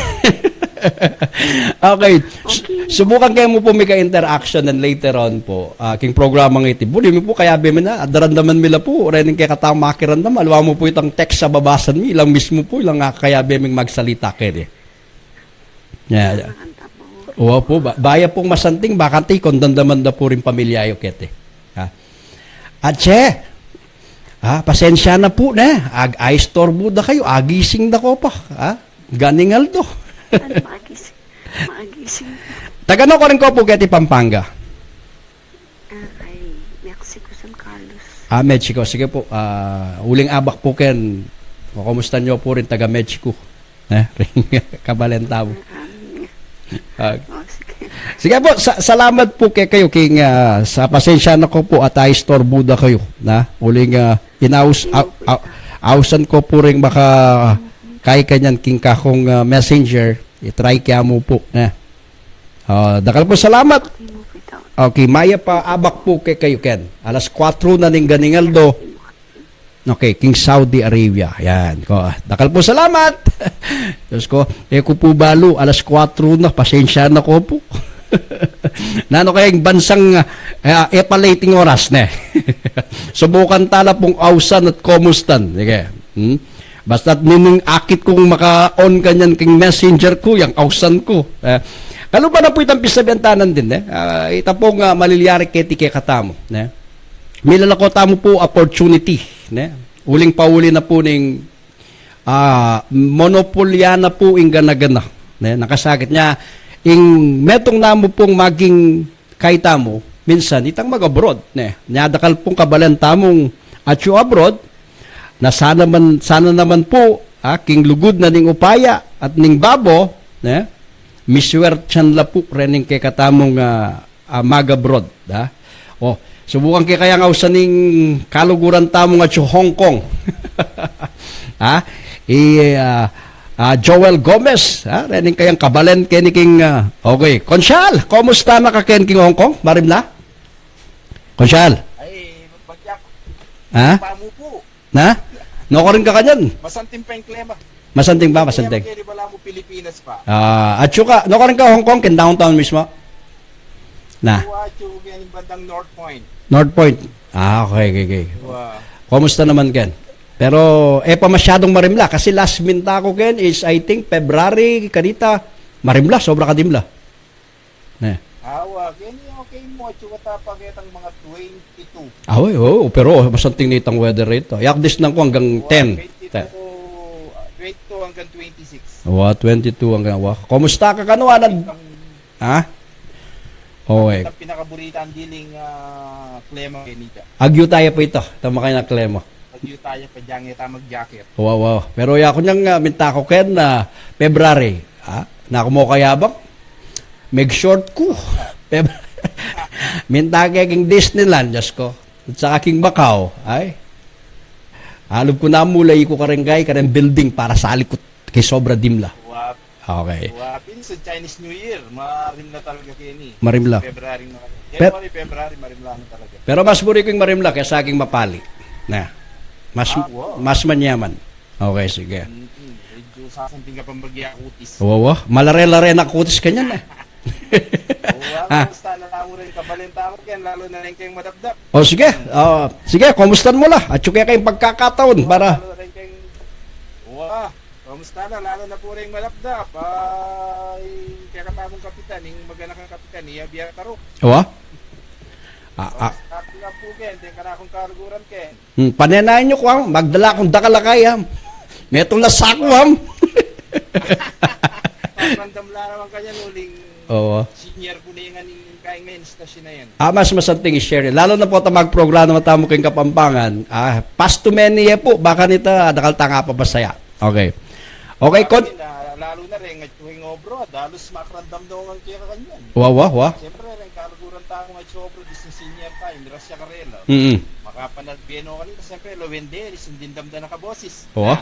Okay. Su-, Okay. subukan kayo mo po may ka-interaction and later on po, ah, king programang iti. Buli mi po, kayabe mi na, daramdaman mi la po, rening kekatang makiramdam, aliwa mo po itang text a babasan mi, ilang mismo po, ilang nga kayabe ming magsalita keti. Ya, ya. Nakanta po. Uwa po, ba-, baya pong masanting, bakante, kung damdaman da po rin pamilya yu keti. Ha? Atse, ha, pasensya na po, ne? Ag-, aistorbo da kayu, agising da ko pa, ha? Ganing aldo. Ano, maagising? Maagising. Taga no karin ko po keti Pampanga? Ah, ay, Mexico, San Carlos. Ah, Mexico. Sige po. Ah, uling abak po ken. Kumusta nyo po rin taga Mexico? Eh, ring kabalenta mo. Ah, ah, Ah. oh, sige. Sige po, sa-, salamat po kekayu king, ah, sa pasensya na ko po at aistorbo da kayu, na? Uling, ah, inaus-, Sige au-, po, au-, ito. ausan ko po ring maka-, kay kanyan king kakung, ah, messenger, i-try kaya mo po, na? Ah, dakal po salamat. Okay mo po ito. Okay, mayap a abak po kekayu ken. Alas kwatro na ning ganing aldo. Okay, king Saudi Arabia. Yan. Ko, dakal po salamat. Diyos ko, e ko po balu, alas kwatro na, pasensya na ko po. Nanu kaya ing bansang, ah, e pala iting oras, ne? Subukan tala pong ausan at kumustan. Sige. Hmm? Basta't nining akit kung maka-on kanyan king messenger ku, yang ausan ku. Eh, kaluban na po itang pisabian tanan din, eh. Ah, ita pong, ah, malilyari keti kekatamu, ne? Milalako tamu po opportunity, ne? Uling pauli na po ning, ah, monopolya na po ing gana-gana, ne? Nakasakit nya, ing metung namu pong maging kay tamu, minsan, itang mag-abroad, ne? Nya dakal pong kabalen tamung atyu abroad, na sana man, sana naman po, ah, king lugud na ning upaya at ning babo, ne? Miswertian la po rening kekatamung, ah, ah, mag-abroad, ah. O, subukan ke kayang ausan ning kaluguran tamung atyu Hong Kong. Ha? I, ah, ah, Joel Gomez, ha? Rening kayang kabalen keni king, ah, okay. Konsyal, kumusta na ka ken king Hong Kong? Marimla? Konsyal? Ay, bagyak. Ha? Pamu po. Na? Nukarin ka kanyan? Masanting pa ing klima. Masanting pa, masanting. Klima kaya di bala mo Pilipinas pa. Ah, atyu ka, nukarin ka Hong Kong, ken downtown mismo? Na. Wa, atyu, kaya yung bandang North Point. North Point. Ah, okay, okay, okay. Wa. Kumusta naman, ken? Pero, e pa masyadong marimla. Kasi last minta ko, ken, is, I think, February, kanita, marimla, sobra kadimla. Ne. Awa, kaya niya okay mo, atyu ka tapaketang mga twenty-two Awe, oo, pero masanting na itang weather rito. Yakdis nang ko hanggang ten. Ten. Twenty-two, twenty-two hanggang twenty-six. Wa, twenty-two hanggang, wa. Kumusta ka kanu, anad? Ha? Oo, eh. Ang pinakaburita ang diling, ah, klema kay Nita. Agyu tayo po ito. Tama kayo na klema. Agyu tayo pa dyan, ita mag-jacket. Wow, wow. Pero ya ko niyang, ah, minta ko ken, ah, February. Ha? Naku mo kaya bang? Mag-short ko. Feb-, minta ke king Disneyland, Diyos ko. At saka king Macau. Ay. Alub ko na mula, iku ka rin kay, ka rin building para sa likod kay sobra dimla. Wa-, Okay. Wa, pinsan Chinese New Year, marimla talaga keni. Marimla. February na. Pet- January, February, marimla na talaga. Pero mas buri ko ing marimla kesa king mapali. Na. Mas, Ah, wa. Mas manyaman. Okay, sige. Mm-mm. Medyo sasanting ka pang bagya kutis. Wa, wa. Malare-lare na kutis kanyan, eh. Wa, Ah. Kamusta na lang mo rin? Kabalenta ko ken, lalo na rin kayong madapdap. O, sige. Ah, sige, kumustan mo la? At yung kaya kayong pagkakataon para Lalo na rin kayong, wa. Kamusta na? Lalo na po rin malapdap. Ay, kaya katamong kapitan, yung magana kang kapitan, iya biya taro. Wa? Ah, ah. Kamusta na po, Ken? Teka na akong kaluguran, Ken. Hmm, panenayan nyo ko, ah. Magdala akong dakal a kaya. Metung la sako, ah. Pakiramdam la naman kanya, nuling Oo. Senior ko na yung aning kain ngayon, station na yan. Ah, mas masanting i-share. Lalo na po ta magprograma tamu keng Kapampangan. Ah, pastu meni ye po, baka nita, dakal tanga pa masaya. Okay. Okay, kon- Lalo na, lalo na rin, at yung obra, dalos makarandam daw ng kaya kanyan. Wa, wa, wa. Siyempre, rin, kaluguran tayo ng obra, di sa senior tayo, miras siya karela. Mm-mm. Makapanagbieno kanina, siyempre, lo wende, di sundin damdam na kabosis. Wa. Ah,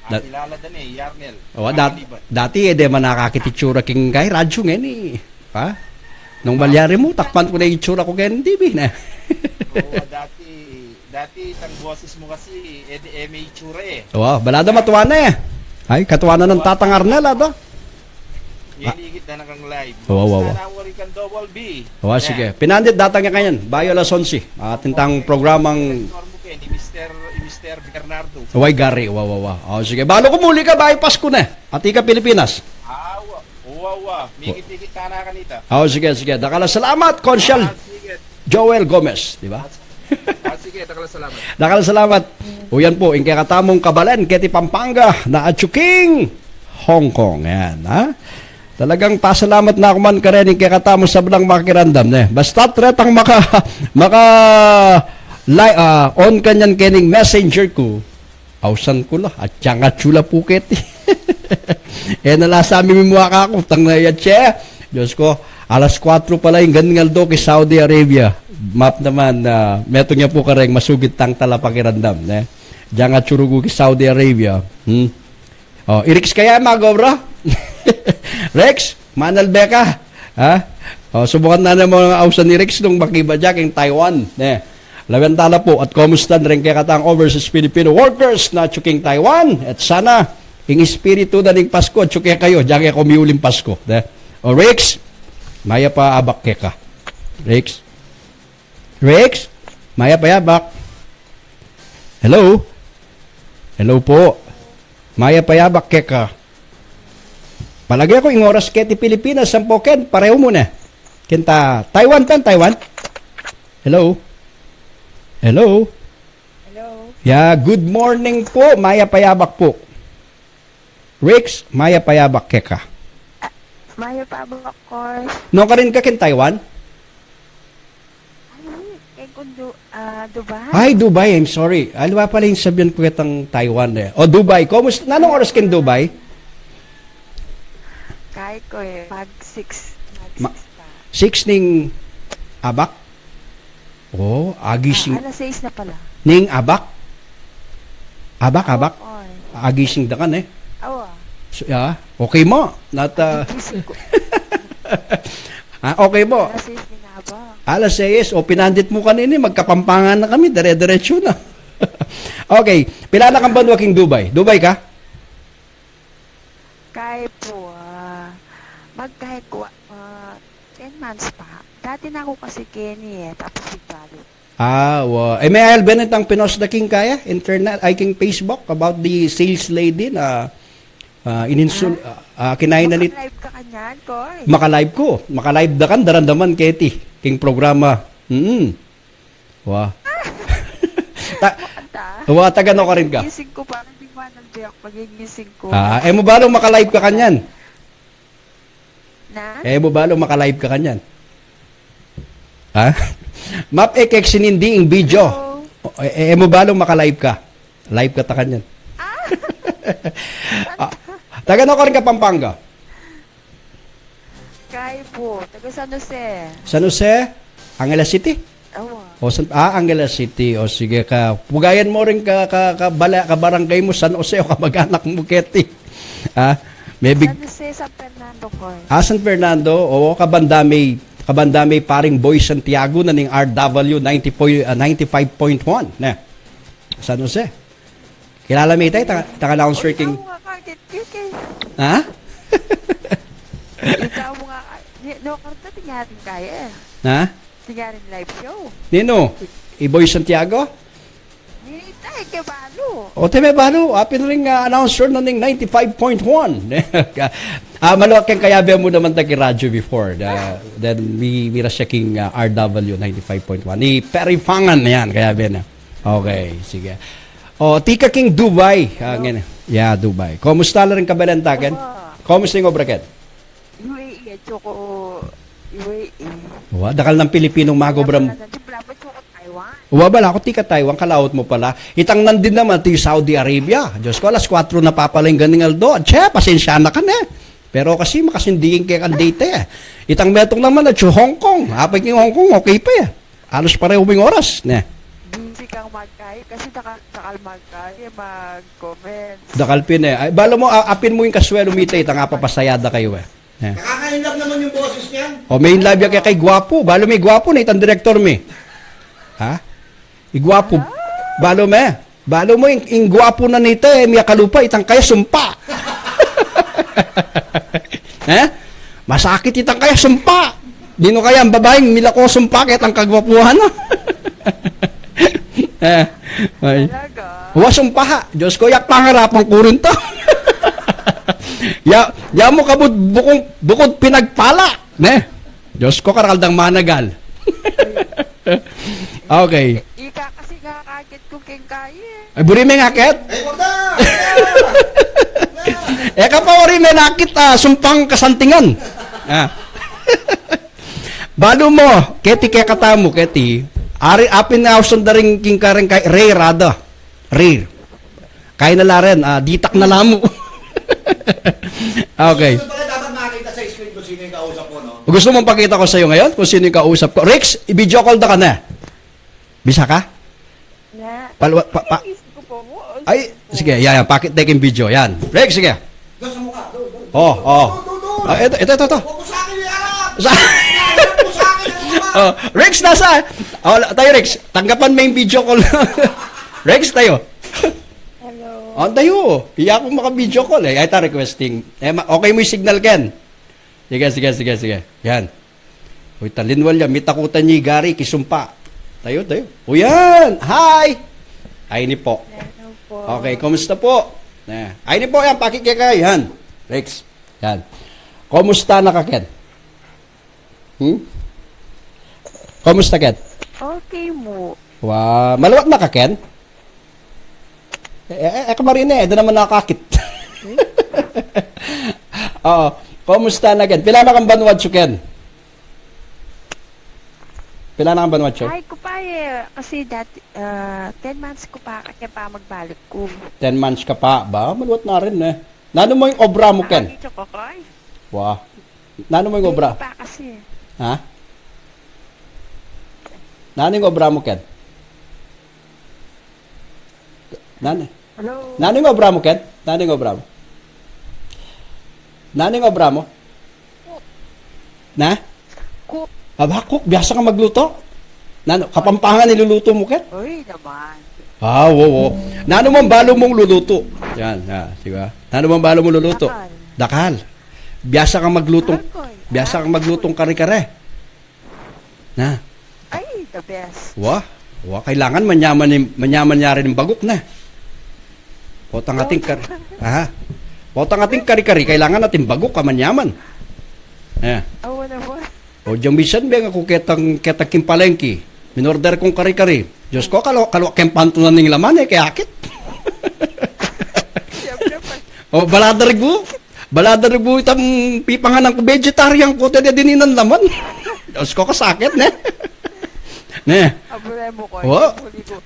Da- kilala da ni, Yarnel. Wa, dat-, Pangaliban. Dati, eh, de man nakakit itsura king kay radyo ngayon, eh. Ha? Nung malyari mo, takpan ko na yung itsura ko ngayon, T V na. Oo, dati, dati, itang boses mo kasi, eh, di, eh, may itsura, eh. Wa, balada matuwa na, eh. Ay, katuwa na ng Tatang Arnel, ato? Yan, ikit na nakang live. Wa, wa, wa. Sana mo rin kang double B. Wa, sige. Pinandit datang ya kanyan. Bayo alas onse. Atin tang programang Director mo, Ken, ni Mister, ni Mister Bernardo. Wa, gari. Wa, wa, wa. O, sige. Balu ko muli ka, bayu Pasku na. At ika Pilipinas. Ah, wa, wa, wa. Mikit-ikit ka na kanita. O, sige, sige. Dakal a salamat, Konsyal Ah, sige. Joel Gomez, di ba? Ah, sige, dakal a salamat. Dakal a salamat. O yan po, ing kekatamung kabalen, keti Pampanga, na atyu king Hong Kong. Yan, ha? Talagang pasalamat na aku man kareng kekatamu sablang makiramdam, ne? Basta retang maka-, maka-, li-, ah, on kanyan kening messenger ku, ausan ku la, at yang atyu la pu keti. E na la sa mi mimua kaku, tang na ya, che. Diyos ko, alas kuwatro pala ing ganung aldo keti Saudi Arabia. Map naman, ah, metung ya pu kareng masugid tang talapakiramdam, ne? Yang atyu rugu keti Saudi Arabia. Hmm? O, i Rex kaya mag-obra? Rex, manalbe ka? Ha? O, subukan na naman ang ausan ni Rex nung makiba dya king Taiwan. Ne. Lawen tala pu, at kumusta na rin kekatang overseas Filipino workers na atyu king Taiwan. At sana, ing espiritu na ning Pasku, atyu kekayu, dyan kekayu miuling Pasku. Ne. O, Rex, mayap a abak keka. Rex? Rex? Mayap a abak. Hello? Hello pu. Mayap a abak keka. Palage ku ing oras keti Pilipinas, sampu ken, parehu mu ne. Keng Taiwan pen, Taiwan? Hello? Hello? Hello? Ya, good morning pu. Mayap a abak pu. Rex, mayap a abak keka. Ah, mayap a abak, of course. Nukarin ka keng Taiwan? Ay, keng Du-, ah, Dubai. Ay, Dubai, I'm sorry. Aliwa pala ing sabian ku ketang Taiwan e. O, Dubai. Kumusta? Nanung oras keng Dubai? Kay ku e, mag six. Mag Ma-, six pa. Six ning abak? O, agising. Ah, alas sais na pala. Ning abak? Abak, abak? Oo, oy. Agising da ka ne? Awa. So, ya, okay mu. Nata- Agising ku. Ah, okay mu. Alas sais ning abak. Alas sais. O, pinandit mu kanini, magkapampangan na kami, dire-diretsu na. Okay, pila na kang banua king Dubai? Dubai ka? Kay pu, ah, magkay ku, ah, ten months pa. Dati na ku kasi keni e, tapos nagbalik. Ah, wa. E, me-, alben itang pinost da king kaya, internet, ay, king Facebook about the sales lady na, ah, ininsul-, ah, ah, kinainan it- Makalive ka kanyan, Koy? Makalive ku. Makalive da kan, daramdaman keti king programa. Mm. Wa. Ta-, Ata. Wa, taga no ka rin ka? Gising ko pa, hindi ko alam, Jack. Magigising ko. Ah, e mu balu maka-live ka kanyan? Na? E mu balu maka-live ka kanyan? Ha? Map, e kek sinindi ing video. Hello? O, e, e mu balu maka-live ka? Live ka ta kanyan. Ah! Ah, taga no ka rin ka, Pampanga? Kaibu, taga San Jose. San Jose? Angeles City? Awa. O, San, ah, Angeles City. O, sige ka. Pugayan mo rin ka, ka, ka, bala-, ka barangay mo, San Jose, o kamag-anak mo, keti. Ah, maybe San Jose, San Fernando ko. Ah, San Fernando. O, kabanda me, kabanda me paring Boy Santiago na ning R W ninety point, ah, ninety-five point one, ne? San Jose. Kilala me ita, itang, itang announcer king. Ikaw nga ka, kit-, kit-, kit-. Ha? Ikaw nga ka, ni-, no, karta tinyaring kaya e. Ha? Tinyaring live show. Ninu? I Boy Santiago? Ni ita, e ke balu. O, te me balu. Apin ring, ah, announcer na ning ninety-five point one. Ah, maluat keng kayabe mu naman ta ki radyo before. Da-, then, mi-, mira siya king, ah, R W ninety-five point one. Ni Perry Fangan, yan, kayabe na. Okay, sige. O, tika king Dubai. Ah, ngene. Ya, Dubai. Komusta la ring kabalan ta ken? Aba. Komusta ing obra ken? U A E, at saka U A E. Wa, dakal nang Pilipinong magobra. Wala pa naman, di, wala pa saka Taiwan. Wa, bala ku tika Taiwan, kalaut mu pala. Itang nandin naman, ti Saudi Arabia. Diyos ko, alas kwatro na pa pala ing ganing aldo. Che, pasensya na ka ne. Pero kasi makasinding ke kandate e. Itang metung naman, at Hong Kong. Apay king Hong Kong, okay pa e. Alos pareho ing oras, ne? Busy kang magkay, kasi dakal, dakal magkay, mag-comments. Dakal pin e. Ay, balu mu, a-, apin mu ing kaswelo mi ita, itang apapasaya da kayu e. Ne? Nakaka-inlove naman yung boses niyan. O, me-inlove ya kaya kay gwapu. Balu me gwapu na itang direktor mi. Ha? I gwapu. Ah? Balu me. Balu mu ing, ing gwapu na nita e, miyakalupa, itang kaya sumpa. E? Masakit itang kaya sumpa. Dinu kaya ing babaing milako sumpa ketang kagwapuhan na? E, ay. Talaga? Wa, sumpa ha. Diyos ko, yak pangarapan ku rin to. Ya, ya mu kabud bukung, bukung pinagpala. Ne? Diyos ko, karakal dang managal. Okay. Ika kasi nga akit ku keng kaya e. Ay, buri me nga akit? Ay, wag na! E ka pa, wari me nakit, ah, sumpang kasantingan. Ah. Balu mu, keti kekatamu, keti. Ari, apin na ausan da ring king kareng kay, rare, ada. Rare. Kaya na la rin, ah, ditak na la mu. Okay. Gusto pala dapat makita sa screen kung sino yung kausap ko, no? Gusto mong pakita ko sa'yo ngayon kung sino yung kausap ko? Rex, i-video call da ka na. Bisa ka? Na. Palwa-, pa, pa, Ay, isip ko po mo. Ay, sige, yan, yan. Pakit da yung video. Yan. Rex, sige. Doon sa mukha. Doon, doon. Oh, oh. Doon, doon, doon. Ah, ito, ito, ito, ito. Huwag mo sa akin iharap. Sa- Huwag mo sa akin iharap. Oh, Rex, nasa? Oh, tayo, Rex. Tanggapan mo yung video call. Rex, tayo. Hello. Oh, tayo. Iya akong maka-video call e. Ay, ta requesting. E, ma-, okay mu ing signal ken? Sige, sige, sige, sige. Yan. Uy, talinwal ya. Mitakutan ya i Gary, kisumpa. Tayo, tayo. O, yan. Hi! Ay, ini po. Hello po. Okay, kumusta po? Na. Ay, ini po, yan. Pakikikay. Yan. Rex. Yan. Kumusta na ka ken? Hmm? Kumusta ken? Okay mu. Wa, maluat na ka ken? E, e, e, ka marine, e da naman nakakit. Oo. Kumusta na ken? Pila na kang banua atsu ken? Pila na kang banua atsu? Ay, ku pa e. Kasi dati, ah, ten months ku pa, kaya pa magbalik ku. Ten months ka pa ba? Maluat na rin e. Nanu mu ing obra mu ken? Nakakita ko, koy. Wa. Nanu mu ing obra? Hindi pa kasi. Ha? Nanu ing obra mu ken? Nanu? Hello? Nanu ing obra mu ken? Nanu ing obra mu? Nanu ing obra mu? Na? Cook. Aba, cook. Biasa ka magluto? Nanu, Kapampangan iluluto mu ken? Uy, naman. Ah, wo, wo. Nanu mang balu mung luluto? Yan, ah, di ba? Nanu mang balu mung luluto? Dakal. Dakal. Biasa ka maglutong, Dakal, koy. Biasa ka maglutong kare-kare? Na. Ay, the best. Wa, wa, kailangan manyaman ing, manyaman ya rin ing baguk na. Potang ating kar-, aha. Potang ating kari-kari, kailangan ating baguk a manyaman. Eh. Awa na po. O, diyang minsan, beng aku ketang, ketang king palengke. Minorder kung kari-kari. Diyos ko, kalu-, kaluwa keng pantunan ning laman, e ke akit. Siyempre, pa- O, baladargu. Baladargu itang pipanganan ku, vegetarian ku, tede dininan laman. Diyos ko, kasakit, ne? Ne? Abulay mu ku, O. Abulay mu ku.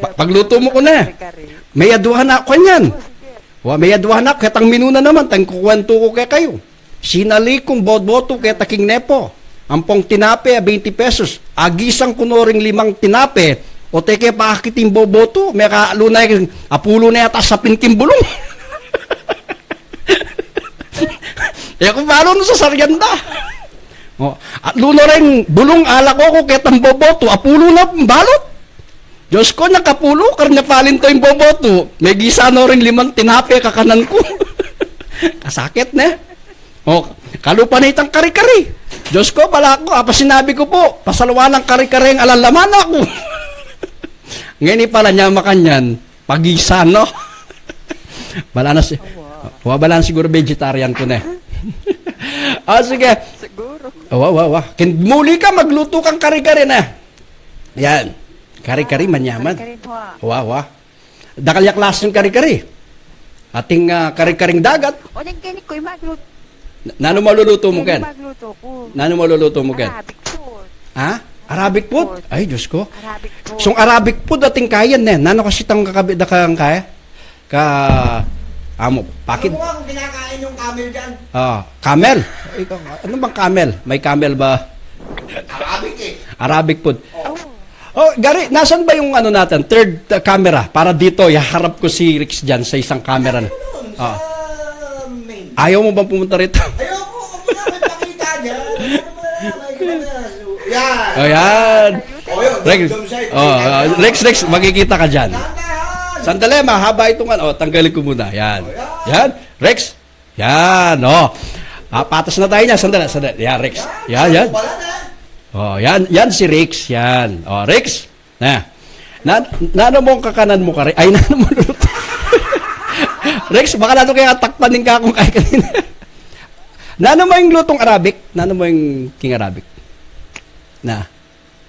Pa-, paglutu mu ku, ne? Kari-kari. May aduan na ku kanyan. O, sige. Wa, may aduan na ku, ketang minuna naman, tang kukuwentu ku kekayu. Sinali kung bobotu keta king Nepo. Ampong tinape a twenty pesos. Agisan ku no ring limang tinape. O teke, pakakit ing bobotu. Meka, alu na ing, apulu na yata sapin king bulung. E ku balu no sasaryan da. O, atlu no ring bulung, alako ku ketang bobotu. Apulu na balut. Diyos ko, nakapulu, karna palinto ing bobotu. Megisa no ring limang tinape kakanan ku. Kasakit, ne? O, kalupa na itang kari-kari. Diyos ko, bala ku, apa sinabi ku pu, pasalwa nang kari-kari ing alalaman na ku. Ngeni pala nya makanyan, pagisa, no? Bala na si-, wa, bala na siguru vegetarian ku ne. O, sige. Siguru. Wa, wa, wa. Kin-, muli ka, maglutu kang kari-kari ne. Yan. Kari-kari, manyaman. Kari-kari po. Wa, wa. Dakal ya klaseng kari-kari. Ating, ah, kari-karing dagat. O, ning keni ku, yung magluto. Na-, nanu maluluto mu ken? Magluto ku. Nanu maluluto mu ken? Arabic food. Ha? Arabic food? Food. Ay, Diyos ko. Arabic food. Sung Arabic food ating kayan, ne. Nanu kasi tang kakabi-, da kang kaya? Ka, amo, pakit. Ano nga kung kinakain yung camel dyan? Ah, camel? Ikaw, ano bang camel? May camel ba? Arabic eh. Arabic food. Oh. Oh, Gary, nasan ba yung ano natin? Third, uh, camera. Para dito, iharap ko si Rix dyan sa isang camera na. Ano yun? Ah. Sa main. Ayaw mo bang pumunta rito? Ayoko, huwag mo na ako ipakita dyan. Ano ba, may camera? Yan. Oh, yan. Oh, yun, Rex, jump site. Oh, uh, Rex, Rex, makikita ka dyan. Sandali, mahaba itong ano. Oh, tanggalin ko muna. Yan. Oh, yan. Yan. Rex. Yan, oh. Ah, patas na tayo niya. Sandali, sandali. Yan, Rex. Yan, yan. Oh, yan. Yan si Rex. Yan. Oh, Rex. Na. Na, nanu mung kakanan mu kari? Ay, nanu mung lulutu? Rex, baka nanu kaya takpan ning kakung kaya kanina. Nanu mu ing lutung Arabic? Nanu mu ing king Arabic? Na.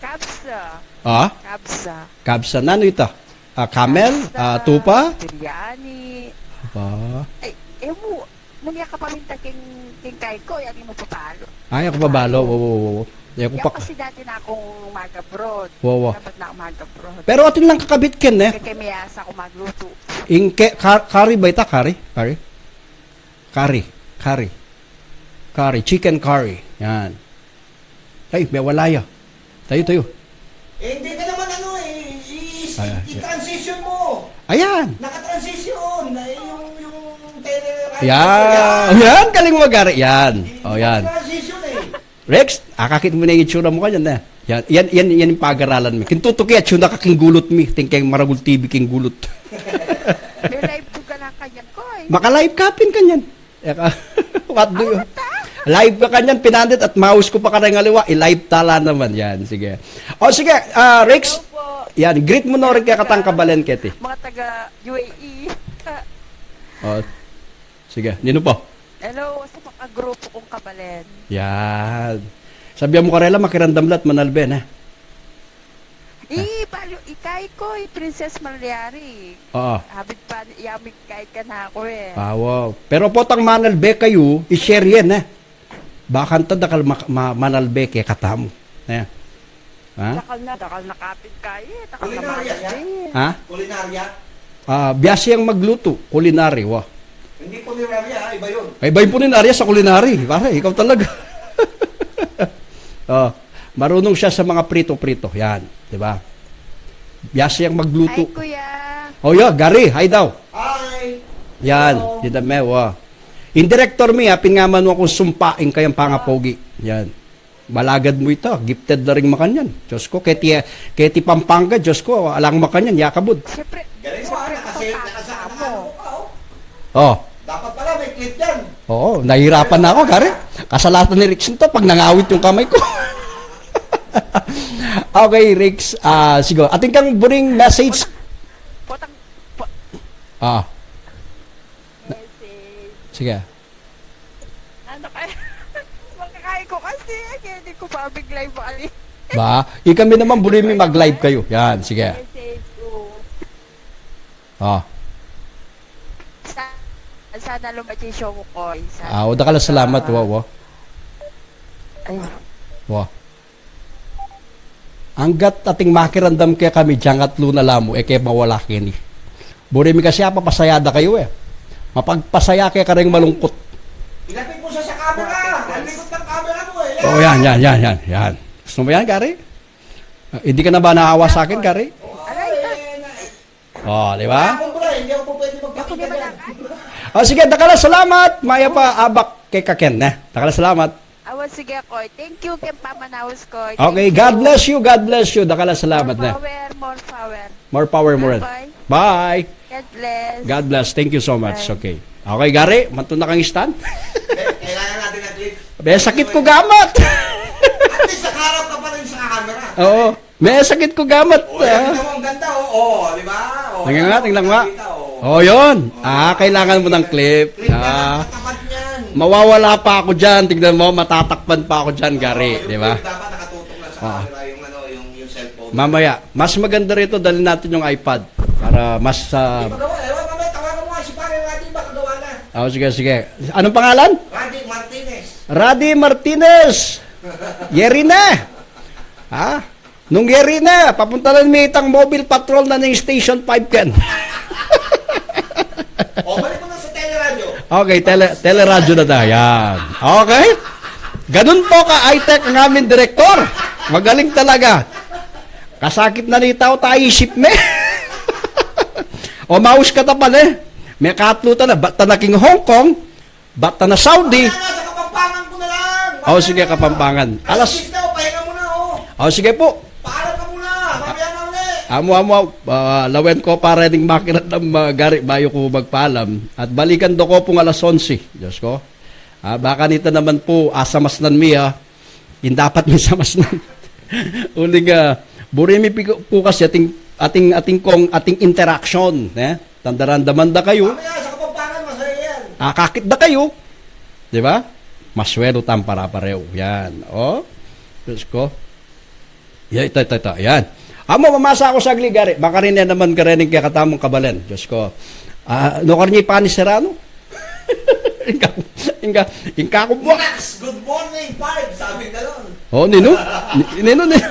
Kabsa. Ah? Kabsa. Kabsa. Nanu ita? Ah, camel? Kabsa, ah, tupa? Biryani. Aba. Ay, e mu, nung ya kapaminta king, king kaiko, ya di mu pabalu. Ay, aku pabalu. Wo, wo, wo, wo. Ya aku pa- kasi dati na akong mag-abroad. Wo, wo. Dapat na akong mag-abroad. Pero atin lang kakabit ken, e? Kaya, kaya miyasa ako magluto. Ing ke-, ka-, curry ba ita? Curry? Curry? Curry, curry. Curry, chicken curry. Yan. Ay, mewala ya. Tayo, tayo. Eh, hindi ka naman ano eh, i-, i-, Ayan. I-transition mo. Ayan. Naka-transition. Ay, yung, yung tele-, Yan. Yan, galing mo, Gary. Yan. Hindi O, yan. Transition eh. Rex, akakit mu na ing itsura mu kanyan, e. Yan, yan, yan, yan ing pag-aralan mi. Kintutuki at siyuna ka king gulut mi. Tingkeng maragul T V king gulut. May live ko ka na kanyan, koy. Maka-live ka pin kanyan. Eka, what do you? Live ka kanyan, pinandit at mouse ku pa kareng aliwa. I-live tala naman. Yan, sige. O, sige, ah, Rex. Hello po. Yan, greet mu no ring kekatang kabalen keti. Mga taga U A E. O, sige, ninu pa? Hello, sa mga grupo kong kabalen. Yan. Sabihan mu karela, makiramdam la at manalbe na. I, balu, i kaiko, i Princess Malyari. Oo. Abit pa, yamig kai kanaku e. Ah, wow. Pero potang manalbe kayu, i-share yan, e. Bakanta dakal ma-, ma-, manalbe kekatamu. E. Ha? Dakal na, dakal na kapin kai, e. Dakal na manalbe. Kulinarya siya? Ha? Kulinarya? Ah, biasa yang magluto, kulinary, wa. Hindi punerarya, ha? Iba yun. Ay, iba yung punerarya sa kulinary. Pare, ikaw talaga. O, marunong siya sa mga prito-prito. Yan, di ba? Biasa yang magluto. Hi, Kuya. O, yeah, Gary, hi daw. Hi. Yan, hello. Kita me, wa. Ing direktor mi, a, pin nga man wa kung sumpa ing kayang pangapogi. Yan. Balagad mu ita, gifted la ring makanyan. Diyos ko, keti, keti Pampanga, Diyos ko, alang makanyan, yakabud. Siyempre, galing mo, a, siyempre, nakase-, nakasa-, Pampanga mo. Naka-ano ka, o. O. Dapat pala may clip yan. Oo, nahirapan na ako, Gary. Kasalatan ni Rix to pag nangawit yung kamay ko. Okay, Rix, a, siguro. Atin kang buring message. Potang, po- A. Message. Sige. Ano kaya? Makakain ko kasi, eh, kaya di ko pa bigla yung bali. Ba? Ikami naman, buri mi mag-live kayu. Yan, sige. Message ko. Ah. Sa-, sana lumaki show mo, Koy. Sana. Ah, o, dakal a salamat, wa, wa. Ay. Wa. Anggat ating makiramdam kekami, diyang atlu na la mu, e ke mawala keni. Buri mi kasi apapasaya da kayu, e. Mapagpasaya ke kareng malungkut. Ilapit mo sa, sa camera. Ang likod ng camera mo, e. Yan. O, yan, yan, yan, yan, yan. Gusto mo yan, Gary? Ah, hindi ka na ba nahawa sa akin, Gary? Aray, ito. O, di ba? Ako, bro, hindi ako po pwede magpakita dyan. O, sige, dakal a salamat. Mayap a abak keka ken, ne? Dakal a salamat. Awa, sige, Koy. Thank you, ken pamanaus, Koy. Okay, thank you. God bless you, God bless you. Dakal a salamat, ne? More power, more power. More power, more. Bye, Koy. Bye. God bless. God bless. Thank you so much. Bye. Okay. Okay, Gary, mantu na kang stand. Eh, kailangan natin ng clip. Be, sakit ko gamat. At least, nakaharap ka pa rin sa camera. Oo. May sakit ko gamat, O, yan, ah. Tingnan mo, ang ganda, o. O, di ba? O, tingnan nga, tingnan nga. Kita, o. O, yun. O, ah, kailangan mo ng clip. Clip na lang, ah, katapat niyan. Mawawala pa ako dyan. Tignan mo, matatakpan pa ako dyan, Gary. O, yung di ba? Clip dapat nakatutok na sa camera, yung ano, yung, yung cellphone. Mamaya, mas maganda rito, dali natin yung iPad para mas, ah, Di pa gawa. Ewan, mamaya, tawagan mo nga si pare Randy, baka gawa na. O, sige, sige. Anong pangalan? Randy Martinez. Randy Martinez! Yeri na! Ha? Nung yari na, papunta na mi itang mobile patrol na ning Station five ken. O, balik mo na sa teleradyo. Okay, tele-, teleradyo na tayo. Yan. Okay? Ganun po ka-high-tech ang aming direktor. Magaling talaga. Kasakit na nita o tayo isip me. O, maus ka ta pala, e. May katlutan na, bat ta na king Hong Kong, bat ta na Saudi. Mamaya na, sa Kapampangan ko na lang. O, sige, Kapampangan. Alas Alas diyes na, o, pahinga mo na, o. O, sige po. Paalam ka muna. Mamaya na uli. Amu, amu, ah, lawen ko para ning makiramdam, ah, Gary, bayu ko magpaalam. At balikan da ko pung alas onse. Diyos ko. Ah, baka nita naman po, asamasnan mi, ah. Ing dapat mi samasnan. Uling, ah, buri mi pu-, pu kasi ating, ating, ating kong, ating interaction, e? Tandaran, daman da kayu. Mamaya, sa Kapampangan, masaya yan. Akakit da kayu. Di ba? Maswelu tang pare-parehu. Yan. O. Diyos ko. Ya, ita, ita, ita. Yan. Amu, mamasa ku saglit, Gary. Baka rin na naman karening kekatamung kabalen. Diyos ko. Ah, nukarin ya i Pani Serrano? Ingka, ingka, ingka ku buwak. Max, good morning, pare. Sabi na lang. O, ninu? Ni-, ninu, ninu?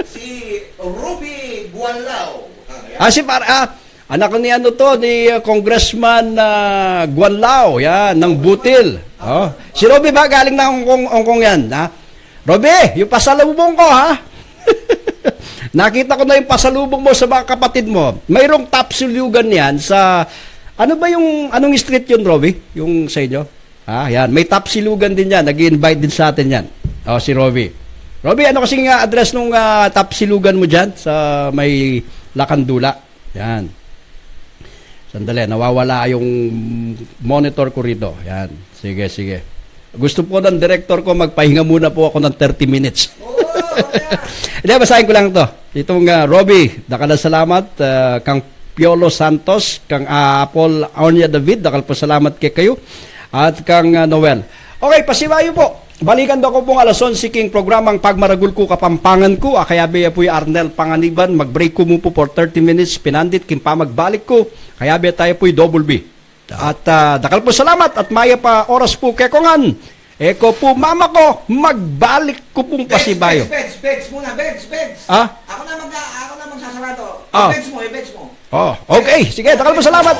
Si Ruby Guanlao. Ah, yan. Ah, si pare, ah, anak ni ano to, ni, uh, Congressman, uh, Guanlao, yan, ng Butil. O. Si Roby ba, galing na Hong Kong, Hong Kong yan, ha? Roby, yung pasalubong ko, ha? Nakita ko na yung pasalubong mo sa mga kapatid mo. Mayroong tapsilugan yan sa, ano ba yung, anong street yun, Roby? Yung sa inyo? Ha, yan. May tapsilugan din yan. Nag-i-invite din sa atin yan. O, si Roby. Roby, ano kasing, ah, address nung, ah, tapsilugan mo dyan sa may Lakandula? Yan. Sandali, nawawala yung monitor ko rito. Yan. Sige, sige. Gusto po ng director ko, magpahinga muna po ako ng thirty minutes. Oo, mamaya. Hindi, basahin ko lang to. Itong, ah, Roby, dakal a salamat, ah, kang Piolo Santos, kang, ah, Apol Onya David, dakal pung salamat kekayu, at kang, ah, Noel. Okay, pasibayu po. Balikan da ko pung alas onse king programang Pagmaragul Ku Kapampangan Ku, a kayabe ya pu i Arnel Panganiban, mag-break ku mu pu for thirty minutes, pinandit king pamagbalik ku, kayabe tayu pu i Double B. At, ah, dakal pung salamat at mayap a oras pu kekongan. E ko pu mamako, magbalik ku pung pasibayu. Beds, beds, beds muna, beds, beds. Ah? Ako na mag-, ako na magsasarado. Ah. Beds mo, beds mo. O, okay. Sige, dakal pung salamat.